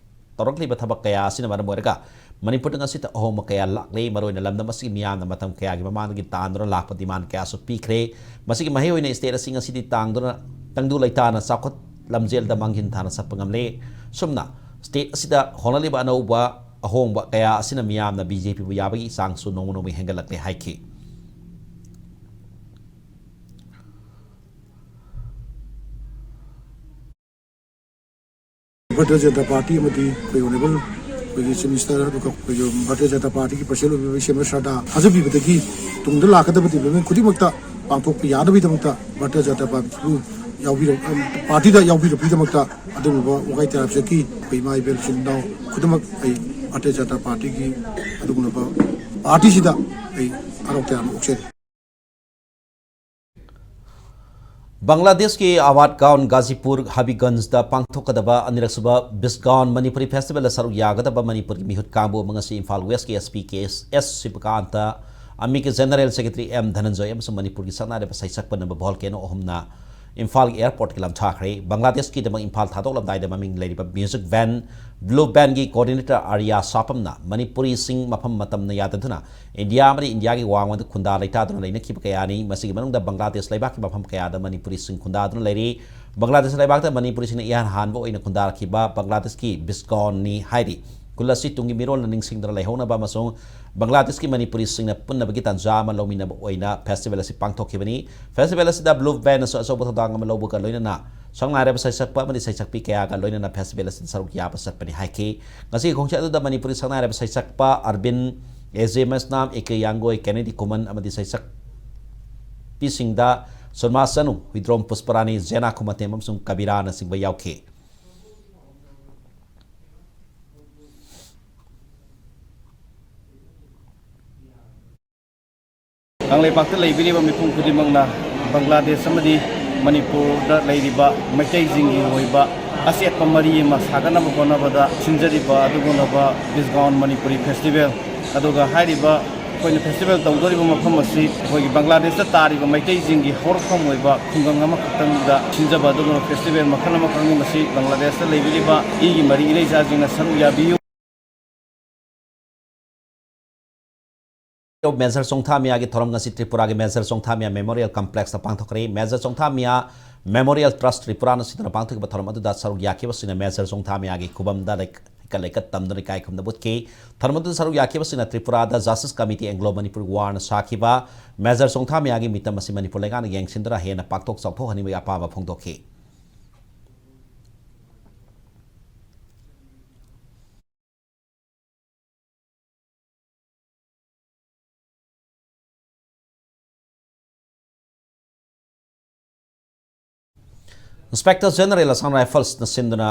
ꯇꯧꯔꯛꯂꯤꯕ ꯊꯕꯛ ꯀꯌꯥ ꯑꯁꯤꯅ ꯃꯔꯝ ꯑꯣꯏꯔꯒ ꯃꯅꯤꯄꯨꯔꯗ ꯉꯁꯤꯗ ꯑꯍꯣꯡꯕ ꯀꯌꯥ ꯂꯥꯛꯂꯦ꯫ ꯃꯔꯨꯑꯣꯏꯅ ꯂꯝꯗꯝ ꯑꯁꯤꯒꯤ ꯃꯤꯌꯥꯝꯅ ꯃꯇꯝ ꯀꯌꯥꯒꯤ ꯃꯃꯥꯡꯗꯒꯤ ꯇꯥꯟꯗꯨꯅ ꯂꯥꯛꯄ ꯗꯤꯃꯥꯟ ꯀꯌꯥꯁꯨ ꯄꯤꯈ꯭ꯔꯦ꯫ ꯃꯁꯤꯒꯤ ꯃꯍꯩ ꯑꯣꯏꯅ ꯁ꯭ꯇꯦꯠ ꯑꯁꯤ ꯉꯁꯤꯗꯤ ꯇꯥꯡꯗꯨꯅ ꯇꯪꯗꯨ ꯂꯩꯇꯥꯅ ꯆꯥꯎꯈꯠ ꯂꯝꯖꯦꯜꯗ ꯃꯥꯡꯖꯤꯟ ꯊꯥꯅ ꯆꯠꯄ ꯉꯝꯂꯦ꯫ ꯁꯨꯝꯅ ꯁ꯭ꯇꯦꯠ ꯑꯁꯤꯗ ꯍꯣꯡꯂꯛꯂꯤꯕ ꯑꯅꯧꯕ ꯑꯍꯣꯡꯕ ꯀꯌꯥ ꯑꯁꯤꯅ ꯃꯤꯌꯥꯝꯅ ꯕꯤ ꯖꯦ ꯄꯤꯕꯨ ꯌꯥꯕꯒꯤ ꯆꯥꯡꯁꯨ ꯅꯣꯡꯃ ꯅꯣꯡꯃꯒꯤ ꯍꯦꯟꯒꯠꯂꯛꯂꯦ ꯍꯥꯏꯈꯤ꯫ ꯚꯥꯔꯇꯤꯌ ꯖꯅꯇꯥ ꯄꯥꯔꯇꯤ ꯑꯃꯗꯤ ꯑꯩꯈꯣꯏ ꯑꯣꯅꯔꯦꯕꯜ ꯑꯩꯈꯣꯏꯒꯤ ꯆꯤꯐ ꯃꯤꯅꯤꯁꯇꯔ, ꯑꯗꯨꯒ ꯑꯩꯈꯣꯏꯒꯤ ꯚꯥꯔꯇꯤꯌ ꯖꯅꯇꯥ ꯄꯥꯔꯇꯤꯒꯤ ꯄ꯭ꯔꯁꯤꯗꯦꯟꯠ ꯑꯣꯏꯕ ꯏꯆꯦ ꯑꯃ ꯁꯔꯗꯥ ꯊꯥꯖꯕꯤꯕꯗꯒꯤ ꯇꯨꯡꯗ ꯂꯥꯛꯀꯗꯕ ꯗꯤꯕ꯭ꯂꯞꯃꯦꯟ ꯈꯨꯗꯤꯡꯃꯛꯇ ꯄꯥꯡꯊꯣꯛꯄ ꯌꯥꯅꯕꯒꯤꯗꯃꯛꯇ ꯚꯥꯔꯇꯤꯌ ꯖꯅꯇꯥ ꯄꯥꯔꯇꯤꯕꯨ ꯌꯥꯎꯕꯤꯔ-, ꯄꯥꯔꯇꯤꯗ ꯌꯥꯎꯕꯤꯔꯛꯄꯒꯤꯗꯃꯛꯇ ꯑꯗꯨꯒꯨꯝꯂꯕ ꯋꯥꯒꯥꯏ ꯇꯦꯔꯥ ꯄꯤꯁꯛꯀꯤ ꯑꯩꯈꯣꯏ ꯏꯃꯥ ꯏꯕꯦꯜ ꯏꯆꯤꯟ ꯏꯅꯥꯎ ꯈꯨꯗꯤꯡꯃꯛ ꯑꯩ ꯚꯥꯔꯇꯤꯌ ꯖꯅꯇꯥ ꯄꯥꯔꯇꯤꯒꯤ ꯑꯗꯨꯒꯨꯝꯂꯕ ꯄꯥꯔꯇꯤꯁꯤꯗ ꯑꯩ ꯍꯔꯥꯎ ꯇꯌꯥꯝꯅ ꯑꯣꯛꯆꯔꯤ꯫ ꯕꯪꯒ꯭ꯂꯥꯗꯦꯁꯀꯤ ꯑꯋꯥꯠ ꯒꯥꯎꯟ ꯒꯥꯖꯤꯄꯨꯔ ꯍꯕꯤꯒꯟꯖꯗ ꯄꯥꯡꯊꯣꯛꯀꯗꯕ ꯑꯅꯤꯔꯛꯁꯨꯕ ꯕꯤꯁꯒꯥꯎꯟ ꯃꯅꯤꯄꯨꯔꯤ ꯐꯦꯁꯇꯤꯚꯦꯜꯗ ꯁꯔꯨꯛ ꯌꯥꯒꯗꯕ ꯃꯅꯤꯄꯨꯔꯒꯤ ꯃꯤꯍꯨꯠ ꯀꯥꯡꯕꯨ ꯑꯃ ꯉꯁꯤ ꯏꯝꯐꯥꯜ ꯋꯦꯁꯀꯤ ꯑꯦꯁ ꯄꯤ ꯀꯦ ꯑꯦꯁ ꯁꯤꯕꯀꯥꯟꯇ, ꯑꯃꯤꯀꯤ ꯖꯦꯅꯔꯦꯜ ꯁꯦꯀ꯭ꯔꯦꯇꯔꯤ ꯑꯦꯝ ꯙꯅꯟꯖꯣꯏ ꯑꯃꯁꯨꯡ ꯃꯅꯤꯄꯨꯔꯒꯤ ꯁꯛꯅꯥꯏꯔꯕ ꯁꯩꯁꯛꯄ ꯅꯝꯕ ꯚꯣꯜꯀꯦꯅꯣ ꯑꯍꯨꯝꯅ ꯏꯝꯐꯥꯜꯒꯤ ꯑꯦꯌꯔꯄꯣꯔꯠꯀꯤ ꯂꯝꯊꯥꯈ꯭ꯔꯦ꯫ ꯕꯪꯒ꯭ꯂꯥꯗꯦꯁꯀꯤꯗꯃꯛ ꯏꯝꯐꯥꯜ ꯊꯥꯗꯣꯛꯂꯝꯗꯥꯏꯗ ꯃꯃꯤꯡ ꯂꯩꯔꯤꯕ ꯃ꯭ꯌꯨꯖꯤꯛ ꯕꯦꯟ ꯕ꯭ꯂꯨ ꯕꯦꯟꯒꯤ ꯀꯣꯑꯣꯔꯗꯤꯅꯦꯇꯔ ꯑꯥꯔꯤꯌꯥ ꯁꯥꯄꯝꯅ ꯃꯅꯤꯄꯨꯔꯤꯁꯤꯡ ꯃꯐꯝ ꯃꯇꯝꯅ ꯌꯥꯗꯗꯨꯅ ꯏꯟꯗꯤꯌꯥ ꯑꯃꯗꯤ ꯏꯟꯗꯤꯌꯥꯒꯤ ꯋꯥꯡꯃꯗ ꯈꯨꯟꯗꯥ ꯂꯩꯇꯥꯗꯨꯅ ꯂꯩꯅꯈꯤꯕ ꯀꯌꯥꯅꯤ꯫ ꯃꯁꯤꯒꯤ ꯃꯅꯨꯡꯗ ꯕꯪꯒ꯭ꯂꯥꯗꯦꯁ ꯂꯩꯕꯥꯛꯀꯤ ꯃꯐꯝ ꯀꯌꯥꯗ ꯃꯅꯤꯄꯨꯔꯤꯁꯤꯡ ꯈꯨꯟꯗꯥꯗꯨꯅ ꯂꯩꯔꯤ꯫ ꯕꯪꯒ꯭ꯂꯥꯗꯦꯁ ꯂꯩꯕꯥꯛꯇ ꯃꯅꯤꯄꯨꯔꯤꯁꯤꯡꯅ ꯏꯍꯥꯟ ꯍꯥꯟꯕ ꯑꯣꯏꯅ ꯈꯨꯟꯗꯥꯔꯛꯈꯤꯕ ꯕꯪꯒ꯭ꯂꯥꯗꯦꯁꯀꯤ ꯕꯤꯁꯒꯥꯎꯟꯅꯤ ꯍꯥꯏꯔꯤ꯫ ꯈꯨꯜ ꯑꯁꯤ ꯇꯨꯡꯒꯤ ꯃꯤꯔꯣꯜꯅ ꯅꯤꯡꯁꯤꯡꯗꯨꯅ ꯂꯩꯍꯧꯅꯕ ꯑꯃꯁꯨꯡ ꯕꯪꯒ꯭ꯂꯥꯗꯦꯁꯀꯤ ꯃꯅꯤꯄꯨꯔꯤꯁꯤꯡꯅ ꯄꯨꯟꯅꯕꯒꯤ ꯇꯥꯟꯖꯥ ꯑꯃ ꯂꯧꯃꯤꯟꯅꯕ ꯑꯣꯏꯅ festival ꯑꯁꯤ ꯄꯥꯡꯊꯣꯛꯈꯤꯕꯅꯤ꯫ Festival ꯑꯁꯤꯗ Blue Band ꯅꯁꯨ ꯑꯆꯧꯕ ꯊꯧꯗꯥꯡ ꯑꯃ ꯂꯧꯕꯒ ꯂꯣꯏꯅꯅ ꯁꯛꯅꯥꯏꯔꯕ ꯁꯩꯁꯛꯄ ꯑꯃꯗꯤ ꯁꯩꯁꯛꯄꯤ ꯀꯌꯥꯒ ꯂꯣꯏꯅꯅ festival ꯑꯁꯤꯗ ꯁꯔꯨꯛ ꯌꯥꯕ ꯆꯠꯄꯅꯤ ꯍꯥꯏꯈꯤ꯫ ꯉꯁꯤꯒꯤ ꯈꯣꯡꯆꯠ ꯑꯗꯨꯗ ꯃꯅꯤꯄꯨꯔꯤ ꯁꯛꯅꯥꯏꯔꯕ ꯁꯩꯁꯛꯄ ꯑꯔꯕꯤꯟ, ꯑꯦ ꯖꯦ ꯃꯁꯅꯥꯝ, ꯑꯦ ꯀꯦ ꯌꯥꯡꯒꯣꯏ, ꯀꯦꯅꯦꯗꯤ ꯈꯨꯃꯟ ꯑꯃꯗꯤ ꯁꯩꯁꯛꯄꯤꯁꯤꯡꯗ ꯁꯨꯔꯃꯥ ꯆꯅꯨ, ꯍꯨꯏꯗ꯭ꯔꯣꯝ ꯄꯨꯁꯄꯔꯥꯅꯤ, ꯖꯦꯅꯥ ꯈꯨꯃꯟꯊꯦꯝ ꯑꯃꯁꯨꯡ ꯀꯕꯤꯔꯥꯅꯆꯤꯡꯕ ꯌꯥꯎꯈꯤ꯫ ꯀꯪꯂꯩꯄꯥꯛꯇ ꯂꯩꯕꯤꯔꯤꯕ ꯃꯤꯄꯨꯝ ꯈꯨꯗꯤꯡꯃꯛꯅ ꯕꯪꯒ꯭ꯂꯥꯗꯦꯁ ꯑꯃꯗꯤ ꯃꯅꯤꯄꯨꯔꯗ ꯂꯩꯔꯤꯕ ꯃꯩꯇꯩꯁꯤꯡꯒꯤ ꯑꯣꯏꯕ ꯑꯆꯦꯠꯄ ꯃꯔꯤ ꯑꯃ ꯁꯥꯒꯠꯅꯕ ꯍꯣꯠꯅꯕꯗ ꯁꯤꯟꯖꯔꯤꯕ ꯑꯗꯨꯒꯨꯝꯂꯕ ꯕꯤꯁꯒꯥꯎꯟ ꯃꯅꯤꯄꯨꯔꯤ ꯐꯦꯁꯇꯤꯚꯦꯜ꯫ ꯑꯗꯨꯒ ꯍꯥꯏꯔꯤꯕ ꯑꯩꯈꯣꯏꯅ ꯐꯦꯁꯇꯤꯚꯦꯜ ꯇꯧꯗꯣꯔꯤꯕ ꯃꯐꯝ ꯑꯁꯤ ꯑꯩꯈꯣꯏꯒꯤ ꯕꯪꯒ꯭ꯂꯥꯗꯦꯁꯇ ꯇꯥꯔꯤꯕ ꯃꯩꯇꯩꯁꯤꯡꯒꯤ ꯍꯧꯔꯛꯐꯝ ꯑꯣꯏꯕ ꯈꯨꯡꯒꯪ ꯑꯃꯈꯛꯇꯪꯗ ꯁꯤꯟꯖꯕ ꯑꯗꯨꯒꯨꯝꯂꯕ ꯐꯦꯁꯇꯤꯚꯦꯜ ꯃꯈꯜ ꯑꯃꯈꯛꯅꯤ꯫ ꯃꯁꯤ ꯕꯪꯒ꯭ꯂꯥꯗꯦꯁꯇ ꯂꯩꯕꯤꯔꯤꯕ ꯏꯒꯤ ꯃꯔꯤ ꯏꯔꯩꯆꯥꯁꯤꯡꯅ ꯁꯔꯨꯛ ꯌꯥꯕꯤꯌꯨ꯫ ꯃꯦꯖꯔ ꯆꯣꯡꯊꯥꯃꯤꯌꯥꯒꯤ ꯊꯧꯔꯝ ꯉꯁꯤ ꯇ꯭ꯔꯤꯄꯨꯔꯥꯒꯤ ꯃꯦꯖꯔ ꯆꯣꯡꯊꯥꯃꯤꯌꯥ ꯃꯦꯃꯣꯔꯤꯌꯦꯜ ꯀꯝꯄ꯭ꯂꯦꯛꯁꯇ ꯄꯥꯡꯊꯣꯛꯈ꯭ꯔꯦ꯫ ꯃꯦꯖꯔ ꯆꯣꯡꯊꯥꯃꯤꯌꯥ ꯃꯦꯃꯣꯔꯤꯌꯦꯜ ꯇ꯭ꯔꯁ ꯇ꯭ꯔꯤꯄꯨꯔꯥꯅ ꯁꯤꯟꯗꯨꯅ ꯄꯥꯡꯊꯣꯛꯈꯤꯕ ꯊꯧꯔꯝ ꯑꯗꯨꯗ ꯁꯔꯨꯛ ꯌꯥꯈꯤꯕꯁꯤꯡꯅ ꯃꯦꯖꯔ ꯆꯣꯡꯊꯥꯃꯤꯌꯥꯒꯤ ꯈꯨꯕꯝꯗ ꯂꯩ-, ꯍꯩꯀꯠ ꯂꯩꯀꯠ ꯇꯝꯗꯨꯅ ꯏꯀꯥꯏ ꯈꯨꯝꯅꯕ ꯎꯠꯈꯤ꯫ ꯊꯧꯔꯝ ꯑꯗꯨꯗ ꯁꯔꯨꯛ ꯌꯥꯈꯤꯕꯁꯤꯡꯅ ꯇ꯭ꯔꯤꯄꯨꯔꯥꯗ Justice Committee Anglo Manipur War ꯅ ꯁꯥꯈꯤꯕ ꯃꯦꯖꯔ ꯆꯣꯡꯊꯥꯃꯤꯌꯥꯒꯤ ꯃꯤꯇꯝ ꯑꯁꯤ ꯃꯅꯤꯄꯨꯔ ꯂꯩꯉꯥꯛꯅ ꯌꯦꯡꯁꯤꯟꯗꯨꯅ ꯍꯦꯟꯅ ꯄꯥꯛꯊꯣꯛ ꯆꯥꯎꯊꯣꯛꯍꯟꯅꯤꯡꯕꯒꯤ ꯑꯄꯥꯝꯕ ꯐꯣꯡꯗꯣꯛꯈꯤ꯫ Inspector General Assam Rifles ꯅ ꯁꯤꯟꯗꯨꯅ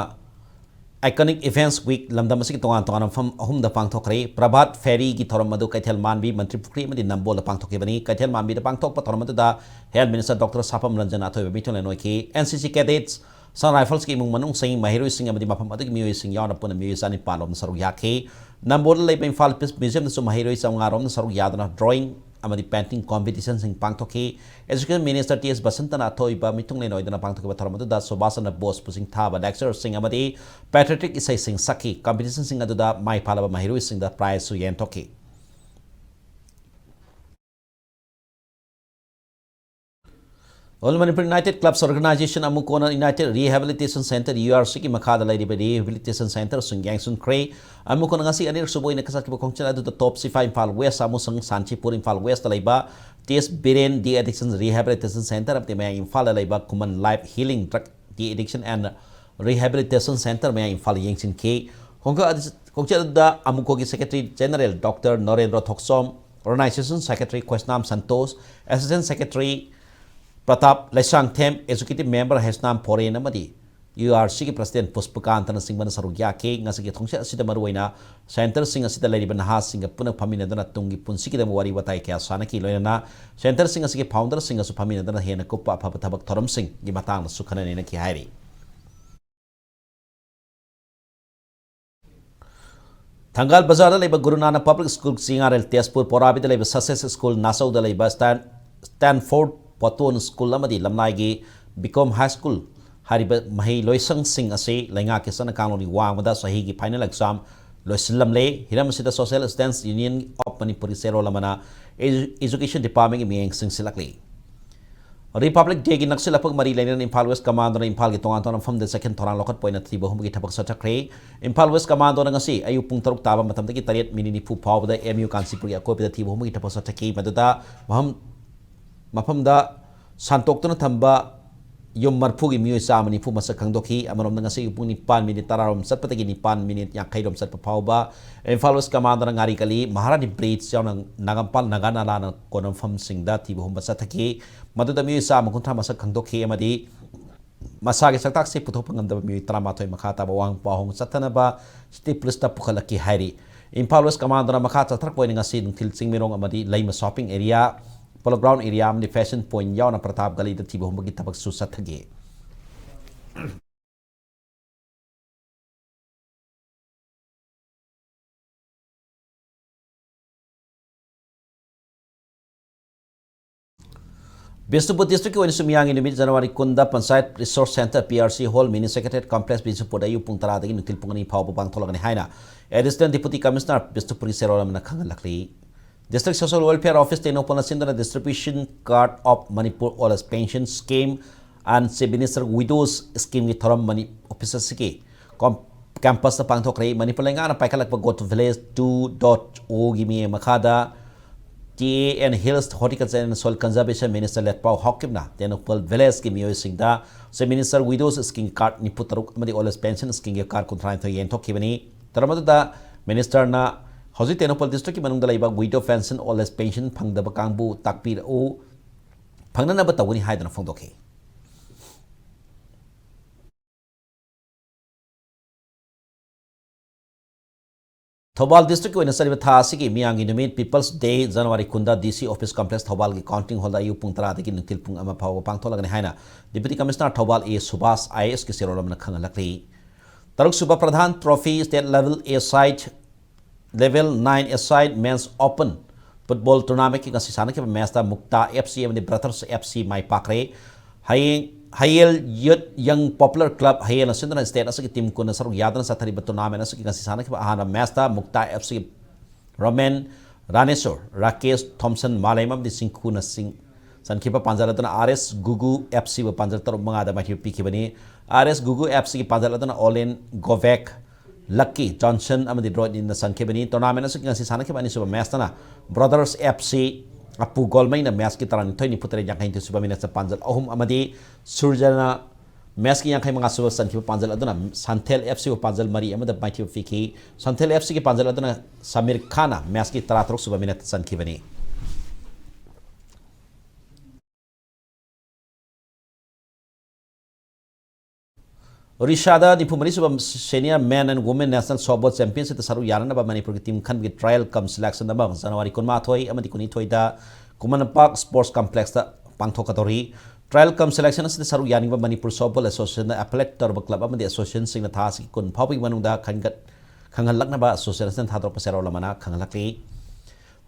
Iconic Events Week ꯂꯝꯗꯝ ꯑꯁꯤꯒꯤ ꯇꯣꯉꯥꯟ ꯇꯣꯉꯥꯟꯕ ꯃꯐꯝ ꯑꯍꯨꯝꯗ ꯄꯥꯡꯊꯣꯛꯈ꯭ꯔꯦ꯫ ꯄ꯭ꯔꯚꯥꯠ ꯐꯦꯔꯤꯒꯤ ꯊꯧꯔꯝ ꯑꯗꯨ ꯀꯩꯊꯦꯜ ꯃꯥꯟꯕꯤ, ꯃꯟꯇ꯭ꯔꯤ ꯄꯨꯈ꯭ꯔꯤ ꯑꯃꯗꯤ ꯅꯝꯕꯣꯜꯗ ꯄꯥꯡꯊꯣꯛꯈꯤꯕꯅꯤ꯫ ꯀꯩꯊꯦꯜ ꯃꯥꯟꯕꯤꯗ ꯄꯥꯡꯊꯣꯛꯄ ꯊꯧꯔꯝ ꯑꯗꯨꯗ Health Minister Doctor ꯁꯥꯄꯝ ꯔꯟꯖꯟ ꯑꯊꯣꯏꯕ ꯃꯤꯊꯨꯡꯂꯦꯟ ꯑꯣꯏꯈꯤ꯫ N C C Cadets, Assam Rifles ꯀꯤ ꯏꯃꯨꯡ ꯃꯅꯨꯡꯁꯤꯡ, ꯃꯍꯩꯔꯣꯏꯁꯤꯡ ꯑꯃꯗꯤ ꯃꯐꯝ ꯑꯗꯨꯒꯤ ꯃꯤꯑꯣꯏꯁꯤꯡ ꯌꯥꯎꯅ ꯄꯨꯟꯅ ꯃꯤꯑꯣꯏ ꯆꯅꯤꯄꯥꯟ ꯔꯣꯝꯅ ꯁꯔꯨꯛ ꯌꯥꯈꯤ꯫ ꯅꯝꯕꯣꯜꯗ ꯂꯩꯕ ꯏꯝꯐꯥꯜ Peace Museum ꯗꯁꯨ ꯃꯍꯩꯔꯣꯏ ꯆꯥꯃꯉꯥ ꯔꯣꯝꯅ ꯁꯔꯨꯛ ꯌꯥꯗꯨꯅ drawing ꯑꯃꯗꯤ painting competition ꯁꯤꯡ ꯄꯥꯡꯊꯣꯛꯈꯤ꯫ Education Minister T S ꯕꯁꯟꯇꯅ ꯑꯊꯣꯏꯕ ꯃꯤꯊꯨꯡꯂꯦꯟ ꯑꯣꯏꯗꯨꯅ ꯄꯥꯡꯊꯣꯛꯈꯤꯕ ꯊꯧꯔꯝ ꯑꯗꯨꯗ ꯁꯨꯕꯥꯁ ꯆꯟꯗ꯭ꯔ ꯕꯣꯁꯄꯨ ꯁꯤꯡꯊꯥꯕ lecture ꯁꯤꯡ ꯑꯃꯗꯤ patriotic ꯏꯁꯩꯁꯤꯡ ꯁꯛꯈꯤ꯫ Competition ꯁꯤꯡ ꯑꯗꯨꯗ ꯃꯥꯏ ꯄꯥꯛꯂꯕ ꯃꯍꯩꯔꯣꯏꯁꯤꯡꯗ prize ꯁꯨ ꯌꯦꯟꯊꯣꯛꯈꯤ꯫ All Manipur United Clubs Organization, ꯑꯃꯨꯛ ꯀꯣꯟꯅ United Rehabilitation Centre, U R C ꯒꯤ ꯃꯈꯥꯗ ꯂꯩꯔꯤꯕ rehabilitation centreꯁꯤꯡ ꯌꯦꯡꯁꯤꯟꯈ꯭ꯔꯦ꯫ ꯑꯃꯨꯛ ꯀꯣꯟꯅ ꯉꯁꯤ ꯑꯅꯤꯔꯛ ꯁꯨꯕ ꯑꯣꯏꯅ ꯆꯠꯈꯤꯕ ꯈꯣꯡꯆꯠ ꯑꯗꯨꯗ ꯇꯣꯞ ꯁꯤꯐꯥꯏ ꯏꯝꯐꯥꯜ ꯋꯦꯁ ꯑꯃꯁꯨꯡ ꯁꯥꯟꯆꯤꯄꯨꯔ ꯏꯝꯐꯥꯜ ꯋꯦꯁꯇ ꯂꯩꯕ ꯇꯦꯖ ꯕꯤꯔꯦꯟ De-Addiction Rehabilitation Centre ꯑꯃꯗꯤ ꯃꯌꯥꯡ ꯏꯝꯐꯥꯜꯗ ꯂꯩꯕ ꯈꯨꯃꯟ Life Healing Drug De-Addiction and Rehabilitation Centre ꯃꯌꯥꯡ ꯏꯝꯐꯥꯜ ꯌꯦꯡꯁꯤꯟꯈꯤ꯫ ꯈꯣꯡꯆꯠ ꯑꯗꯨ, ꯈꯣꯡꯆꯠ ꯑꯗꯨꯗ ꯑꯃꯨꯛꯀꯣꯒꯤ Secretary General Doctor Norendra Thokchom, Organization Secretary Khoisnam Santosh, Assistant Secretary Pratap Leishangthem, Executive Member Heisnam Foren ꯑꯃꯗꯤ U R C ꯒꯤ President ꯄꯨꯁꯄꯀꯥꯟꯇꯅꯆꯤꯡꯕꯅ ꯁꯔꯨꯛ ꯌꯥꯈꯤ꯫ ꯉꯁꯤꯒꯤ ꯈꯣꯡꯆꯠ ꯑꯁꯤꯗ ꯃꯔꯨꯑꯣꯏꯅ centreꯁꯤꯡ ꯑꯁꯤꯗ ꯂꯩꯔꯤꯕ ꯅꯍꯥꯁꯤꯡꯒ ꯄꯨꯟꯅ ꯐꯝꯃꯤꯟꯅꯗꯨꯅ ꯇꯨꯡꯒꯤ ꯄꯨꯟꯁꯤꯒꯤꯗꯃꯛ ꯋꯥꯔꯤ ꯋꯥꯇꯥꯏ ꯀꯌꯥ ꯁꯥꯟꯅꯈꯤ꯫ ꯂꯣꯏꯅꯅ centreꯁꯤꯡ ꯑꯁꯤꯒꯤ founderꯁꯤꯡꯒꯁꯨ ꯐꯝꯃꯤꯟꯅꯗꯨꯅ ꯍꯦꯟꯅ ꯀꯨꯞꯄ ꯑꯐꯕ ꯊꯕꯛ ꯊꯧꯔꯝꯁꯤꯡꯒꯤ ꯃꯇꯥꯡꯗꯁꯨ ꯈꯟꯅ ꯅꯩꯅꯈꯤ ꯍꯥꯏꯔꯤ꯫ ꯊꯪꯒꯥꯜ ꯕꯖꯥꯔꯗ ꯂꯩꯕ ꯒꯨꯔꯨ ꯅꯥꯅꯛ Public School ꯆꯤꯉꯥꯔꯦꯜ, ꯇꯦꯖꯄꯨꯔ ꯄꯣꯔꯥꯕꯤꯗ ꯂꯩꯕ Success School, ꯅꯥꯆꯧꯗ ꯂꯩꯕ Stan-, Stanford Patton School ꯑꯃꯗꯤ ꯂꯝꯂꯥꯏꯒꯤ ꯕꯤꯀꯣꯝ High School ꯍꯥꯏꯔꯤꯕ ꯃꯍꯩ ꯂꯣꯏꯁꯪꯁꯤꯡ ꯑꯁꯤ ꯂꯩꯉꯥꯛꯀꯤ ꯆꯠꯅ ꯀꯥꯡꯂꯣꯟꯒꯤ ꯋꯥꯡꯃꯗ ꯆꯍꯤꯒꯤ final exam ꯂꯣꯏꯁꯤꯜꯂꯝꯂꯦ꯫ ꯍꯤꯔꯝ ꯑꯁꯤꯗ Social Students Union of Manipurꯒꯤ ꯆꯦꯔꯣꯜ ꯑꯃꯅ Edu-, Education Departmentꯀꯤ ꯃꯤꯠꯌꯦꯡ ꯆꯪꯁꯤꯜꯂꯛꯂꯤ꯫ Republic Dayꯒꯤ ꯅꯛꯁꯤꯜꯂꯛꯄꯒ ꯃꯔꯤ ꯂꯩꯅꯅ ꯏꯝꯐꯥꯜ West Commandꯅ ꯏꯝꯐꯥꯜꯒꯤ ꯇꯣꯉꯥꯟ ꯇꯣꯉꯥꯟꯕ ꯃꯐꯝꯗ ꯆꯦꯛꯁꯤꯟ ꯊꯧꯔꯥꯡ ꯂꯧꯈꯠꯄ ꯑꯣꯏꯅ ꯊꯤꯕ ꯍꯨꯝꯕꯒꯤ ꯊꯕꯛ ꯆꯠꯊꯈ꯭ꯔꯦ꯫ ꯏꯝꯐꯥꯜ West Commandꯅ ꯉꯁꯤ ꯑꯌꯨꯛ ꯄꯨꯡ ꯇꯔꯨꯛ ꯇꯥꯕ ꯃꯇꯝꯗꯒꯤ ꯇꯔꯦꯠ ꯃꯤꯅꯤꯠ ꯅꯤꯐꯨ ꯐꯥꯎꯕꯗ M U ꯀꯥꯟꯆꯤꯄꯨꯔꯒꯤ ꯑꯀꯣꯏꯕꯗ ꯊꯤꯕ ꯍꯨꯝꯕꯒꯤ ꯊꯕꯛ ꯆꯠꯊꯈꯤ꯫ ꯃꯗꯨꯗ ꯃꯐꯝ, ꯃꯐꯝꯗ ꯁꯟꯇꯣꯛꯇꯨꯅ ꯊꯝꯕ ꯌꯨꯝ ꯃꯔꯤꯐꯨꯒꯤ ꯃꯤꯑꯣꯏ ꯆꯥꯝꯃ ꯅꯤꯐꯨ ꯃꯁꯛ ꯈꯪꯗꯣꯛꯈꯤ꯫ ꯑꯃꯔꯣꯝꯗ ꯉꯁꯤ ꯑꯌꯨꯛ ꯄꯨꯡ ꯅꯤꯄꯥꯟ ꯃꯤꯅꯤꯠ ꯇꯔꯥꯔꯣꯝ ꯆꯠꯄꯗꯒꯤ ꯅꯤꯄꯥꯟ ꯃꯤꯅꯤꯠ ꯌꯥꯡꯈꯩꯔꯣꯝ ꯆꯠꯄ ꯐꯥꯎꯕ ꯏꯝꯐꯥꯜ West Commandꯅ ꯉꯥꯔꯤꯀꯂꯤ ꯃꯍꯥꯔꯥꯅꯤ Bridge ꯌꯥꯎꯅ ꯅꯥꯒꯝꯄꯥꯜ ꯅꯥꯒꯥ ꯅꯥꯂꯥꯅ ꯀꯣꯟꯅꯐꯝꯁꯤꯡꯗ ꯊꯤꯕ ꯍꯨꯝꯕ ꯆꯠꯊꯈꯤ꯫ ꯃꯗꯨꯗ ꯃꯤꯑꯣꯏ ꯆꯥꯝꯃ ꯀꯨꯟꯊ꯭ꯔꯥ ꯃꯁꯛ ꯈꯪꯗꯣꯛꯈꯤ ꯑꯃꯗꯤ ꯃꯁꯥꯒꯤ ꯁꯛꯇꯥꯛꯁꯦ ꯄꯨꯊꯣꯛꯄ ꯉꯝꯗꯕ ꯃꯤꯑꯣꯏ ꯇꯔꯥꯃꯥꯊꯣꯏ ꯃꯈꯥ ꯇꯥꯕ ꯑꯋꯥꯡ ꯄꯥꯎꯍꯣꯡ ꯆꯠꯊꯅꯕ City Policeꯇ ꯄꯨꯈꯠꯂꯛꯈꯤ ꯍꯥꯏꯔꯤ꯫ ꯏꯝꯐꯥꯜ West Commandꯅ ꯃꯈꯥ ꯆꯠꯊꯔꯛꯄ ꯑꯣꯏꯅ ꯉꯁꯤ ꯅꯨꯡꯊꯤꯜ ꯆꯤꯡꯃꯩꯔꯣꯡ ꯑꯃꯗꯤ ꯂꯩꯃ shopping area, Polo Ground area ꯑꯃꯗꯤ Fashion Point ꯌꯥꯎꯅ ꯄ꯭ꯔꯇꯥꯞ ꯒꯂꯤꯗ ꯊꯤꯕ ꯍꯨꯝꯕꯒꯤ ꯊꯕꯛꯁꯨ ꯆꯠꯊꯈꯤ꯫ ꯕꯤꯁꯅꯨꯄꯨꯔ districtꯀꯤ ꯑꯣꯏꯅꯁꯨ ꯃꯤꯌꯥꯝꯒꯤ ꯅꯨꯃꯤꯠ January ꯀꯨꯟꯗ Panchayat Resource Centre, P R C Hall, Mini Secretariat Complex, ꯕꯤꯁꯅꯨꯄꯨꯔꯗ ꯑꯌꯨꯛ ꯄꯨꯡ ꯇꯔꯥꯗꯒꯤ ꯅꯨꯡꯊꯤꯜ ꯄꯨꯡ ꯑꯅꯤ ꯐꯥꯎꯕ ꯄꯥꯡꯊꯣꯛꯂꯒꯅꯤ ꯍꯥꯏꯅ Additional Deputy Commissioner ꯕꯤꯁꯅꯨꯄꯨꯔꯒꯤ ꯆꯦꯔꯣꯜ ꯑꯃꯅ ꯈꯪꯍꯜꯂꯛꯂꯤ꯫ District Social Welfare Office ꯇꯦꯡꯅꯧꯄꯜꯅ ꯁꯤꯟꯗꯨꯅ Distribution Card of Manipur Old Age Pension Scheme and Chief Minister Widows Scheme ꯒꯤ ꯊꯧꯔꯝ ꯃꯅꯤ-, office ꯑꯁꯤꯒꯤ com-, campus ꯇ ꯄꯥꯡꯊꯣꯛꯈ꯭ꯔꯦ꯫ ꯃꯅꯤꯄꯨꯔ ꯂꯩꯉꯥꯛꯅ ꯄꯥꯏꯈꯠꯂꯛꯄ Go to Village two dot O ꯒꯤ ꯃꯤ ꯃꯈꯥꯗ T A N Hills Horticulture and Soil Conservation Minister ꯂꯦꯠꯄꯥꯎ ꯍꯥꯎꯀꯤꯞꯅ Tengnoupal village ꯀꯤ ꯃꯤꯑꯣꯏꯁꯤꯡꯗ Chief Minister Widows Scheme card ꯅꯤꯐꯨ ꯇꯔꯨꯛ ꯑꯃꯗꯤ Old Age Pension Scheme ꯒꯤ card ꯀꯨꯟꯊ꯭ꯔꯥ ꯅꯤꯊꯣꯏ ꯌꯦꯟꯊꯣꯛꯈꯤꯕꯅꯤ꯫ ꯊꯧꯔꯝ ꯑꯗꯨꯗ minister ꯅ ꯍꯧꯖꯤꯛ ꯇꯦꯡꯅꯧꯄꯜ district ꯀꯤ ꯃꯅꯨꯡꯗ ꯂꯩꯕ widow pension, old age pension ꯐꯪꯗꯕ ꯀꯥꯡꯕꯨ ꯇꯥꯛꯄꯤꯔꯛꯎ, ꯐꯪꯅꯅꯕ ꯇꯧꯒꯅꯤ ꯍꯥꯏꯗꯨꯅ ꯐꯣꯡꯗꯣꯛꯈꯤ꯫ ꯊꯧꯕꯥꯜ district ꯀꯤ ꯑꯣꯏꯅ ꯆꯠꯂꯤꯕ ꯊꯥ ꯑꯁꯤꯒꯤ ꯃꯤꯌꯥꯝꯒꯤ ꯅꯨꯃꯤꯠ People's Day January ꯀꯨꯟꯗ D C Office Complex ꯊꯧꯕꯥꯜꯒꯤ counting hall ꯗ ꯑꯌꯨꯛ ꯄꯨꯡ ꯇꯔꯥꯗꯒꯤ ꯅꯨꯡꯊꯤꯜ ꯄꯨꯡ ꯑꯃ ꯐꯥꯎꯕ ꯄꯥꯡꯊꯣꯛꯂꯒꯅꯤ ꯍꯥꯏꯅ Deputy Commissioner Thoubal A Subhas I A S ꯀꯤ ꯆꯦꯔꯣꯜ ꯑꯃꯅ ꯈꯪꯍꯜꯂꯛꯂꯤ꯫ ꯇꯔꯨꯛ ꯁꯨꯕ ꯄ꯭ꯔꯙꯥꯟ Trophy State Level A-side, Level nine A-side Men's Open Football Tournament ꯀꯤ ꯉꯁꯤ ꯁꯥꯟꯅꯈꯤꯕ match ꯇ ꯃꯨꯛꯇꯥ F C ꯑꯃꯗꯤ Brothers F C ꯃꯥꯏ ꯄꯥꯛꯈ꯭ꯔꯦ꯫ ꯍꯌꯦꯡ ꯍꯌꯦꯜ Youth Young Popular Club ꯍꯌꯦꯜꯅ ꯁꯤꯟꯗꯨꯅ state ꯑꯁꯤꯒꯤ team ꯀꯨꯟꯅ ꯁꯔꯨꯛ ꯌꯥꯗꯨꯅ ꯆꯠꯊꯔꯤꯕ tournament ꯑꯁꯤꯒꯤ ꯉꯁꯤ ꯁꯥꯟꯅꯈꯤꯕ ꯑꯍꯥꯟꯕ match ꯇ ꯃꯨꯛꯇꯥ F C ꯒꯤ Roman ꯔꯥꯅꯦꯁꯣꯔ, ꯔꯥꯀꯦꯁ ꯊꯣꯝꯁꯟ ꯃꯥꯂꯦꯝ ꯑꯃꯗꯤ ꯁꯤꯡꯈꯨꯅ ꯁꯤꯡ ꯆꯟꯈꯤꯕ ꯄꯥꯟꯖꯜ ꯑꯗꯨꯅ R S ꯒꯨꯒꯨ F C ꯕꯨ ꯄꯥꯟꯖꯜ ꯇꯔꯨꯛ ꯃꯉꯥꯗ ꯃꯥꯏꯊꯤꯕ ꯄꯤꯈꯤꯕꯅꯤ꯫ R S ꯒꯨꯒꯨ F C ꯒꯤ ꯄꯥꯟꯖꯜ ꯑꯗꯨꯅ Olen Govek, Lucky Johnson ꯑꯃꯗꯤ Rodney ꯅ ꯆꯟꯈꯤꯕꯅꯤ꯫ Tournament ꯑꯁꯤꯒꯤ ꯉꯁꯤ ꯁꯥꯟꯅꯈꯤꯕ ꯑꯅꯤꯁꯨꯕ match ꯇꯅ Brothers F C Apu ꯒꯣꯜꯃꯩꯅ match ꯀꯤ ꯇꯔꯥꯅꯤꯊꯣꯏ ꯅꯤꯐꯨ ꯇꯔꯦꯠ ꯌꯥꯡꯈꯩ ꯅꯤꯊꯣꯏ ꯁꯨꯕ minute ꯇ ꯄꯥꯟꯖꯜ ꯑꯍꯨꯝ ꯑꯃꯗꯤ ꯁꯨꯔꯖꯅ match ꯀꯤ ꯌꯥꯡꯈꯩ ꯃꯉꯥ ꯁꯨꯕ ꯆꯟꯈꯤꯕ ꯄꯥꯟꯖꯜ ꯑꯗꯨꯅ ꯁꯟꯊꯦꯜ F C ꯕꯨ ꯄꯥꯟꯖꯜ ꯃꯔꯤ ꯑꯃꯗ ꯃꯥꯏꯊꯤꯕ ꯄꯤꯈꯤ꯫ ꯁꯟꯊꯦꯜ F C ꯒꯤ ꯄꯥꯟꯖꯜ ꯑꯗꯨꯅ ꯁꯃꯤꯔ ꯈꯥꯟꯅ match ꯀꯤ ꯇꯔꯥꯇꯔꯨꯛ ꯁꯨꯕ minute ꯇ ꯆꯟꯈꯤꯕꯅꯤ꯫ ꯑꯣꯔꯤꯁꯥꯗ ꯅꯤꯐꯨ ꯃꯔꯤ ꯁꯨꯕ Senior Men and Women National Softball Championship ꯇ ꯁꯔꯨꯛ ꯌꯥꯅꯅꯕ ꯃꯅꯤꯄꯨꯔꯒꯤ team ꯈꯟꯕꯒꯤ trial cum selection ꯑꯃ January ꯀꯨꯟꯃꯥꯊꯣꯏ ꯑꯃꯗꯤ ꯀꯨꯟꯅꯤꯊꯣꯏꯗ ꯈꯨꯃꯟ ꯂꯝꯄꯥꯛ Sports Complex ꯇ ꯄꯥꯡꯊꯣꯛꯀꯗꯧꯔꯤ꯫ Trial cum selection ꯑꯁꯤꯗ ꯁꯔꯨꯛ ꯌꯥꯅꯤꯡꯕ ꯃꯅꯤꯄꯨꯔ softball association ꯗ affiliate ꯇꯧꯔꯕ club ꯑꯃꯗꯤ association ꯁꯤꯡꯅ ꯊꯥ ꯑꯁꯤꯒꯤ ꯀꯨꯟ ꯐꯥꯎꯕꯒꯤ ꯃꯅꯨꯡꯗ ꯈꯟꯒꯠ-, ꯈꯪꯍꯜꯂꯛꯅꯕ association ꯑꯁꯤꯅ ꯊꯥꯗꯣꯔꯛꯄ ꯆꯦꯔꯣꯜ ꯑꯃꯅ ꯈꯪꯍꯜꯂꯛꯂꯤ꯫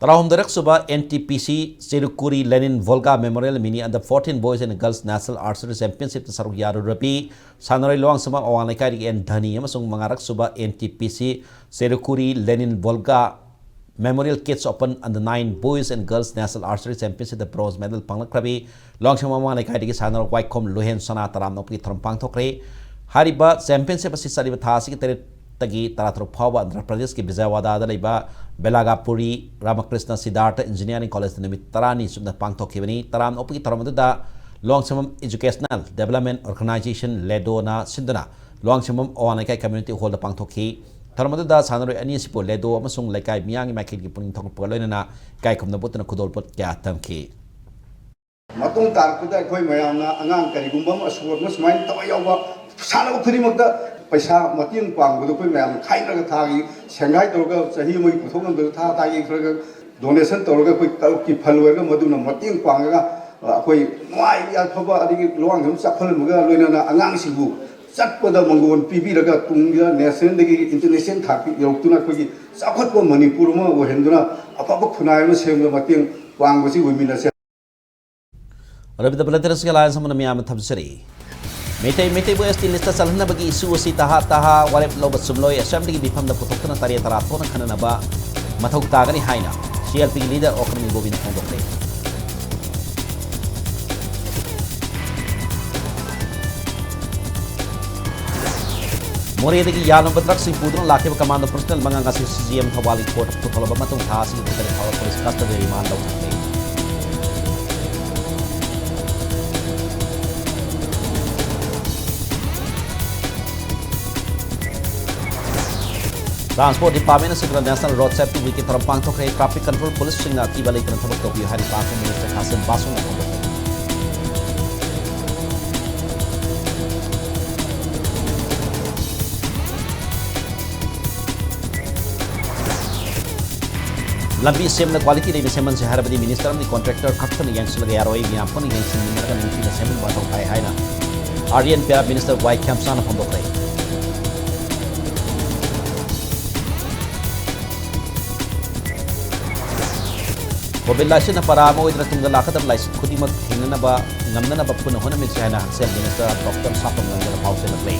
ꯇꯔꯥꯍꯨꯝꯗꯣꯏꯔꯛ ꯁꯨꯕ N T P C ꯆꯦꯔꯨꯀꯨꯔꯤ ꯂꯦꯅꯤꯟ ꯚꯣꯜꯒꯥ Memorial Mini Under fourteen Boys and Girls National Archery Championship ꯇ ꯁꯔꯨꯛ ꯌꯥꯔꯨꯔꯕꯤ ꯁꯥꯟꯅꯔꯣꯏ ꯂꯨꯋꯥꯡꯁꯝꯕꯝ ꯑꯋꯥꯡ ꯂꯩꯀꯥꯏꯗꯒꯤ N ꯙꯅꯤ ꯑꯃꯁꯨꯡ ꯃꯉꯥꯔꯛ ꯁꯨꯕ N T P C ꯆꯦꯔꯨꯀꯨꯔꯤ ꯂꯦꯅꯤꯟ ꯚꯣꯜꯒꯥ Memorial Kids Open Under nine Boys and Girls National Archery Championship bronze medal ꯐꯪꯂꯛꯈ꯭ꯔꯕꯤ ꯂꯨꯋꯥꯡꯁꯥꯡꯕꯝ ꯃꯃꯥꯡ ꯂꯩꯀꯥꯏꯗꯒꯤ ꯁꯥꯟꯅꯔꯣꯏ ꯋꯥꯏꯈꯣꯝ ꯂꯨꯍꯦꯟꯁꯅꯥ ꯇꯔꯥꯝꯅ ꯑꯣꯛꯄꯒꯤ ꯊꯧꯔꯝ ꯄꯥꯡꯊꯣꯛꯈ꯭ꯔꯦ꯫ ꯍꯥꯏꯔꯤꯕ ꯆꯦꯝꯄꯤꯌꯟꯁꯤꯞ ꯑꯁꯤ ꯆꯠꯂꯤꯕ ꯊꯥ ꯑꯁꯤꯒꯤ ꯇꯔꯦꯠꯇꯒꯤ ꯇꯔꯥꯇꯔꯨꯛ ꯐꯥꯎꯕ ꯑꯟꯙ꯭ꯔ ꯄ꯭ꯔꯗꯦꯁꯀꯤ ꯕꯤꯖꯌꯋꯥꯗꯥꯗ ꯂꯩꯕ ꯕꯦꯂꯥꯒꯥꯄꯨꯔꯤ ꯔꯥꯃꯀ꯭ꯔꯤꯁꯅ ꯁꯤꯗꯥꯔꯊ ꯏꯟꯖꯤꯅꯤꯌꯥꯔꯤꯡ ꯀꯣꯂꯦꯖꯇ ꯅꯨꯃꯤꯠ ꯇꯔꯥꯅꯤ ꯆꯨꯞꯅ ꯄꯥꯡꯊꯣꯛꯈꯤꯕꯅꯤ꯫ ꯇꯔꯥꯝꯅ ꯑꯣꯛꯄꯒꯤ ꯊꯧꯔꯝ ꯑꯗꯨꯗ ꯂꯨꯋꯥꯡꯁꯥꯡꯕꯝ ꯏꯖꯨꯀꯦꯁꯅꯦꯜ ꯗꯦꯕꯂꯞꯃꯦꯟ ꯑꯣꯔꯒꯅꯥꯏꯖꯦꯁꯟ, ꯂꯦꯗꯣꯅ ꯁꯤꯟꯗꯨꯅ ꯂꯨꯋꯥꯡꯁꯥꯡꯕꯝ ꯑꯋꯥꯡ ꯂꯩꯀꯥꯏ ꯀꯝꯃ꯭ꯌꯨꯅꯤꯇꯤ ꯍꯣꯜꯗ ꯄꯥꯡꯊꯣꯛꯈꯤ꯫ ꯊꯧꯔꯝ ꯑꯗꯨꯗ ꯁꯥꯟꯅꯔꯣꯏ ꯑꯅꯤ ꯑꯁꯤꯕꯨ ꯂꯦꯗꯣ ꯑꯃꯁꯨꯡ ꯂꯩꯀꯥꯏ ꯃꯤꯌꯥꯝꯒꯤ ꯃꯥꯏꯀꯩꯗꯒꯤ ꯄꯨꯛꯅꯤꯡ ꯊꯧꯒꯠꯄꯒ ꯂꯣꯏꯅꯅ ꯏꯀꯥꯏ ꯈꯨꯝꯅꯕ ꯎꯠꯇꯨꯅ ꯈꯨꯗꯣꯜꯄꯣꯠ ꯀꯌꯥ ꯇꯝꯈꯤ꯫ ꯃꯇꯨꯡ ꯇꯥꯔꯛꯄꯗ ꯑꯩꯈꯣꯏ ꯃꯌꯥꯝꯅ ꯑꯉꯥꯡ ꯀꯔꯤꯒꯨꯝꯕ ꯑꯃ ꯑꯁꯣꯛ ꯑꯃ ꯁꯨꯃꯥꯏꯅ ꯊꯋꯥꯏ ꯌꯥꯎꯕ ꯁꯥꯟꯅꯕ ꯈꯨꯗꯤꯡꯃꯛꯇ ꯄꯩꯁꯥ ꯃꯇꯦꯡ ꯄꯥꯡꯕꯗꯣ ꯑꯩꯈꯣꯏ ꯃꯌꯥꯝꯅ ꯈꯥꯏꯅꯔꯒ ꯊꯥꯒꯤ, ꯁꯦꯡꯒꯥꯏ ꯇꯧꯔꯒ ꯆꯍꯤ ꯑꯃꯒꯤ ꯄꯨꯊꯣꯛ ꯉꯝꯗꯕ ꯊꯥ ꯊꯥꯒꯤ ꯈꯔ ꯈꯔ ꯗꯣꯅꯦꯁꯟ ꯇꯧꯔꯒ ꯑꯩꯈꯣꯏ ꯀ꯭ꯂꯕꯀꯤ ꯐꯟ ꯑꯣꯏꯔꯒ ꯃꯗꯨꯅ ꯃꯇꯦꯡ ꯄꯥꯡꯉꯒ, ꯑ, ꯑꯩꯈꯣꯏ ꯅꯨꯡꯉꯥꯏ ꯌꯥꯏꯐꯕ ꯑꯗꯒꯤ ꯂꯨꯋꯥꯡꯁꯥꯡꯕꯝ ꯆꯥꯎꯈꯠꯍꯟꯕꯒ ꯂꯣꯏꯅꯅ ꯑꯉꯥꯡꯁꯤꯡꯕꯨ ꯆꯠꯄꯗ ꯃꯪꯒꯣꯟ ꯄꯤꯕꯤꯔꯒ ꯇꯨꯡꯗ ꯅꯦꯁꯅꯦꯜꯗꯒꯤ ꯏꯟꯇꯔꯅꯦꯁꯅꯦꯜ ꯊꯥꯛꯇ ꯌꯧꯔꯛꯇꯨꯅ ꯑꯩꯈꯣꯏꯒꯤ ꯆꯥꯎꯈꯠꯄ ꯃꯅꯤꯄꯨꯔ ꯑꯃ ꯑꯣꯏꯍꯟꯗꯨꯅ ꯑꯐꯕ ꯈꯨꯟꯅꯥꯏ ꯑꯃ ꯁꯦꯝꯕꯗ ꯃꯇꯦꯡ ꯄꯥꯡꯕꯁꯤ ꯑꯣꯏꯃꯤꯟꯅꯁꯦ꯫ ꯑꯔꯣꯏꯕꯗ ꯕ꯭ꯂꯗꯔꯁꯀꯤ ꯑꯂꯥꯏꯟꯁ ꯑꯃꯅ ꯃꯤꯌꯥꯝꯅ ꯊꯝꯖꯔꯤ꯫ Meitei, ꯃꯩꯇꯩꯕꯨ S T list ꯆꯜꯍꯟꯅꯕꯒꯤ issue ꯑꯁꯤ ꯇꯍꯥ ꯇꯍꯥ ꯋꯥꯔꯦꯞ ꯂꯧꯕ ꯆꯨꯝꯂꯣꯏ, ꯑꯦꯁꯦꯝꯕ꯭ꯂꯤꯒꯤ ꯃꯤꯐꯝꯗ ꯄꯨꯊꯣꯛꯇꯨꯅ ꯇꯔꯦꯠ ꯇꯔꯥ ꯊꯣꯛꯅ ꯈꯟꯅꯅꯕ ꯃꯊꯧ ꯇꯥꯒꯅꯤ ꯍꯥꯏꯅ C L P ꯒꯤ ꯂꯤꯗꯔ ꯑꯣꯀ꯭ꯔꯝ ꯏꯕꯣꯕꯤꯅ ꯐꯣꯡꯗꯣꯛꯂꯦ꯫ ꯃꯣꯔꯦꯗꯒꯤ ꯌꯥꯜꯂꯝꯕ ꯗ꯭ꯔꯒꯁꯤꯡ ꯄꯨꯗꯨꯅ ꯂꯥꯛꯈꯤꯕ ꯀꯃꯥꯟꯗꯣ ꯄꯔꯁꯣꯅꯦꯜ ꯃꯉꯥ ꯉꯁꯤ C G M ꯊꯧꯕꯥꯜꯒꯤ ꯀꯣꯔꯠꯇ ꯄꯨꯊꯣꯛꯂꯕ ꯃꯇꯨꯡ ꯊꯥ ꯑꯁꯤꯒꯤ ꯀꯨꯟꯇꯔꯦꯠ ꯐꯥꯎꯕ ꯄꯨꯂꯤꯁ ꯀꯁꯇꯗꯤꯗ ꯔꯤꯃꯥꯟ ꯂꯧꯊꯣꯛꯂꯦ꯫ ꯇ꯭ꯔꯥꯟꯁꯄꯣꯔꯠ ꯗꯤꯄꯥꯔꯠꯃꯦꯟ ꯑꯁꯤꯗ ꯅꯦꯁꯅꯦꯜ ꯔꯣꯗ ꯁꯦꯐꯇꯤ ꯋꯤꯛꯀꯤ ꯊꯧꯔꯝ ꯄꯥꯡꯊꯣꯛꯈ꯭ꯔꯦ꯫ ꯇ꯭ꯔꯥꯐꯤꯛ ꯀꯟꯇ꯭ꯔꯣꯜ ꯄꯨꯂꯤꯁꯁꯤꯡꯅ ꯑꯀꯤꯕ ꯂꯩꯇꯅ ꯊꯕꯛ ꯇꯧꯕꯤꯌꯨ ꯍꯥꯏꯅ ꯇ꯭ꯔꯥꯟꯁꯄꯣꯔꯠ ꯃꯤꯅꯤꯁꯇꯔ ꯊꯥꯁꯤꯟ ꯕꯥꯁꯨꯅ ꯐꯣꯡꯗꯣꯛꯈ꯭ꯔꯦ꯫ ꯂꯝꯕꯤ ꯁꯦꯝꯕꯗ ꯀ꯭ꯋꯥꯂꯤꯇꯤ ꯂꯩꯕ ꯁꯦꯝꯍꯟꯁꯤ ꯍꯥꯏꯔꯕꯗꯤ ꯃꯤꯅꯤꯁꯇꯔ ꯑꯃꯗꯤ ꯀꯣꯟꯇ꯭ꯔꯦꯛꯇꯔ ꯈꯛꯇꯅ ꯌꯦꯡꯁꯤꯜꯂꯒ ꯌꯥꯔꯣꯏ, ꯃꯤꯌꯥꯝ ꯄꯨꯟꯅ ꯌꯦꯡꯁꯤꯟꯃꯤꯟꯅꯔꯒ ꯅꯤꯡꯊꯤꯅ ꯁꯦꯝꯍꯟꯕ ꯃꯊꯧ ꯇꯥꯏ ꯍꯥꯏꯅ R D and P R ꯃꯤꯅꯤꯁꯇꯔ ꯋꯥꯏ ꯈꯦꯝꯁꯥꯅ ꯐꯣꯡꯗꯣꯛꯈ꯭ꯔꯦ꯫ ꯀꯣꯚꯤꯗ ꯂꯥꯏꯆꯠꯅ ꯄꯔꯥ ꯑꯃ ꯑꯣꯏꯗꯨꯅ ꯇꯨꯡꯗ ꯂꯥꯛꯀꯗꯕ ꯂꯥꯏꯆꯠ ꯈꯨꯗꯤꯡꯃꯛ ꯊꯦꯡꯅꯅꯕ ꯉꯝꯅꯅꯕ ꯄꯨꯟꯅ ꯍꯣꯠꯅꯃꯤꯟꯅꯁꯤ ꯍꯥꯏꯅ ꯍꯛꯁꯦꯜ ꯃꯤꯅꯤꯁꯇꯔ ꯗꯣꯛꯇꯔ ꯁꯥꯄꯝ ꯔꯟꯖꯟꯅ ꯄꯥꯎꯖꯦꯜꯂꯛꯂꯤ꯫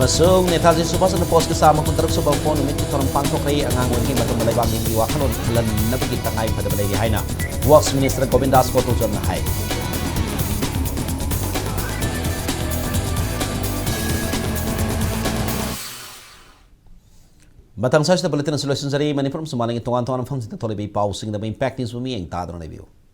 ꯑꯃꯁꯨꯡ ꯅꯦꯇꯥꯖꯤ ꯁꯨꯚꯥꯁ ꯆꯟꯗ꯭ꯔ ꯕꯣꯁꯀꯤ ꯆꯥꯝꯃ ꯀꯨꯟꯇꯔꯨꯛ ꯁꯨꯕ ꯄꯣꯛꯅꯨꯃꯤꯠꯀꯤ ꯊꯧꯔꯝ ꯄꯥꯡꯊꯣꯛꯈ꯭ꯔꯦ꯫ ꯑꯉꯥꯡ ꯑꯣꯏꯔꯤꯉꯩ ꯃꯇꯝꯗ ꯂꯩꯕꯥꯛ ꯃꯤꯒꯤ ꯋꯥꯈꯜꯂꯣꯟ ꯈꯜꯍꯟꯅꯕꯒꯤ ꯇꯉꯥꯏ ꯐꯗꯕ ꯂꯩꯔꯤ ꯍꯥꯏꯅ Works Minister ꯒꯣꯕꯤꯟꯗꯥꯁ ꯀꯣꯇꯨꯖꯝꯅ ꯍꯥꯏ꯫ ꯃꯇꯥꯡ ꯑꯁꯤꯗ bulletin ꯑꯁꯤ ꯂꯣꯏꯁꯤꯟꯖꯔꯤ꯫ ꯃꯅꯤꯄꯨꯔ ꯑꯃꯁꯨꯡ ꯃꯥꯂꯦꯝꯒꯤ ꯇꯣꯉꯥꯟ ꯇꯣꯉꯥꯟꯕ ꯃꯐꯝꯁꯤꯡꯗ ꯊꯣꯛꯂꯤꯕ ꯏ ꯄꯥꯎꯁꯤꯡꯒꯤꯗꯃꯛ Impact News ꯕꯨ ꯃꯤꯠꯌꯦꯡ ꯇꯥꯗꯨꯅ ꯂꯩꯕꯤꯌꯨ꯫